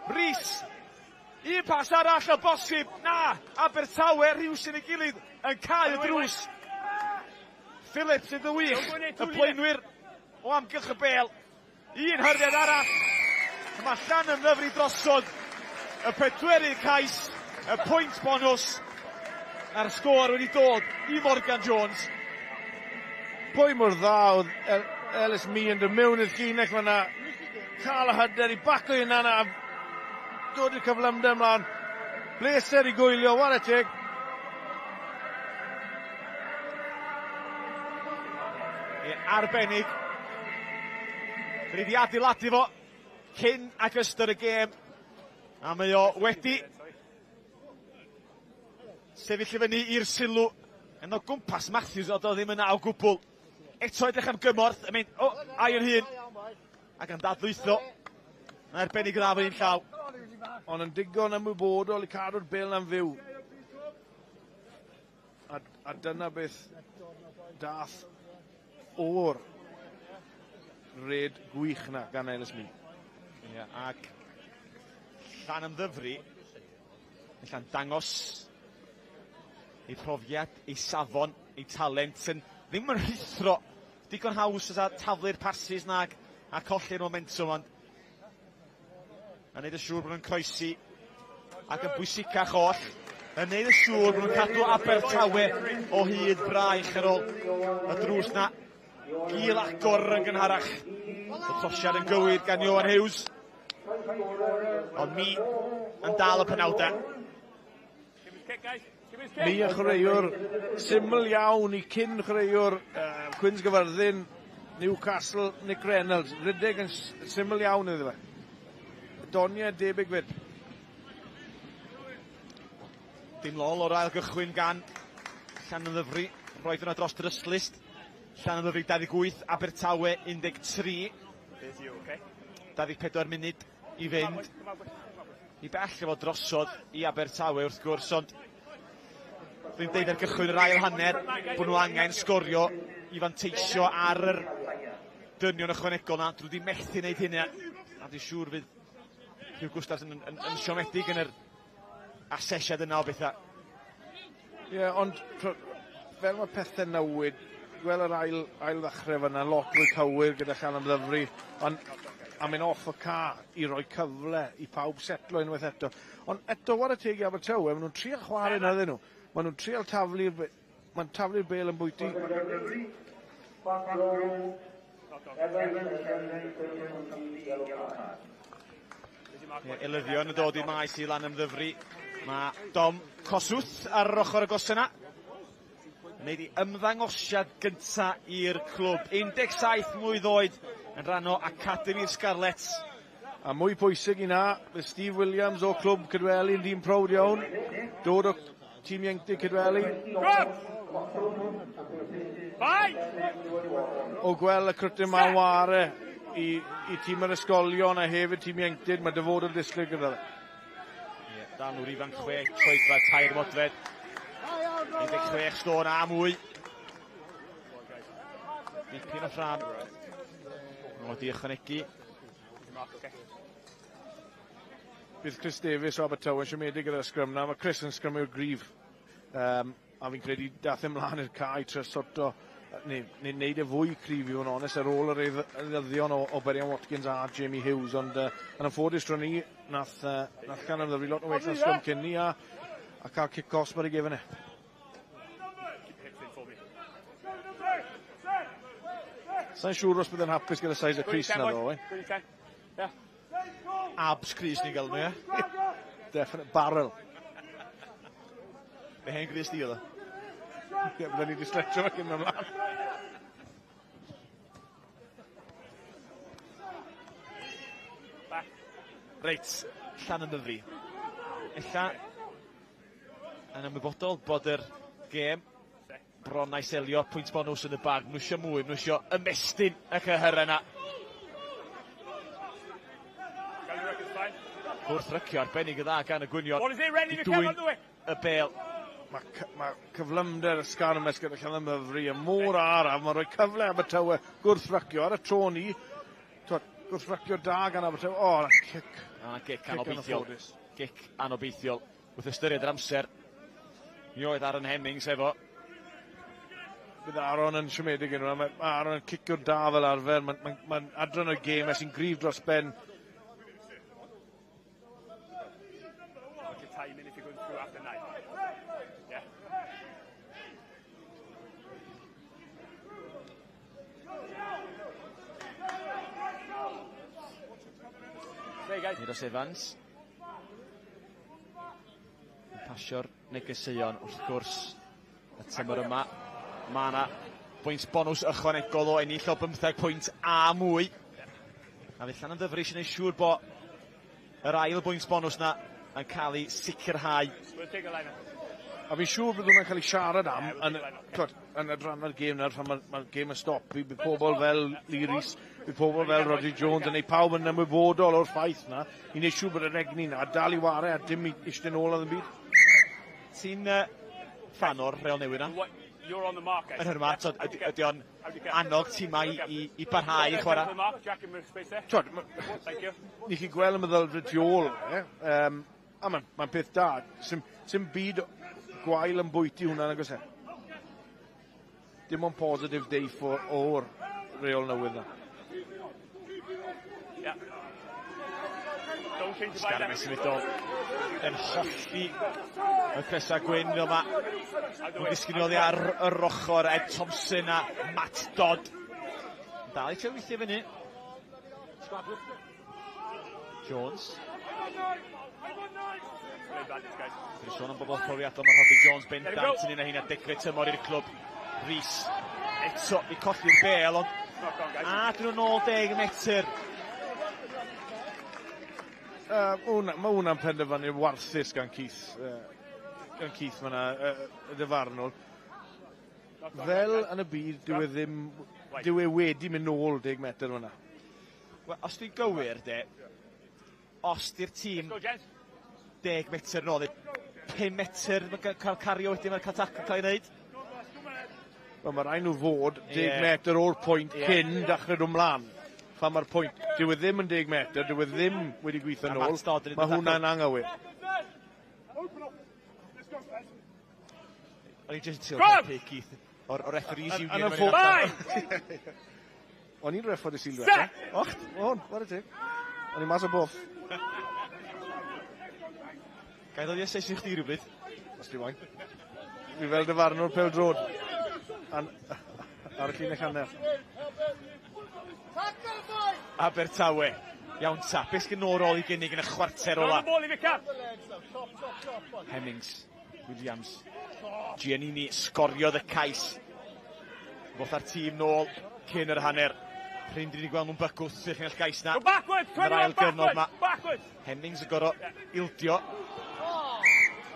Rhys, un pas arall o bosib, na, Abertawe, rhywsyn ei gilydd yn cau y drws. Phillips yn wych, y blaenwyr o amgylch y bêl. Un hyrddiad arall, mae Llanymddyfri drosodd y pedwerydd cais, y pwynt bonws, a'r sgôr wedi dod i Morgan Jones. Pwy mor dda oedd Ellis Mee yn dod mewn i'r llinell fan'na, cael y hyder i baco hunan a dod i'r cyflymder ymlaen. Bleser i gwylio, ware teg. Arbennig. Wedi adeiladu fo cyn ac ystod y gêm. A mae o wedi sefyll i fyny i'r sylw. Yn o gwmpas Matthews, oedd o ddim yna o gwbl. Eto edrych am gymorth, yn mynd, o, a'i yn hun. Ac yn dadlwytho. Mae'n arbennig dda fo un llaw. Ond yn digon ymwybodol i cadw'r bêl na'n fyw. A dyna beth dath o'r red gwych na gan Ellis Mee. Ie, ac Llanymddyfri, ella'n dangos ei profiad, ei safon, ei talent yn ddim yn rhuthro. Digon haws fysa taflu'r passes na a colli'r momentum, ond yn neud yn siŵr bod nhw'n croesi, ac yn bwysicach oll, yn neud yn siŵr bod nhw'n cadw Abertawe o hyd braich ar ôl y drws na. Gil agor yn gynharach. Y trosiad yn gywir gan Johan Hughes. Ond Mi yn dal y penawdau. Mi y chwaraewr syml iawn i cyn chwaraewr Cwins Gyfyrddin, Newcastle, Nick Reynolds. Rhedeg yn syml iawn iddo fe. Doniau debyg fyd. Dim lol o'r ail gychwyn gan Llanymddyfri. Roedd yna dros yr ystlist. Llanymddyfri 28, Abertawe 13. 24 munud i fynd. I bell efo drosodd i Abertawe wrth gwrs, ond dwi'n deud ar gychwyn yr ail hanner bod nhw angen sgorio i fanteisio ar yr dynion ychwanegol na. Dwi wedi methu wneud hynny, a dwi'n siŵr fydd Hugh Gustafson yn siomedig yn yr asesiad yna o bethau. Ie, yeah, ond fel mae pethau newid, gweld yr ail ddechrau fyna, lot fwy cywir gyda Llanymddyfri, ond a mynd off y ca i roi cyfle i pawb setlo unwaith eto. Ond eto, ware teg i Abertawe, maen nhw'n trio chwarae yna ddyn nhw. Maen nhw'n trial taflu'r maen taflu'r bêl yn bwyty. Elyddion yn dod i maes i Lanymddyfri. Mae Dom Kossuth ar yr ochr agos yna. Wneud i ymddangosiad gynta i'r clwb. 17 mlwydd oed yn rhan o Academy'r Scarlets. A mwy pwysig i na, Steve Williams o clwb Cydweli yn dîm prowd iawn. Dod o tîm ieuenctid Cydweli. O gweld y crwtyn ma'n ware i tîm yr ysgolion a hefyd tîm ieuenctid, mae dyfodol disgwyl gyda fe. Ie, dan nhw'r ifanc 6 troedfedd, 3 modfedd. 16 stôn a mwy. Dipyn o ffrâm. Wedi ychwanegu. Bydd Chris Davies o Abertawe yn siomedig gyda'r sgrym na. Mae Chris yn sgrymiwr gryf. A fi'n credu dath ymlaen i'r cae trio sorto Neu, neu neud e fwy cryf i fod yn onest ar ôl yr eilyddion o Berian Watkins a Jamie Hughes, ond yn anffodus dro ni, nath Llanymddyfri lot o well na sgrym cyn ni a cael cic gosb ar ei gefn e. Sa'n siŵr os bydd yn hapus gyda size y crys na ddo, eh? Abs crys ni'n gael nhw, ie? Definite barrel. Fe hen grys di oedd o? Ie, byddwn ni wedi stretcho fe cyn mynd ymlaen. Reit, Llanymddyfri. Ella yn ymwybodol bod yr gêm bron a'i selio, pwynt bonws yn y bag. Nhw eisiau mwy, nhw eisiau ymestyn y cyhyrau yna. Wrth rycio arbennig y dda gan y gwynion. I dwyn y bel. Mae cyflymder y sgarmes gyda Llanymddyfri y mor araf, mae'n rhoi cyfle Abertawe gwrthrycio ar y tro ni. Gwrthrycio da gan Abertawe. O, na cic. A gic anobeithiol. Gic anobeithiol. Wrth ystyried yr amser, mi oedd Aaron Hemmings efo. Bydd Aaron yn siomedig yn hwnna. Mae Aaron yn cicio da fel arfer. Mae'n ma adran o'r gêm sy'n gryf dros ben. Timing if you're going through after 9. Yeah. Euros Evans. Yn pasio'r negeseuon wrth gwrs y tymor yma. Mae yna bwynt bonws ychwanegol o ennill o 15 pwynt a mwy. A fydd Llanymddyfri eisiau gwneud siŵr bod yr ail bwynt bonws na yn cael ei sicrhau. A fi'n siŵr bydd hwnna'n cael ei siarad am yn adranna'r gêm nawr, pan mae'r gêm yn stop. Bydd pobl fel Lee Rees, bydd pobl fel Rodri Jones yn neud pawb yn ymwybodol o'r ffaith na, i wneud siŵr bod yr egni na dal i ware a dim i eistedd nôl am ddim byd. Ti'n fan o'r rheol newydd na? Yn hyn yma, ydy o'n annog tîmau i barhau i chwarae? Twod, ni chi'n gweld y meddylfryd tu ôl, a mae'n peth da. Sim byd gwael yn bwyty hwnna, nag oes e? Dim ond positif deiff o'r reol newydd na. Sgarmes symudol yn hoffi y cresa gwyn fel ma. Nhw'n disgyn oddi ar yr ochr, Ed Thompson a Matt Dodd. Dal i trio weithio fyny. Jones. Dwi'n sôn am bobl profiadol, mae Rodri Jones bendant yn un o heina, degfed tymor i'r clwb. Rhys eto i colli'r bel, ond a dyn nhw'n nôl 10 metr. Mae hwnna'n penderfynu warthus gan Keith. Gan Keith fyna, y dyfarnwr. Fel yn y byd, dyw e ddim, dyw e wedi mynd nôl 10 metr fyna. Wel, os dwi'n gywir, de, os di'r tîm 10 metr nôl, 5 metr mae'n cael cario wedyn, mae'n cael tackle cael ei wneud. Wel, mae rhaid nhw fod 10 metr o'r pwynt cyn dechrau nhw mlaen. Pan mae'r pwynt, dyw e ddim yn 10 metr, dyw e ddim wedi gweithio nôl. Mae hwnna'n anghywir. O'n i'n jyst yn trio helpu Keith o'r referees union. O'n i'n reffo dy Sul diwetha. Och, o'n, whare teg. O'n i'n mas o boff. Ga i ddod i asesu chdi rhywbryd? Os ti moyn. Fi fel dyfarnwr pêl-droed. Ar y llinell hanner. Abertawe. Iawn ta, beth sgyn nhw ar ôl i gynnig yn y chwarter ola? Hemmings, Williams, Giannini sgoriodd y cais. Foth ar tîm nôl cyn yr hanner. Prin dyn ni gweld nhw'n bygwth i'r llinell gais na. Yn yr ail gyfnod ma. Hemmings yn gorfod ildio.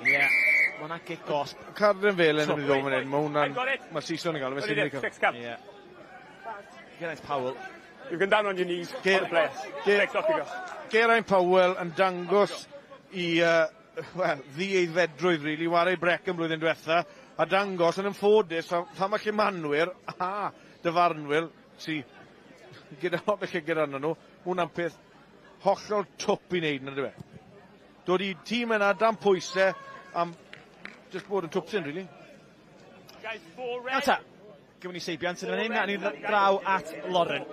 Ie, mae hwnna'n gic gosb. Cardyn Felen yn mynd i ddod fan hyn, mae hwnna'n... Mae Saeson yn gael, fe sy'n mynd i cael. Ie. Geraint Powell. You can down on your knees, on the player. Six off you go. Geraint Powell yn dangos i, wel, ddieiddfedrwydd, really, wario brec yn blwyddyn diwetha, a dangos yn ymffodus, pha mae llumanwyr a dyfarnwyr sy gyda lot o llygad arnyn nhw, hwnna'n peth hollol twp i wneud, na e? Dod i tîm yna dan pwysau am just bod yn twpsyn, really. Nawr ta, Gymwn ni seibiant yn fan hyn, a ni'n draw at Lauren.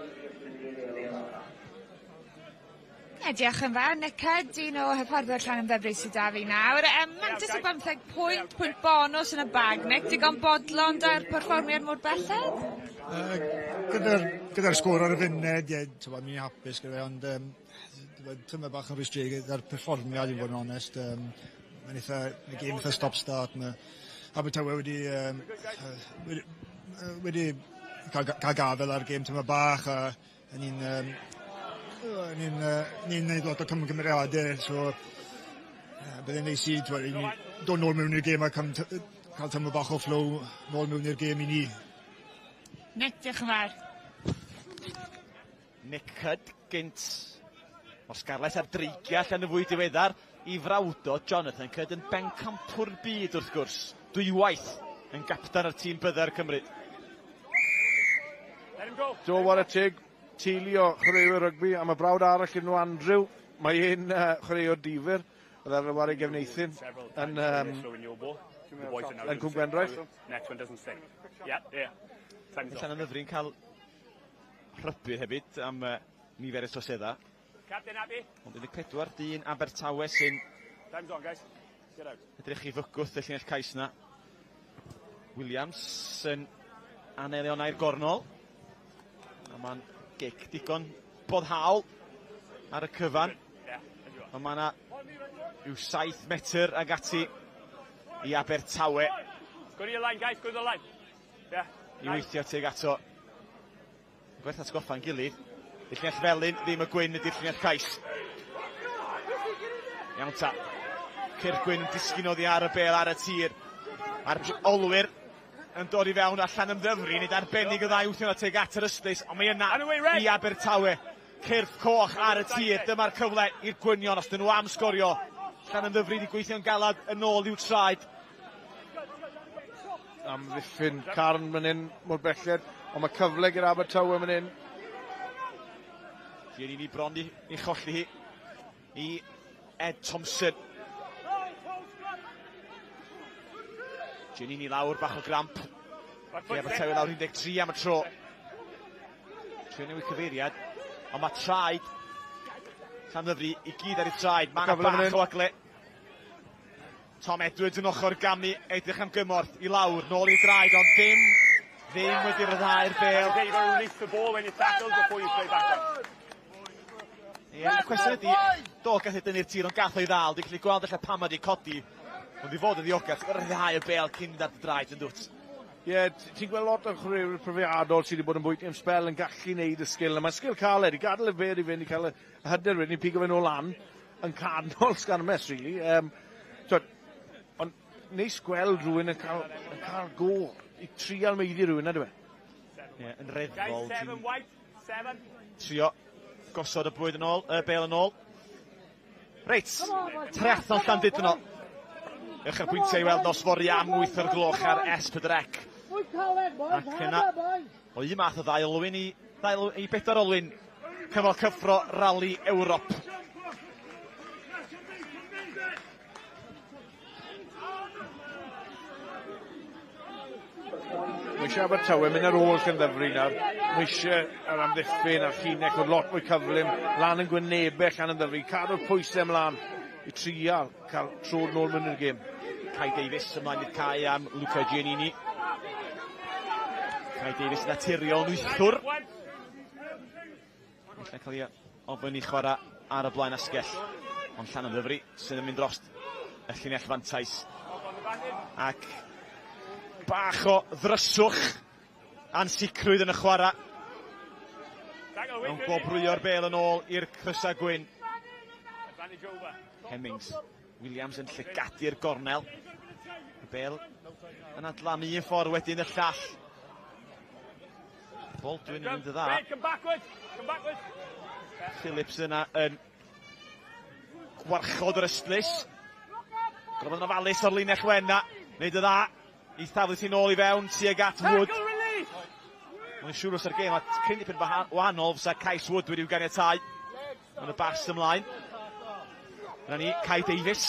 Ie, diolch yn fawr. Nick Cudd, un o hyfforddwyr Llanymddyfri sydd 'da fi nawr. Mantais o 15 pwynt, pwynt bonws yn y bag, Nick. Digon bodlon 'da'r perfformiad mor belled? Gyda'r gyda sgôr ar y funud, ie, yeah, mi'n hapus gyda fe, ond tyma bach yn rwystredig gyda'r perfformiad, i fod yn onest. Mae'n eitha, mae gêm eitha stop-start. Mae Abertawe wedi cael gafel ar gêm tyma bach, a ni'n neud lot o cymgymeriadau, so byddai'n neis i ni dod nôl mewn i'r gêm a cael tyma bach o flow nôl mewn i'r gêm i ni. Nick, diolch yn fawr. Nick Cudd, gynt o Scarlets a'r Dreigiau allan y fwy diweddar, i frawdo Jonathan Cudd yn bencampwr byd wrth gwrs, dwywaith yn gapten o'r tîm Byddar Cymru. Do, whare teg, teulu o chwaraewyr rygbi, a mae brawd arall yn nhw, Andrew, mae e'n chwaraewr difyr, oedd ar y whare gefneithyn yn Cwm Gwendraeth. Next one doesn't sting. Yeah. Time's off. Llanymddyfri'n cael rhybudd hefyd am nifer y troseddau. Captain happy? Ond 14 dyn Abertawe sy'n Time's on, guys. Get out. edrych i fygwth y llinell cais na. Williams yn anelu i'r gornol. A mae'n gic digon boddhaol ar y cyfan. Ond mae yna rhyw 7 metr ag ati i Abertawe. Go to your line, guys. Go to the line. Yeah. I weithio tuag ato. Gwerth atgoffa'n gilydd. Y llinell felyn, ddim y gwyn ydy'r llinell cais. Iawn ta. Cyrff Gwyn yn disgyn oddi ar y bel ar y tir. A'r olwyr yn dod i fewn allan ymddyfru. Nid arbennig y ddau wthio tuag at yr ystlys, ond mae yna i Abertawe. Cyrff coch ar y tir. Dyma'r cyfle i'r gwynion os dyn nhw am sgorio. Llanymddyfri wedi gweithio'n galad yn ôl i'w traed. Amddiffyn carn fan hyn mor belled, ond mae cyfle gyda Abertawe fan hyn. Giannini bron i cholli hi i Ed Thompson. Giannini lawr, bach o gramp. I Abertawe lawr 13 am y tro. Trio newid cyfeiriad, ond mae traed Llanymddyfri i gyd ar ei traed. Mae yna bach o agle. Tom Edwards yn ochr gamu, edrych am gymorth i lawr, nôl i draed, ond ddim wedi rhyddhau'r bel. Okay, you've got to release the ball when you tackle before you play back. Ie, y cwestiwn ydy, do, gath ei dynnu'r tir, ond gath o'i ddal. Dwi'n gallu gweld allan pam mae wedi codi, ond i fod yn ddiogel, ti'n rhyddhau y bel cyn mynd ar dy draed yn dwt. Ie, ti'n gweld lot o chwaraewyr profiadol sydd wedi bod yn bwyty am sbel yn gallu neud y sgil. Mae'n sgil caled i gadael y bel i fynd, i cael y hyder wedyn, i pigo fe nôl lan yn canol sgarmes, really. Ond neis gweld rhywun yn cael go i trial meiddi rhywun, na dwi? Ie, yn reddfol. Ti'n trio gosod y bwyd yn ôl, y bel yn ôl. Reit, triathlon Llandudno. Uchafbwyntiau i weld nos fory am 8 o'r gloch ar S4C. Ac yna, o un math o ddau olwyn i bedwar olwyn, cymal cyffro Rali Ewrop. Mae eisiau Abertawe mynd ar ôl Llanymddyfri nawr. Mae eisiau yr amddiffyn a'r llinell fod lot mwy cyflym lan yn gwynebau Llanymddyfri, cadw'r pwysau ymlaen i trial cael trod nôl mewn i'r gêm. Kai Davies ymlaen i'r cae am Luca Giannini. Kai Davies naturiol yn wythwr. Felly cael ei ofyn i chwarae ar y blaen asgell. Ond Llanymddyfri sydd yn mynd dros y llinell fantais. Ac bach o ddryswch, ansicrwydd yn y chwarae. Yn gwobrwyo'r bel yn ôl i'r crysau gwyn. Hemmings, Williams yn llygadu'r gornel. Y bel yn adlamu un ffordd wedyn y llall. Baldwin yn mynd y dda. Phillips yna yn gwarchod yr ystlys. Gorfod yn ofalus o'r linell wen na. Neud y dda. I thaflu sy'n ôl i fewn tuag at Wood. Mae'n siŵr os ar gêm, a cryn dipyn wahanol fysa cais Wood wedi'w ganiatáu. Mae'n y bas ymlaen. Yna ni, Kai Davies.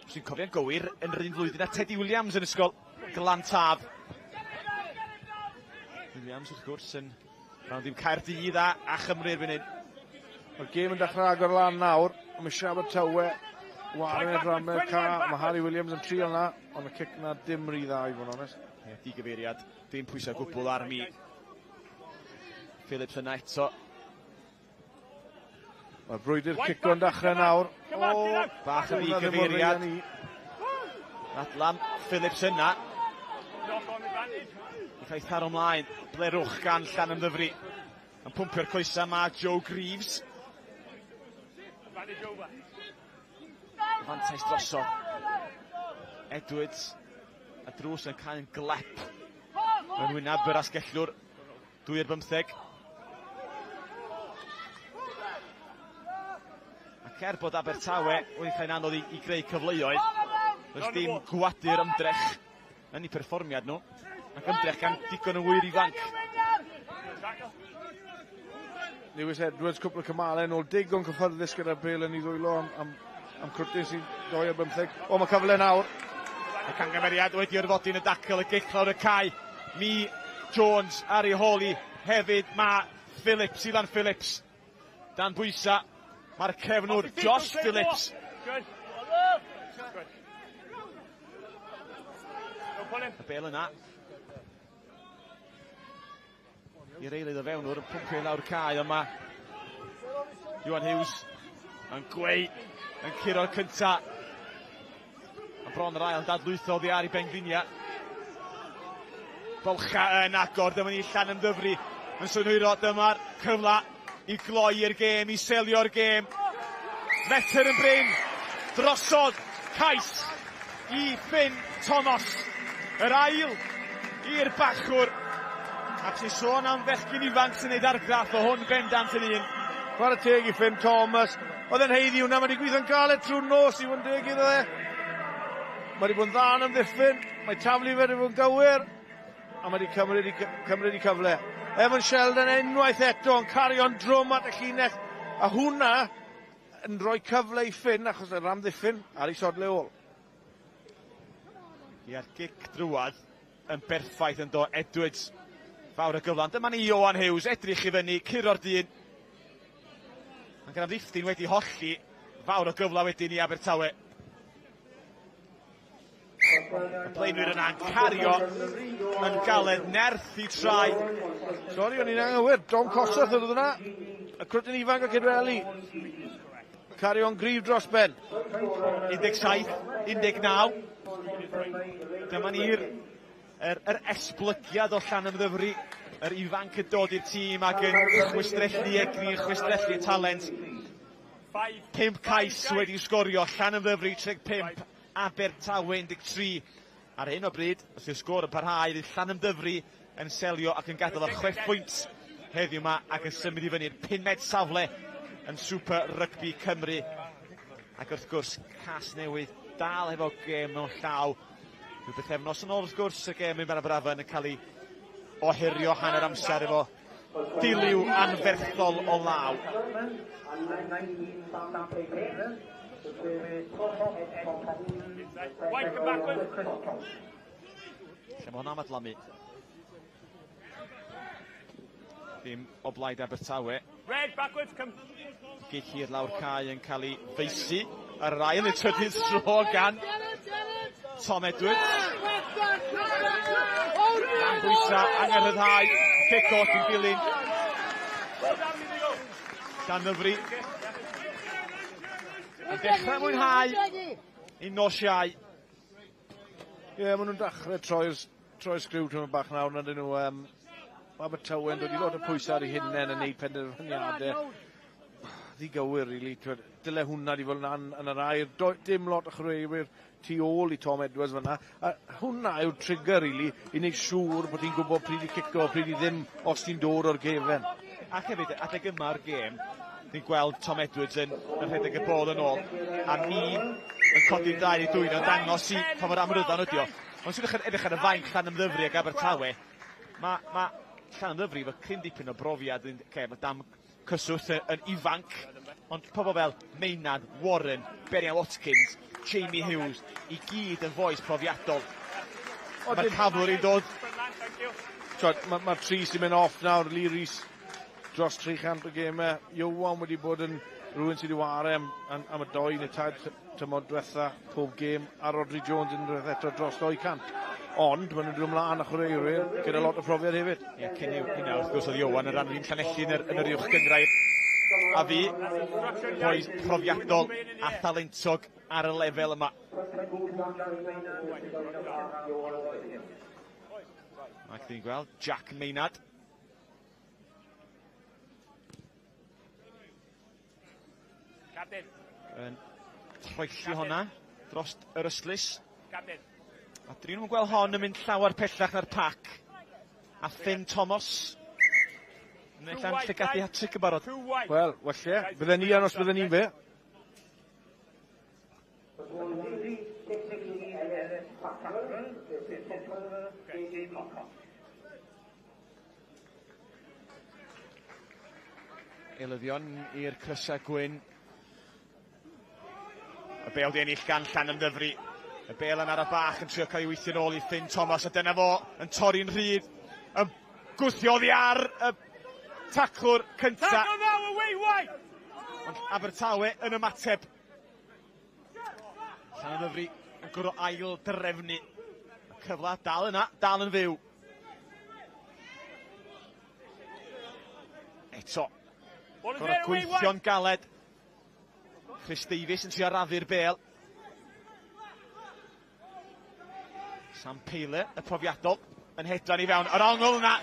Os dwi'n cofio'n gywir, yn yr un flwyddyn a Teddy Williams yn ysgol Glan Taf. Williams wrth gwrs yn rhan dim Caerdydd a Chymru erbyn hyn. Mae'r gêm yn dechrau agor lan nawr. Mae eisiau Abertawe wared rhan ca. Mae Harry Williams yn trio na, ond y cic na dim rhy dda i fod yn onest. Ie, digyfeiriad, dim pwysau gwbl ar mi. Phillips yna eto. Mae'r brwydr cico'n dechrau nawr. O, bach yn ddigyfeiriad. Adlam, Phillips yna. I cael ei tharo ymlaen, blerwch gan Llanymddyfri. Yn pwmpio'r coesau mae Joe Greaves. Fantais drosodd. Edwards a drws yn cael yn glep. Yn wyneb yr asgellwr. 2-15. Ac er bod Abertawe wedi cael anodd i greu cyfleoedd, does dim gwadu'r ymdrech yn eu perfformiad nhw. Ac ymdrech gan digon o wyr ifanc. Lewis Edwards, cwpl o cymalau yn ôl, digon cyffyrddus gyda'r bel yn ei ddwylo am crwtyn sy'n 2-15. O, mae cyfle nawr. Y cangymeriad wedi orfodi yn y dacl, y gic lawr y cae. Mi Jones ar ei hôl i hefyd. Mae Phillips, Ilan Phillips, dan bwysa. Mae'r cefnwr Josh Phillips. Y bel yna. I'r eilydd o fewnwr, yn pwmpio lawr cae, ond mae Iwan Hughes yn gweu, yn curo'r cynta. Mae bron yr ail yn dadlwytho oddi ar ei benglinia. Bolcha yn agor, dyma ni Llanymddyfri yn synhwyro, dyma'r cyfle i gloi'r gêm, i selio'r gêm. Metr yn brin, drosodd, cais i Finn Thomas. Yr ail i'r bachwr. A ti'n sôn am fechgyn ifanc sy'n neud argraff o hwn bendant yn un. Chwarae teg i Finn Thomas. Oedd e'n haeddu hwnna, mae wedi gweithio'n galed trwy'r nos i fod yn deg iddo fe. Mae wedi bod yn dda yn amddiffyn, mae taflu fe wedi bod yn gywir, a mae wedi cymryd i cyfle. Evan Sheldon unwaith eto yn cario'n drwm at y llinell, a hwnna yn rhoi cyfle i Finn achos yr amddiffyn ar ei sodle ôl. Ia'r gic drwad yn berffaith yn do Edwards. Fawr o gyfle. Dyma ni Ioan Hughes, edrych i fyny, curo'r dyn. Mae'n gan amddiffyn wedi holli. Fawr o gyfle wedyn i Abertawe. Y blaenwyr yna'n cario yn galed nerth i traed. Sori, o'n i'n anghywir. Dom Cosath oedd yna. Y crwtyn ifanc o Cydweli. Cario'n gryf dros ben. 17, 19. Dyma ni'r yr esblygiad o Llanymddyfri. Yr ifanc yn dod i'r tîm ac yn chwistrellu egni, chwistrellu talent. 5 cais wedi sgorio, Llanymddyfri 35, Abertawe 13. Ar hyn o bryd, os yw'r sgôr yn parhau, fydd Llanymddyfri yn selio ac yn gadael y 6 pwynt heddiw yma ac yn symud i fyny'r 5med safle yn Super Rugby Cymru. Ac wrth gwrs, Casnewydd dal efo gêm mewn llaw. Rhyw bythefnos yn ôl wrth gwrs, y gêm yn Aberafan yn cael ei ohirio hanner amser efo dilyw anferthol o law. Lle mae hwnna'n adlamu? Dim o blaid Abertawe. Gic hir lawr cae yn cael ei feisu. Ar yr ail, y trydydd tro gan Tom Edwards. Dan bwysa, angen rhyddhau. Cic off yn dilyn. Llanymddyfri. Yn dechrau mwynhau i nos Iau. Ie, maen nhw'n dechrau troi'r sgriw tamaid bach nawr, nad ydyn nhw. Mae Abertawe yn dod i lot o pwysau ar ei hunain yn neud penderfyniadau ddigywir, really. Dyle hwnna di fod yn yr air. Dim lot o chwaraewyr tu ôl i Tom Edwards fyna. A hwnna yw'r trigger, really, i wneud siŵr bod ti'n gwybod pryd i cico, pryd i ddim, os ti'n dod o'r gefen. Ac hefyd, adeg yma o'r gêm, ni'n gweld Tom Edwards yn rhedeg y bôl yn ôl, a ni yn codi'r dau i dwy'n o dangos i pa mor amryddan ydi o. Ond sy'n edrych ar y fainc Llanymddyfri ac Abertawe, mae Llanymddyfri efo cryn dipyn o brofiad, mae dam cyswllt yn ifanc, ond pobl fel Maynard, Warren, Berian Watkins, Jamie Hughes, i gyd yn fois profiadol. Mae'r cavalry'n dod. Mae'r ma tri sy'n mynd off nawr, Lee Rees dros 300 o gemau. Iwan wedi bod yn rhywun sydd wedi ware am y 2 neu 3 tymor diwetha pob gêm, a Rodri Jones yn rhywbeth eto dros 200. Ond maen nhw'n dod ymlaen â chwaraewyr gyda lot o profiad hefyd. Ie, cyn hynna wrth gwrs oedd Iwan yn rhan o'r Llanelli yn yr uwch gynghrair. A fi, bois profiadol a thalentog ar y lefel yma. Ac dwi'n gweld Jack Maynard. Yn troelli honna dros yr ystlys. A dyn nhw'n gweld hon yn mynd llawer pellach na'r pac. A Finn Thomas yn allan llygadu hat-trick yn barod. Wel, walle, bydden ni an os bydden ni'n fe. Eilyddion i'r crysau gwyn. Y bêl di ennill gan Llanymddyfri. Y bêl yn ara bach yn trio cael ei weithio nôl i Finn Thomas, a dyna fo yn torri'n rhydd. Yn gwthio oddi ar y taclwr cynta. Ond Abertawe yn ymateb. Llanymddyfri yn gwrdd ail drefnu. Y cyfle dal yna, dal yn fyw. Eto, gorfod gweithio'n galed. Chris Davies yn trio arafu'r bêl. Sam Peyle, y profiadol, yn hedfan i fewn. Yr ongl yna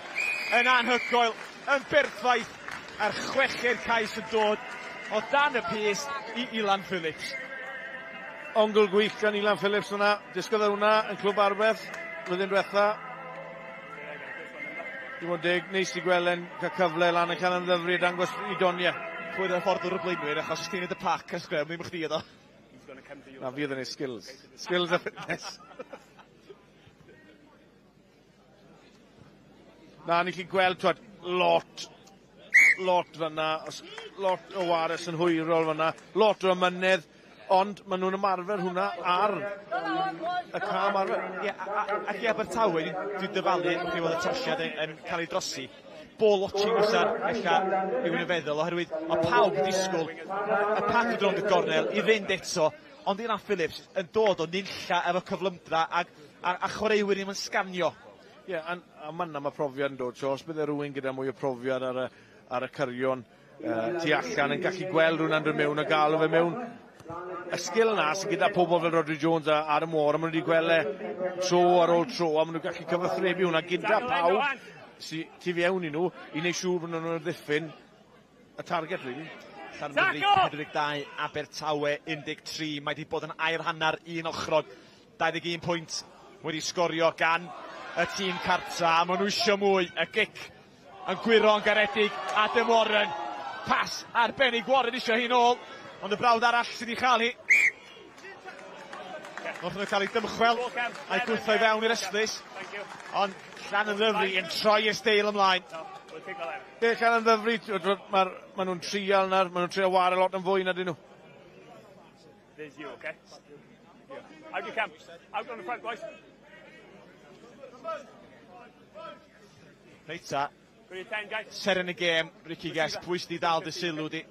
yn anhygoel, yn berffaith, a'r chweched cais yn dod o dan y pys i Ilan Phillips. Ongl gwych gan Ilan Phillips hwnna. Disgodd e hwnna yn Clwb Arbeth flwyddyn diwetha. Dim ond deg, neis i gweld e'n cael cyfle lan yn Llanymddyfri a dangos i doniau. Pwy oedd y ffordd o'r blaenwyr, achos os ti'n neud y pac a sgrem, ddim chdi oedd o. Na, fi oedd yn ei skills. Skills a fitness. Na, ni chi'n gweld, twad, lot fyna, lot o wares yn hwyrol fyna, lot o ymynedd, ond maen nhw'n ymarfer hwnna ar y cam arfer. Ie, ac i Abertawe, dwi'n dyfalu wrth i fod y trosiad yn cael ei drosi. Ball watching fysa'r ella rhywun yn feddwl, oherwydd mae pawb yn disgwyl y pac yn rownd y gornel i fynd eto, ond Ilan Phillips yn dod o nunlla efo cyflymdra a chwaraewyr ddim yn sganio. Ie, a man 'na mae profiad yn dod, so os bydde rhywun gyda mwy o profiad ar y cyrion tu allan yn gallu gweld rhywun yn dod mewn a galw fe mewn. Y sgil na sydd gyda pobl fel Rodri Jones a Adam Warren, maen nhw wedi gweld e tro ar ôl tro, a maen nhw'n gallu cyfathrebu hwnna gyda pawb sy tu fewn i nhw i wneud siŵr bod nhw'n amddiffyn y target, really. Llanymddyfri 42, Abertawe 13. Mae wedi bod yn ail hanner un ochrog. 21 pwynt wedi sgorio gan y tîm cartra. Maen nhw isio mwy. Y gic yn gwyro yn garedig. Adam Warren. Pas arbennig. Warren isio hi'n ôl. Ond y brawd arall sydd wedi chael hi. Wrth nhw cael ei dymchwel a'i gwthio i fewn i'r ystlys. Ond Llanymddyfri yn troi y steil ymlaen. Ie, Llanymddyfri, ma nhw'n trial nawr, ma nhw'n trial ware lot yn fwy na dyn nhw. There's you, okay? Yeah. Out you come. Out on the front, boys. Reit ta. Seren y gêm, Ricky Guest, pwy sydd wedi dal dy sylw di?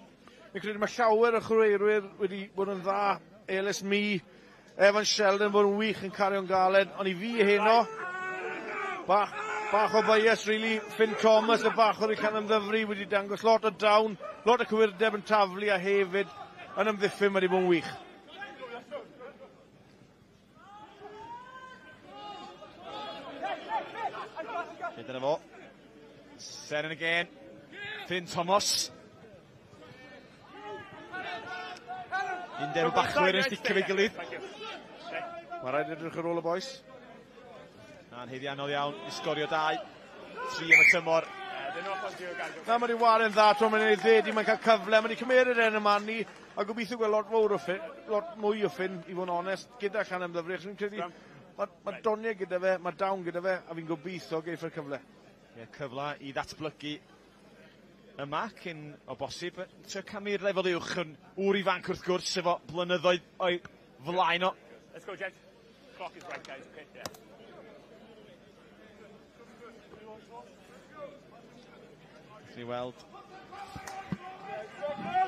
Fi'n credu mae llawer o chwaraewyr wedi bod yn dda. Ellis Mee, Evan Sheldon bod yn wych yn cario'n galed, ond i fi heno, bach o bias, really. Finn Thomas, y bach o'r Llanymddyfri, wedi dangos lot o dawn, lot o cywirdeb yn taflu a hefyd yn ymddiffyn wedi bod yn wych. Dyna fo. Seren y gêm. Finn Thomas. Undeb y bachwyr yn sticio fe'i gilydd. Mae rhaid edrych ar ôl y bois. Na'n haeddiannol iawn i sgorio 2, 3 am y tymor. Na, mae wedi ware'n dda, tro mae'n ei ddedi, mae'n cael cyfle, mae'n cymeryd e'n y manu, a gobeithio gweld lot fawr o Finn, lot mwy o Finn, i fod yn onest, gyda Llanymddyfri, achos fi'n credu, mae doniau gyda fe, mae dawn gyda fe, a fi'n gobeithio geiff yr cyfle. Ie, cyfle i ddatblygu yma cyn o bosib trio camu'r lefel uwch yn ŵr ifanc wrth gwrs efo blynyddoedd o'i flaen o. Let's go, gents. Clock is right, guys. Okay, yeah. Ni weld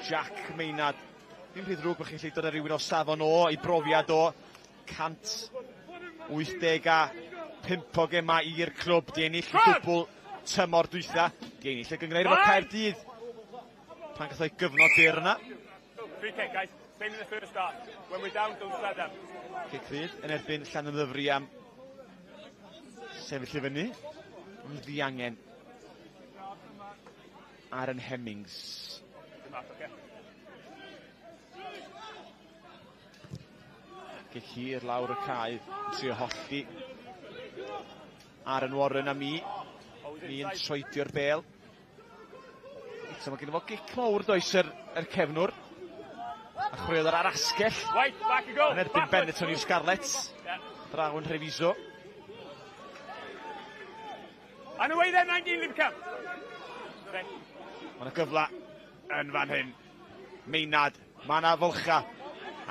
Jack Maynard. Ddim rhy ddrwg bod chi'n gallu dod â rhywun o safon o i brofiad o 185 o gemau i'r clwb. Di ennill y dwbl tymor dwytha. Di ennill y gynghrair efo Caerdydd pan gath o'i gyfnod byr yna. Free kick, guys. Same in the first half. When we're down, don't let them. Cic rhydd yn erbyn Llanymddyfri am sefyll i fyny. Yn ddiangen. Aaron Hemmings. Cic hir lawr y cae, trio hollti. Aaron Warren a mi. Mi yn troedio'r bel. Eto mae gen fo gic mawr does yr, yr cefnwr. A chwaraeodd ar asgell. Right, back you go. Yn erbyn Benetton i'r Scarlets. Draw yn Treviso. And away there, 19, Liverpool. Mae yna gyfle yn fan hyn. Meinad, mae yna fylcha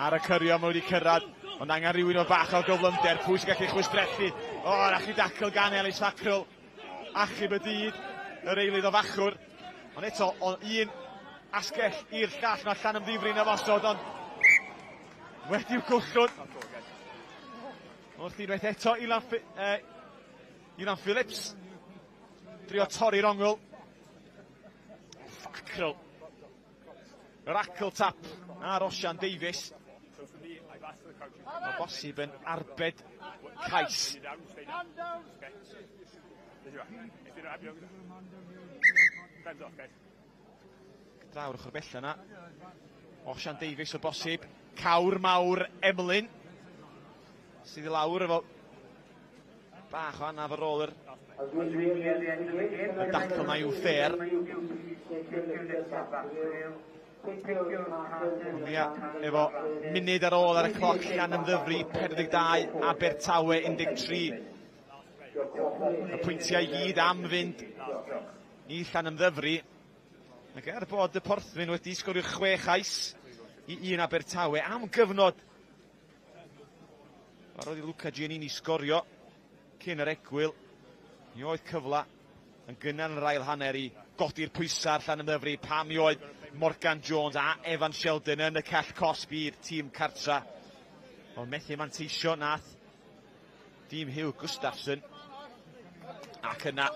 ar y cyrio, mae wedi cyrraedd. Ond angen rhywun o bach o gyflymder, pwy sy'n gallu chwistrellu? O, oh, achub dacl gan Elis Facrwl. Achub y dydd, yr eilydd o fachwr. Ond eto, o un asgell i'r llall, mae Llanymddyfri'n ymosod, ond wedi'w gollwng. Wrth unwaith eto, Ilan, Ilan Phillips. Drio torri'r ongl. Facrwl. Yr ackle tap ar Osian Davies. Mae bosib yn arbed cais. Draw'r ochr bella yna. Osian Davies o bosib. Cawr mawr Emlyn. Sydd i lawr efo bach o anaf ar ôl yr y dacl na i'w ffer. Ond ia, efo munud ar ôl ar y cloc, Llanymddyfri 42, Abertawe 13. Y pwyntiau i gyd am fynd i Llanymddyfri. Ac er bod y Porthmyn wedi sgorio 6 chais i 1 Abertawe am gyfnod. Barodd i Luca Giannini sgorio cyn yr egwyl. Mi oedd cyfle yn gynnar yn yr ail hanner i godi'r pwysau ar Llanymddyfri. Pam mi oedd Morgan Jones a Evan Sheldon yn y cell cosb i'r tîm cartra. Ond methu manteisio nath dîm Hugh Gustafsson. Ac yna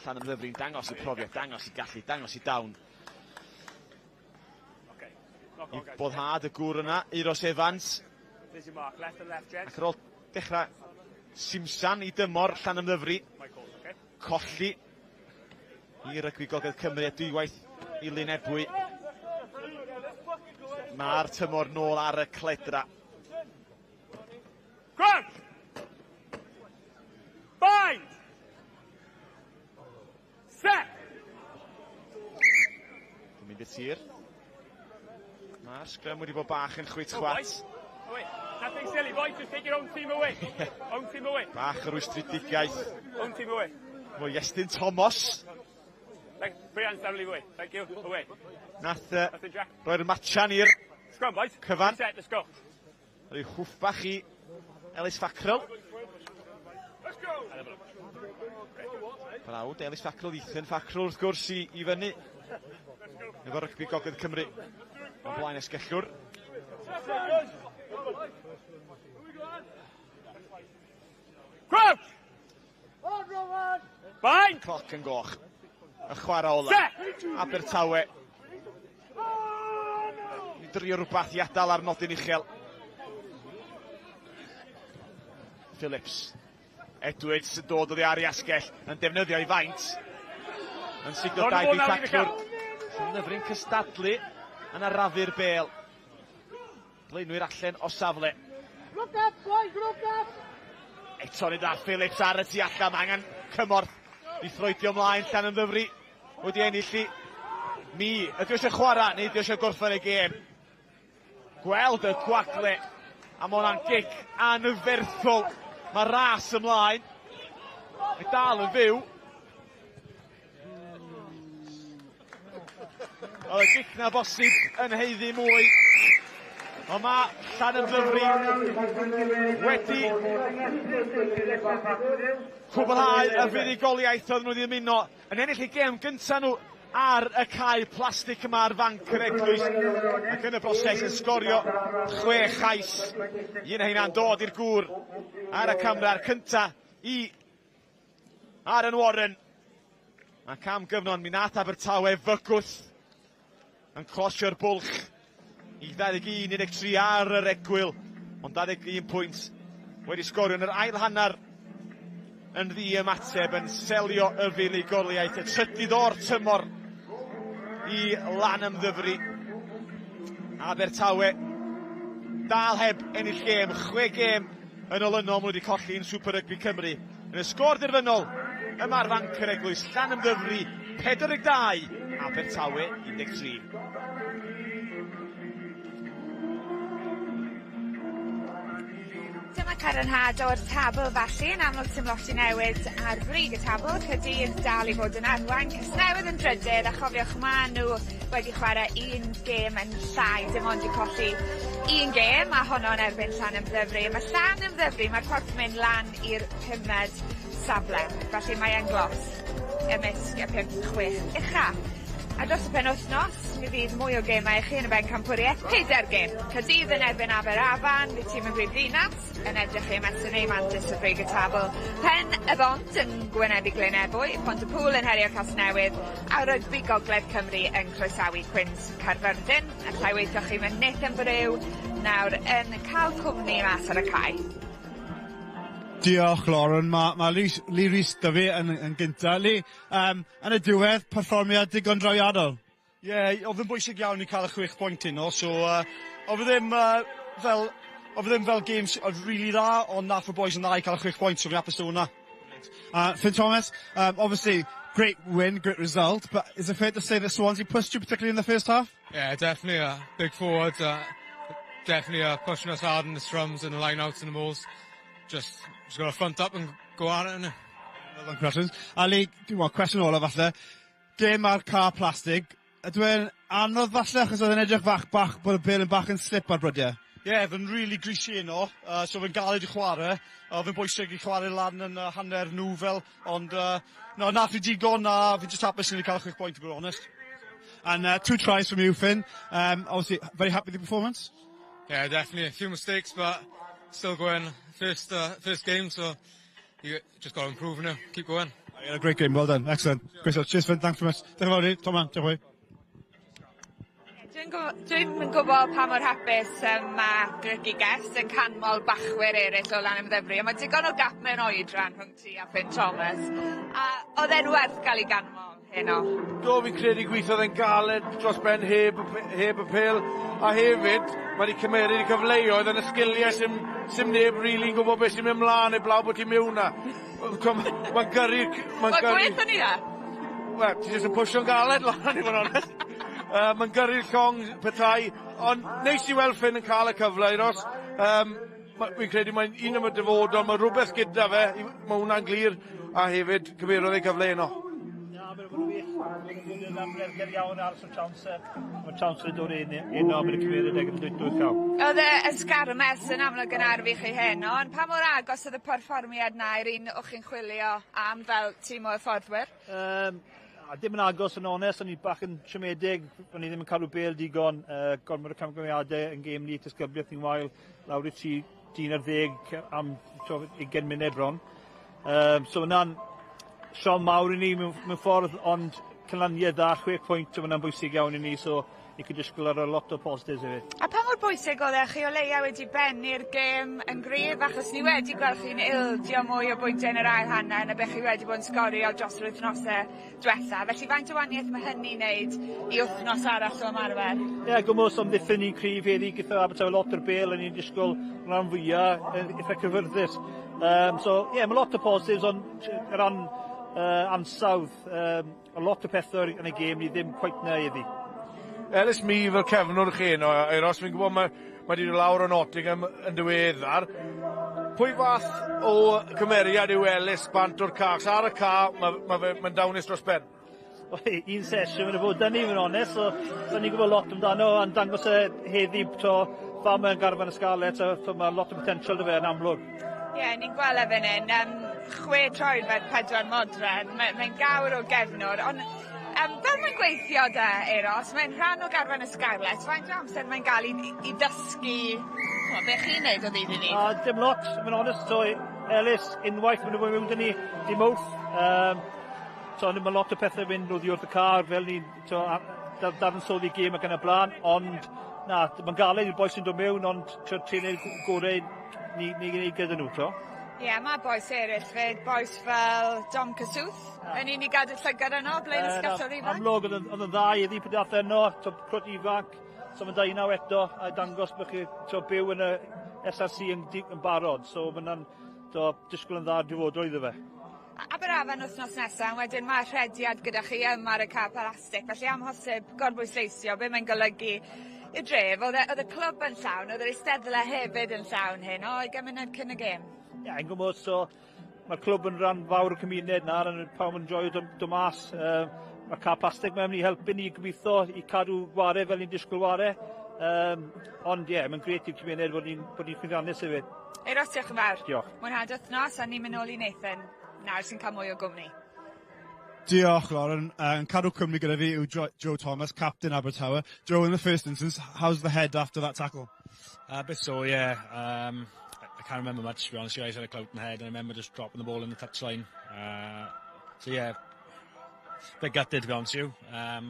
Llanymddyfri'n dangos y profiad, dangos i gallu, dangos i dawn. I boddhad y gŵr yna, Euros Evans. Ac ar ôl dechrau simsan i dymor Llanymddyfri, colli i rygbi Gogledd Cymru a dwywaith i Lyn Ebwy. Mae'r tymor nôl ar y cledra. Crouch! Bind! Set! Dwi'n mynd i'r tir. Mae'r sgrym wedi bod bach yn chwit chwat. Nothing silly, boys, just take your own team away. Own team away. Bach o rwystredigaeth. Own team away. Mo Iestyn Thomas. Put your hands down, leave away. Thank you. Away. Nath roi'r matchan i'r Scrum, boys. cyfan. Set, let's go. Rhoi hwff bach i Elis Facrell. Brawd Elis Facrell, Ethan Facrell wrth gwrs i fyny. Efo rygbi Gogledd Cymru. O blaen esgellwr. Crouch! Bind! Cloc yn goch. Y chwarae ola. Abertawe. I drio rhywbeth i adael ar nodyn uchel. Phillips. Edwards yn dod oddi ar ei asgell, yn defnyddio ei faint. Yn siglo dau bi taclwr. Llanymddyfri'n cystadlu yn arafu'r bêl. Blaenwyr allan o safle. Look up, boys, look up! Eto ni da Phillips ar y tu allan, mae angen cymorth i throedio ymlaen. Llanymddyfri wedi ennill i mi. Ydy o eisiau chwarae neu ydy o eisiau gorffen y gêm? Gweld y gwagle, a mae hwnna'n gic anferthol. Mae ras ymlaen. Mae dal yn fyw. Oedd y gic na bosib yn haeddu mwy. Ond mae Llanymddyfri wedi cwblhau y fuddugoliaeth oedden nhw wedi ymuno yn ennill eu gêm gyntaf nhw ar y cae plastig yma ar fanc yr eglwys ac yn y broses yn sgorio 6 chais. Un o heina'n dod i'r gŵr ar y camera'r cynta i Aaron Warren. Ac am gyfnod mi nath Abertawe fygwth yn closio'r bwlch i 21-13 ar yr egwyl, ond 21 pwynt wedi sgorio yn yr ail hanner yn ddi-ymateb yn selio y fuddugoliaeth, y trydydd o'r tymor i Lanymddyfri. Abertawe dal heb ennill gêm, 6 gêm yn olynol maen nhw wedi colli yn Super Rugby Cymru. Yn y sgôr derfynol, yma ar fanc yr Eglwys, Llanymddyfri 42, Abertawe 13. Dyma cadarnhad o'r tabl felly, yn amlwg sim lot i newid ar frig y tabl, Caerdydd dal i fod yn arwain, Casnewydd yn drydydd, a chofiwch ma' nhw wedi chwarae un gêm yn llai, dim ond 'di colli un gêm, a honno yn erbyn Llanymddyfri. Ma' Llanymddyfri, mae'r ffordd mynd lan i'r pumed safle, felly mae e'n glos ymysg y 5-6 ucha. A dros y penwythnos, mi fydd mwy o gemau i chi yn y bencampwriaeth, pedair gêm. Caerdydd yn erbyn Aberafan, fydd tîm y Brifddinas yn edrych i ymestyn eu mantais o brig y tabl. Pen y Bont yn gwynebu Glyn Ebwy, Pontypŵl yn herio Casnewydd, a Rygbi Gogledd Cymru yn croesawu Cwins Caerfyrddin. Alla i weithio chi, mae Nathan Brew nawr yn cael cwmni mas ar y cae. Diolch, Lauren. Mae ma Lee, Lee Rees 'da fi yn gynta. Lee, yn y diwedd, perfformiad digon drawiadol. Ie, yeah, oedd yn bwysig iawn i cael y 6 pwynt heno, so oedd ddim fel oedd ddim fel games oedd really dda, ond nath y boys yn dda i cael y 6 pwynt, so fi'n hapus 'da hwnna. Finn Thomas, obviously, great win, great result, but is it fair to say that Swansea pushed you, particularly in the first half? Yeah, definitely. Big forwards, definitely pushing us hard in the scrums and the line-outs and the mauls. Just got to front up and go at it, innit? Well done, congratulations. A Lee, dwi'n meddwl, cwestiwn ola falle. Gêm ar ca plastig, ydw e'n anodd falle, achos oedd e'n edrych fach bod y bêl yn bach yn slip ar brydiau? Ie, yeah, fe'n really greasy heno, so fe'n galed i chwarae. Fe'n bwysig i chwarae lan yn hanner nhw fel, ond no, nath ni digon a fi'n just hapus ni cael 6 pwynt, to be honest. And 2 tries from you, Finn. Obviously, very happy with the performance? Yeah, definitely. A few mistakes, but still going. First game, so you just got to improve now. Keep going. You had a great game. Well done. Excellent. Great stuff. Cheers, Finn. Thanks very much. Diolch yn fawr i. Tom man. Diolch yn fawr. Dwi'm yn gwybod pa mor hapus mae Ricky Guest yn canmol bachwyr eraill o Lanymddyfri, ond mae digon o gap mewn oedran rhwng ti a Finn Thomas. A oedd e'n werth gael ei ganmol heno? Do, fi'n credu gweithiodd e'n galed dros ben heb y pêl, a hefyd mae wedi cymeryd y cyfleoedd yn y sgiliau sy'm neb really'n gwybod beth sy'n mynd mlaen eblaw bod ti'n mewn na. Mae'n gyrru... Mae'n gweithio ni da? Wel, ti jyst yn pwsio'n galed lan, i fod yn onest. Mae'n gyrru'r llong petai, ond neis i weld Finn yn cael y cyfle i ros. Fi'n credu mae'n un am y dyfodol, mae rhywbeth gyda fe, mae hwnna'n glir, a hefyd cymerodd ei cyfle heno. Iawn ar y chance. Mae chance wedi dod un o mynd i cymeryd ag yn dwy llaw. Oedd y ysgarmes yn amlwg yn arfu chi heno, ond pa mor agos oedd y perfformiad na i'r un o'ch chi'n chwilio am fel tîm o hyfforddwyr? A dim yn agos yn onest, o'n i bach yn siomedig, o'n i ddim yn cadw bêl digon, gormod o camgymeriadau yn gêm ni, disgybliaeth ni'n wael, lawr i 3 dyn ar 10 am 20 munud bron. So hwnna'n siom mawr i ni mewn ffordd, ond canlyniad dda, 6 pwynt, hwnna'n bwysig iawn i ni, so ni could disgwyl ar a lot o positives hefyd. A pa mor bwysig oedd e chi o leia wedi bennu'r gêm yn gryf, achos ni wedi gweld chi'n ildio mwy o bwyntiau yn yr ail hanner na beth chi wedi bod yn sgorio dros yr wythnosau diwetha. Felly faint o wahaniaeth mae hynny'n neud i wythnos arall o ymarfer? Ie, yeah, gwmws amddiffyn ni'n cryf heddi, gyda Abertawe lot o'r bêl, a ni'n disgwyl rhan fwyaf eitha cyfyrddus. So, ie, yeah, mae lot o positives, ond o ran ansawdd, a lot o pethau yn y gêm ni ddim quite na heddi. Ellis Mi fel cefnwr chi heno, Euros, fi'n gwybod mae wedi dod lawr o Nottingham yn diweddar. Pwy fath o cymeriad yw Ellis bant o'r ca? Ar y ca, mae'n dawnus dros ben. Un sesiwn yn y fod, da ni, yn onest, so ni'n gwybod lot amdano, a'n dangos e heddi, to, Fa mae'n garfan y Scarlets, a mae lot o potential 'da fe yn amlwg. Ie, yeah, ni'n gweld e fan hyn, 6 troedfedd 4 modredd, mae'n gawr o gefnwr, ond fel mae'n gweithio 'da Euros, mae'n rhan o garfan y Scarlets, faint o amser mae'n gael i ddysgu be chi'n neud o ddydd i ddydd? Dim lot, mae'n onest, so Ellis unwaith mae'n mynd mewn 'da ni, dim mawrth. So mae lot o pethau mynd oddi wrth y car, fel ni'n dadansoddi gêm ac yn y blaen, ond na, mae'n galed i'r bois sy'n dod mewn, ond trio neud gorau ni gwneud gyda nhw, to. Ie, yeah, mae bois eraill fyd, bois fel Dom Caswth, yn un i gadw llygad yno, blaen ysgatwr ifanc. Amlwg, oedd yn dda iddi pryd dath yno, crwt ifanc, so mae'n 19 eto, a dangos bod chi byw yn y SRC yn barod, so mae'n disgwyl yn dda dyfodol iddo fe. Aberafan wythnos nesaf, wedyn mae rhediad gyda chi yma ar y cae plastig, felly amhosib gorbwysleisio be mae'n golygu i'r dref. Oedd y clwb yn llawn, oedd yr eisteddle hefyd yn llawn hyn, o, i gymuned cyn y gêm. Ie, yeah, yn gwybod, so mae'r clwb yn rhan fawr o'r cymuned na, a pawb yn joio dod mas. Mae'r cae plastig mae'n mynd i helpu ni gobeithio i cadw ware fel ni'n disgwyl ware. Ond ie, yeah, mae'n gret i'r cymuned bod ni'n llwyddiannus hefyd. Euros, diolch yn fawr. Diolch. Mwynhad wythnos, a ni'n mynd nôl i Nathan nawr sy'n cael mwy o gwmni. Diolch, Lauren. Yn cadw cwmni gyda fi yw Joe Thomas, captain Abertawe. Joe, in the first instance, how's the head after that tackle? A bit so, yeah. I can't remember much, to be honest. I had a clout in the head and I remember just dropping the ball in the touchline. So yeah, a bit gutted, to be honest with you. I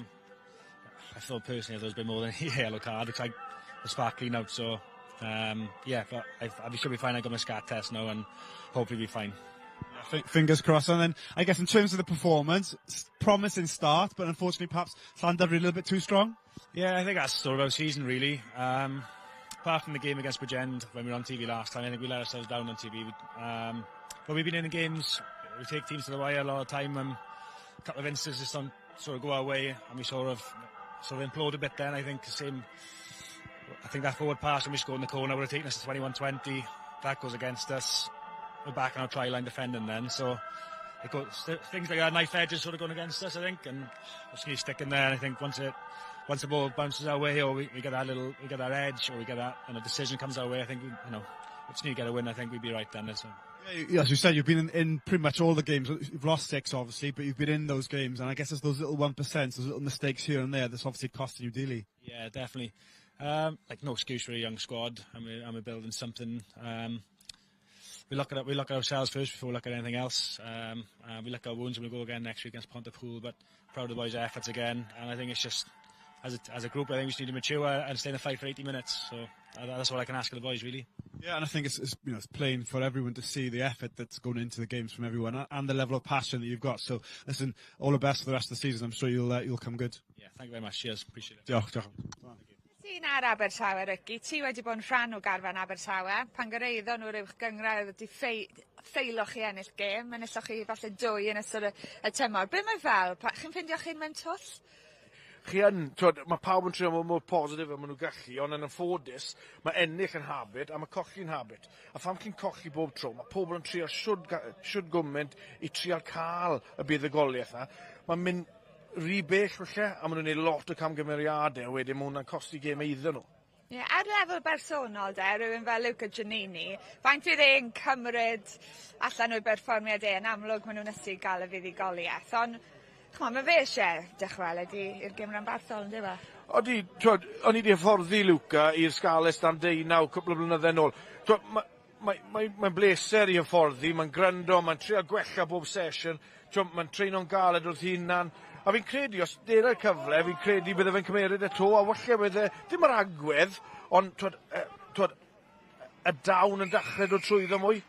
thought personally there was a bit more than a yellow card. Looks like a spark clean out, so yeah, but I should be fine. I got my scat test now and hopefully be fine. Fingers crossed. And then I guess in terms of the performance, promising start, but unfortunately perhaps Llandovery a little bit too strong. Yeah, I think that's sort of our season really. Apart from the game against Bridgend when we were on TV last time, I think we let ourselves down on TV. But we've been in the games, we take teams to the wire a lot of time, and a couple of instances just don't sort of go our way, and we sort of implode a bit then. I think the same, I think that forward pass when we scored in the corner would have taken us to 21-20. That goes against us. We're back on our try line defending then, so it goes, things like that, knife edge is sort of going against us, I think, and just need to stick in there. And I think once the ball bounces our way, or we get that little, we get that edge, or we get that, and a decision comes our way, I think we just need to get a win. I think we'd be right then. So. Yeah, as you said, you've been in pretty much all the games. You've lost 6, obviously, but you've been in those games, and I guess it's those little 1%, those little mistakes here and there that's obviously costing you dearly. Yeah, definitely. Like no excuse for a young squad, and we're building something. We look at ourselves first before we look at anything else. We look at our wounds and we go again next week against Pontypool. But proud of the boys' efforts again, and I think it's just as a group, I think we just need to mature and stay in the fight for 80 minutes. So that's all I can ask of the boys, really. Yeah, and I think it's it's plain for everyone to see the effort that's going into the games from everyone and the level of passion that you've got. So listen, all the best for the rest of the season. I'm sure you'll come good. Yeah, thank you very much. Cheers, appreciate it. Diolch, diolch. Ti'n ar Abertawe, Ricky, ti wedi bod yn rhan o garfan Abertawe. Pan gyrhaeddon nhw'r uwch gynghrair, wedi ffeilo chi ennill gêm, enilloch chi falle 2 yn ystod y tymor. Be mae fel? Chi'n ffindio chi'n mewn twll? Chi yn, twod, mae pawb yn trio bod mor positif a maen nhw'n gallu, ond yn anffodus, mae ennill yn habit a mae colli'n habit. A pham chi'n colli bob tro, mae pobl yn trio siwd gwmynt i trial cael y buddugoliaeth na. Mae'n mynd rhy bell falle, a maen nhw'n gwneud lot o camgymeriadau, wedyn mae hwnna'n costi gêm iddyn nhw. Ie, yeah, ar lefel bersonol de, rhywun fel Luca Giannini, faint fydd e'n cymryd allan o'i berfformiad e? Yn amlwg maen nhw'n ysu gael y fuddugoliaeth, ond ch'mo, mae fe eisiau dychwelyd i'r gêm ranbarthol, yndyw e? Odi, twod, o'n i wedi hyfforddi Luca i'r Scarlets dan 19 cwpl o blynydde nôl. Twod, mae'n bleser i hyfforddi, mae'n gryndo, mae'n trio gwella bob sesiwn, mae'n treino'n galed wrth hunan. A fi'n credu, os dyna'r cyfle, fi'n credu bydde fe'n cymeryd e to, a falle bydde, dim yr agwedd, ond twod, y dawn yn dechrau dod trwyddo mwy.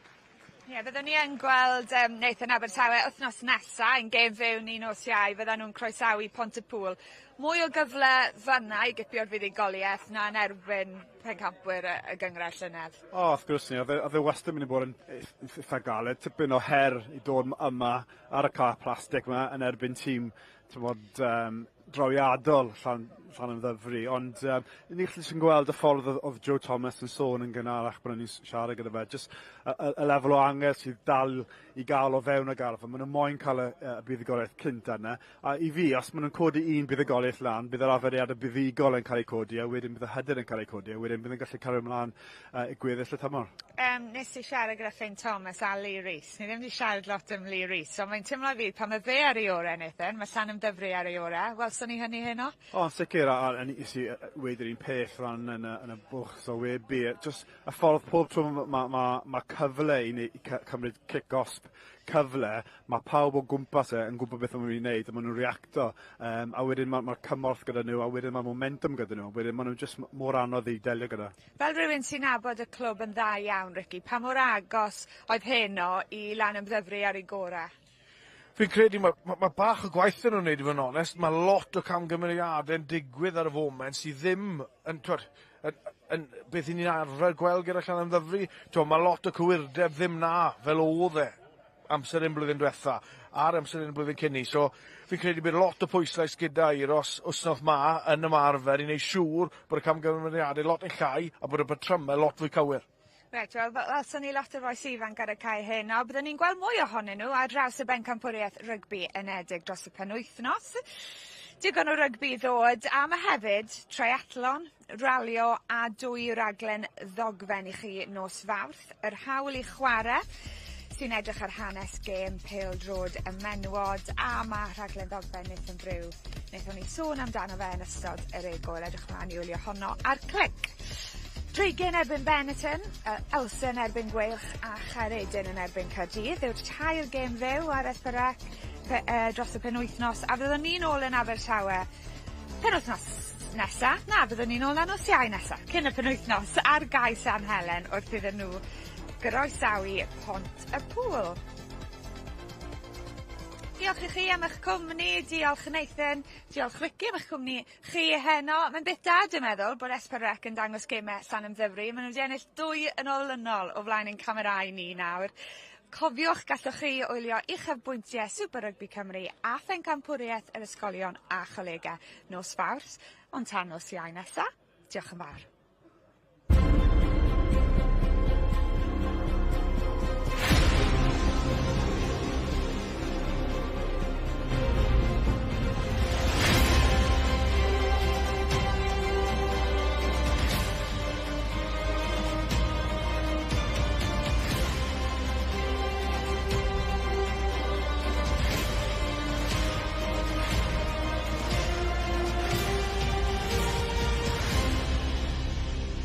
Ie, yeah, byddwn ni yn gweld Nathan Abertawe wythnos nesa yn gêm fyw ni nos Iau, fyddan nhw'n croesawu Pontypool. Mwy o gyfle fanna i gipio'r fuddugoliaeth na yn erbyn pencampwyr y gynghrair llynedd. O, wrth gwrs ni, oedd e wastad mynd i bod yn eitha galed, tipyn o her i dod yma ar y cae plastig yma yn erbyn tîm, ti'n bod, drawiadol Llanymddyfri, ond ni gallu sy'n gweld y ffordd oedd Joe Thomas yn sôn yn gynharach bod ni'n siarad gyda fe, jyst y lefel o angel sydd dal i gael o fewn y garfan. Maen nhw moyn cael y buddugoliaeth cynta yna, a i fi, os maen nhw'n codi un buddugoliaeth lan, bydd yr arferiad y buddugol yn cael ei codi, a wedyn bydd y hyder yn cael ei codi, a wedyn bydd yn gallu cario ymlaen i gweddill y tymor. Nes i siarad gyda Ffinn Thomas a Lee Rees. Ni ddim wedi siarad lot am Lee Rees, ond mae'n teimlo i fi pan mae fe ar ei orau, Nathan, mae Llanymddyfri ar ei orau. Welson ni hynny heno? O, yn sicr, a nes i weud yr un peth ran yn y bwlch sylwebu. Just y ffordd pob tro mae ma, ma, ma cyfle i, i cymryd cic-gosb cyfle, mae pawb o gwmpas e yn gwybod beth maen nhw'n mynd i wneud, a maen nhw'n reacto. A wedyn mae'r ma cymorth gyda nhw, a wedyn mae momentum gyda nhw, a wedyn maen nhw'n just mor anodd i delio gyda. Fel rhywun sy'n nabod y clwb yn dda iawn, Ricky, pa mor agos oedd heno i Lanymddyfri ar ei gorau? Fi'n credu mae ma, ma bach o gwaith yn nhw'n neud i fod yn onest. Mae lot o camgymeriadau'n digwydd ar y foment sydd ddim yn, twod, yn beth i ni'n arfer gweld gyda Llanymddyfri. Twod, mae lot o cywirdeb ddim na fel oedd e amser un blwyddyn diwetha a'r amser un blwyddyn cyn ni. So fi'n credu bydd lot o pwyslais gyda Euros wsnos ma yn ymarfer i wneud siŵr bod y camgymeriadau lot yn llai a bod y patrymau lot fwy cywir. Reit, wel, welson ni lot o fois ifanc ar y cae heno, byddwn ni'n gweld mwy ohonyn nhw ar draws y bencampwriaeth rygbi unedig dros y penwythnos. Digon o rygbi i ddod, a mae hefyd triathlon, ralio a dwy raglen ddogfen i chi nos Fawrth. Yr hawl i chwarae, sy'n edrych ar hanes gêm pêl-droed y menywod, a mae rhaglen ddogfen Nathan Brew. Wnaethon ni sôn amdano fe yn ystod yr egwyl, edrych mlaen i wylio honno ar Clic. Dreigiau erbyn Benetton, Elsa yn erbyn Gweilch a Chaeredin yn erbyn Caerdydd yw'r tair gêm fyw ar S4C dros y penwythnos, a fyddwn ni'n ôl yn Abertawe penwythnos nesa, na, fyddwn ni'n ôl na nos Iau nesa, cyn y penwythnos, ar gae San Helen wrth iddyn nhw groesawu Pont y Pŵl. Diolch i chi am eich cwmni, diolch Nathan, diolch Ricky am eich cwmni chi heno. Mae'n beth da, dwi'n meddwl, bod S4C yn dangos gemau Llanymddyfri. Maen nhw wedi ennill dwy yn olynol o flaen ein camerâu ni nawr. Cofiwch, gallwch chi wylio uchafbwyntiau Super Rugby Cymru a phencampwriaeth yr ysgolion a cholegau nos Fawrth, ond tan nos Iau nesa, diolch yn fawr.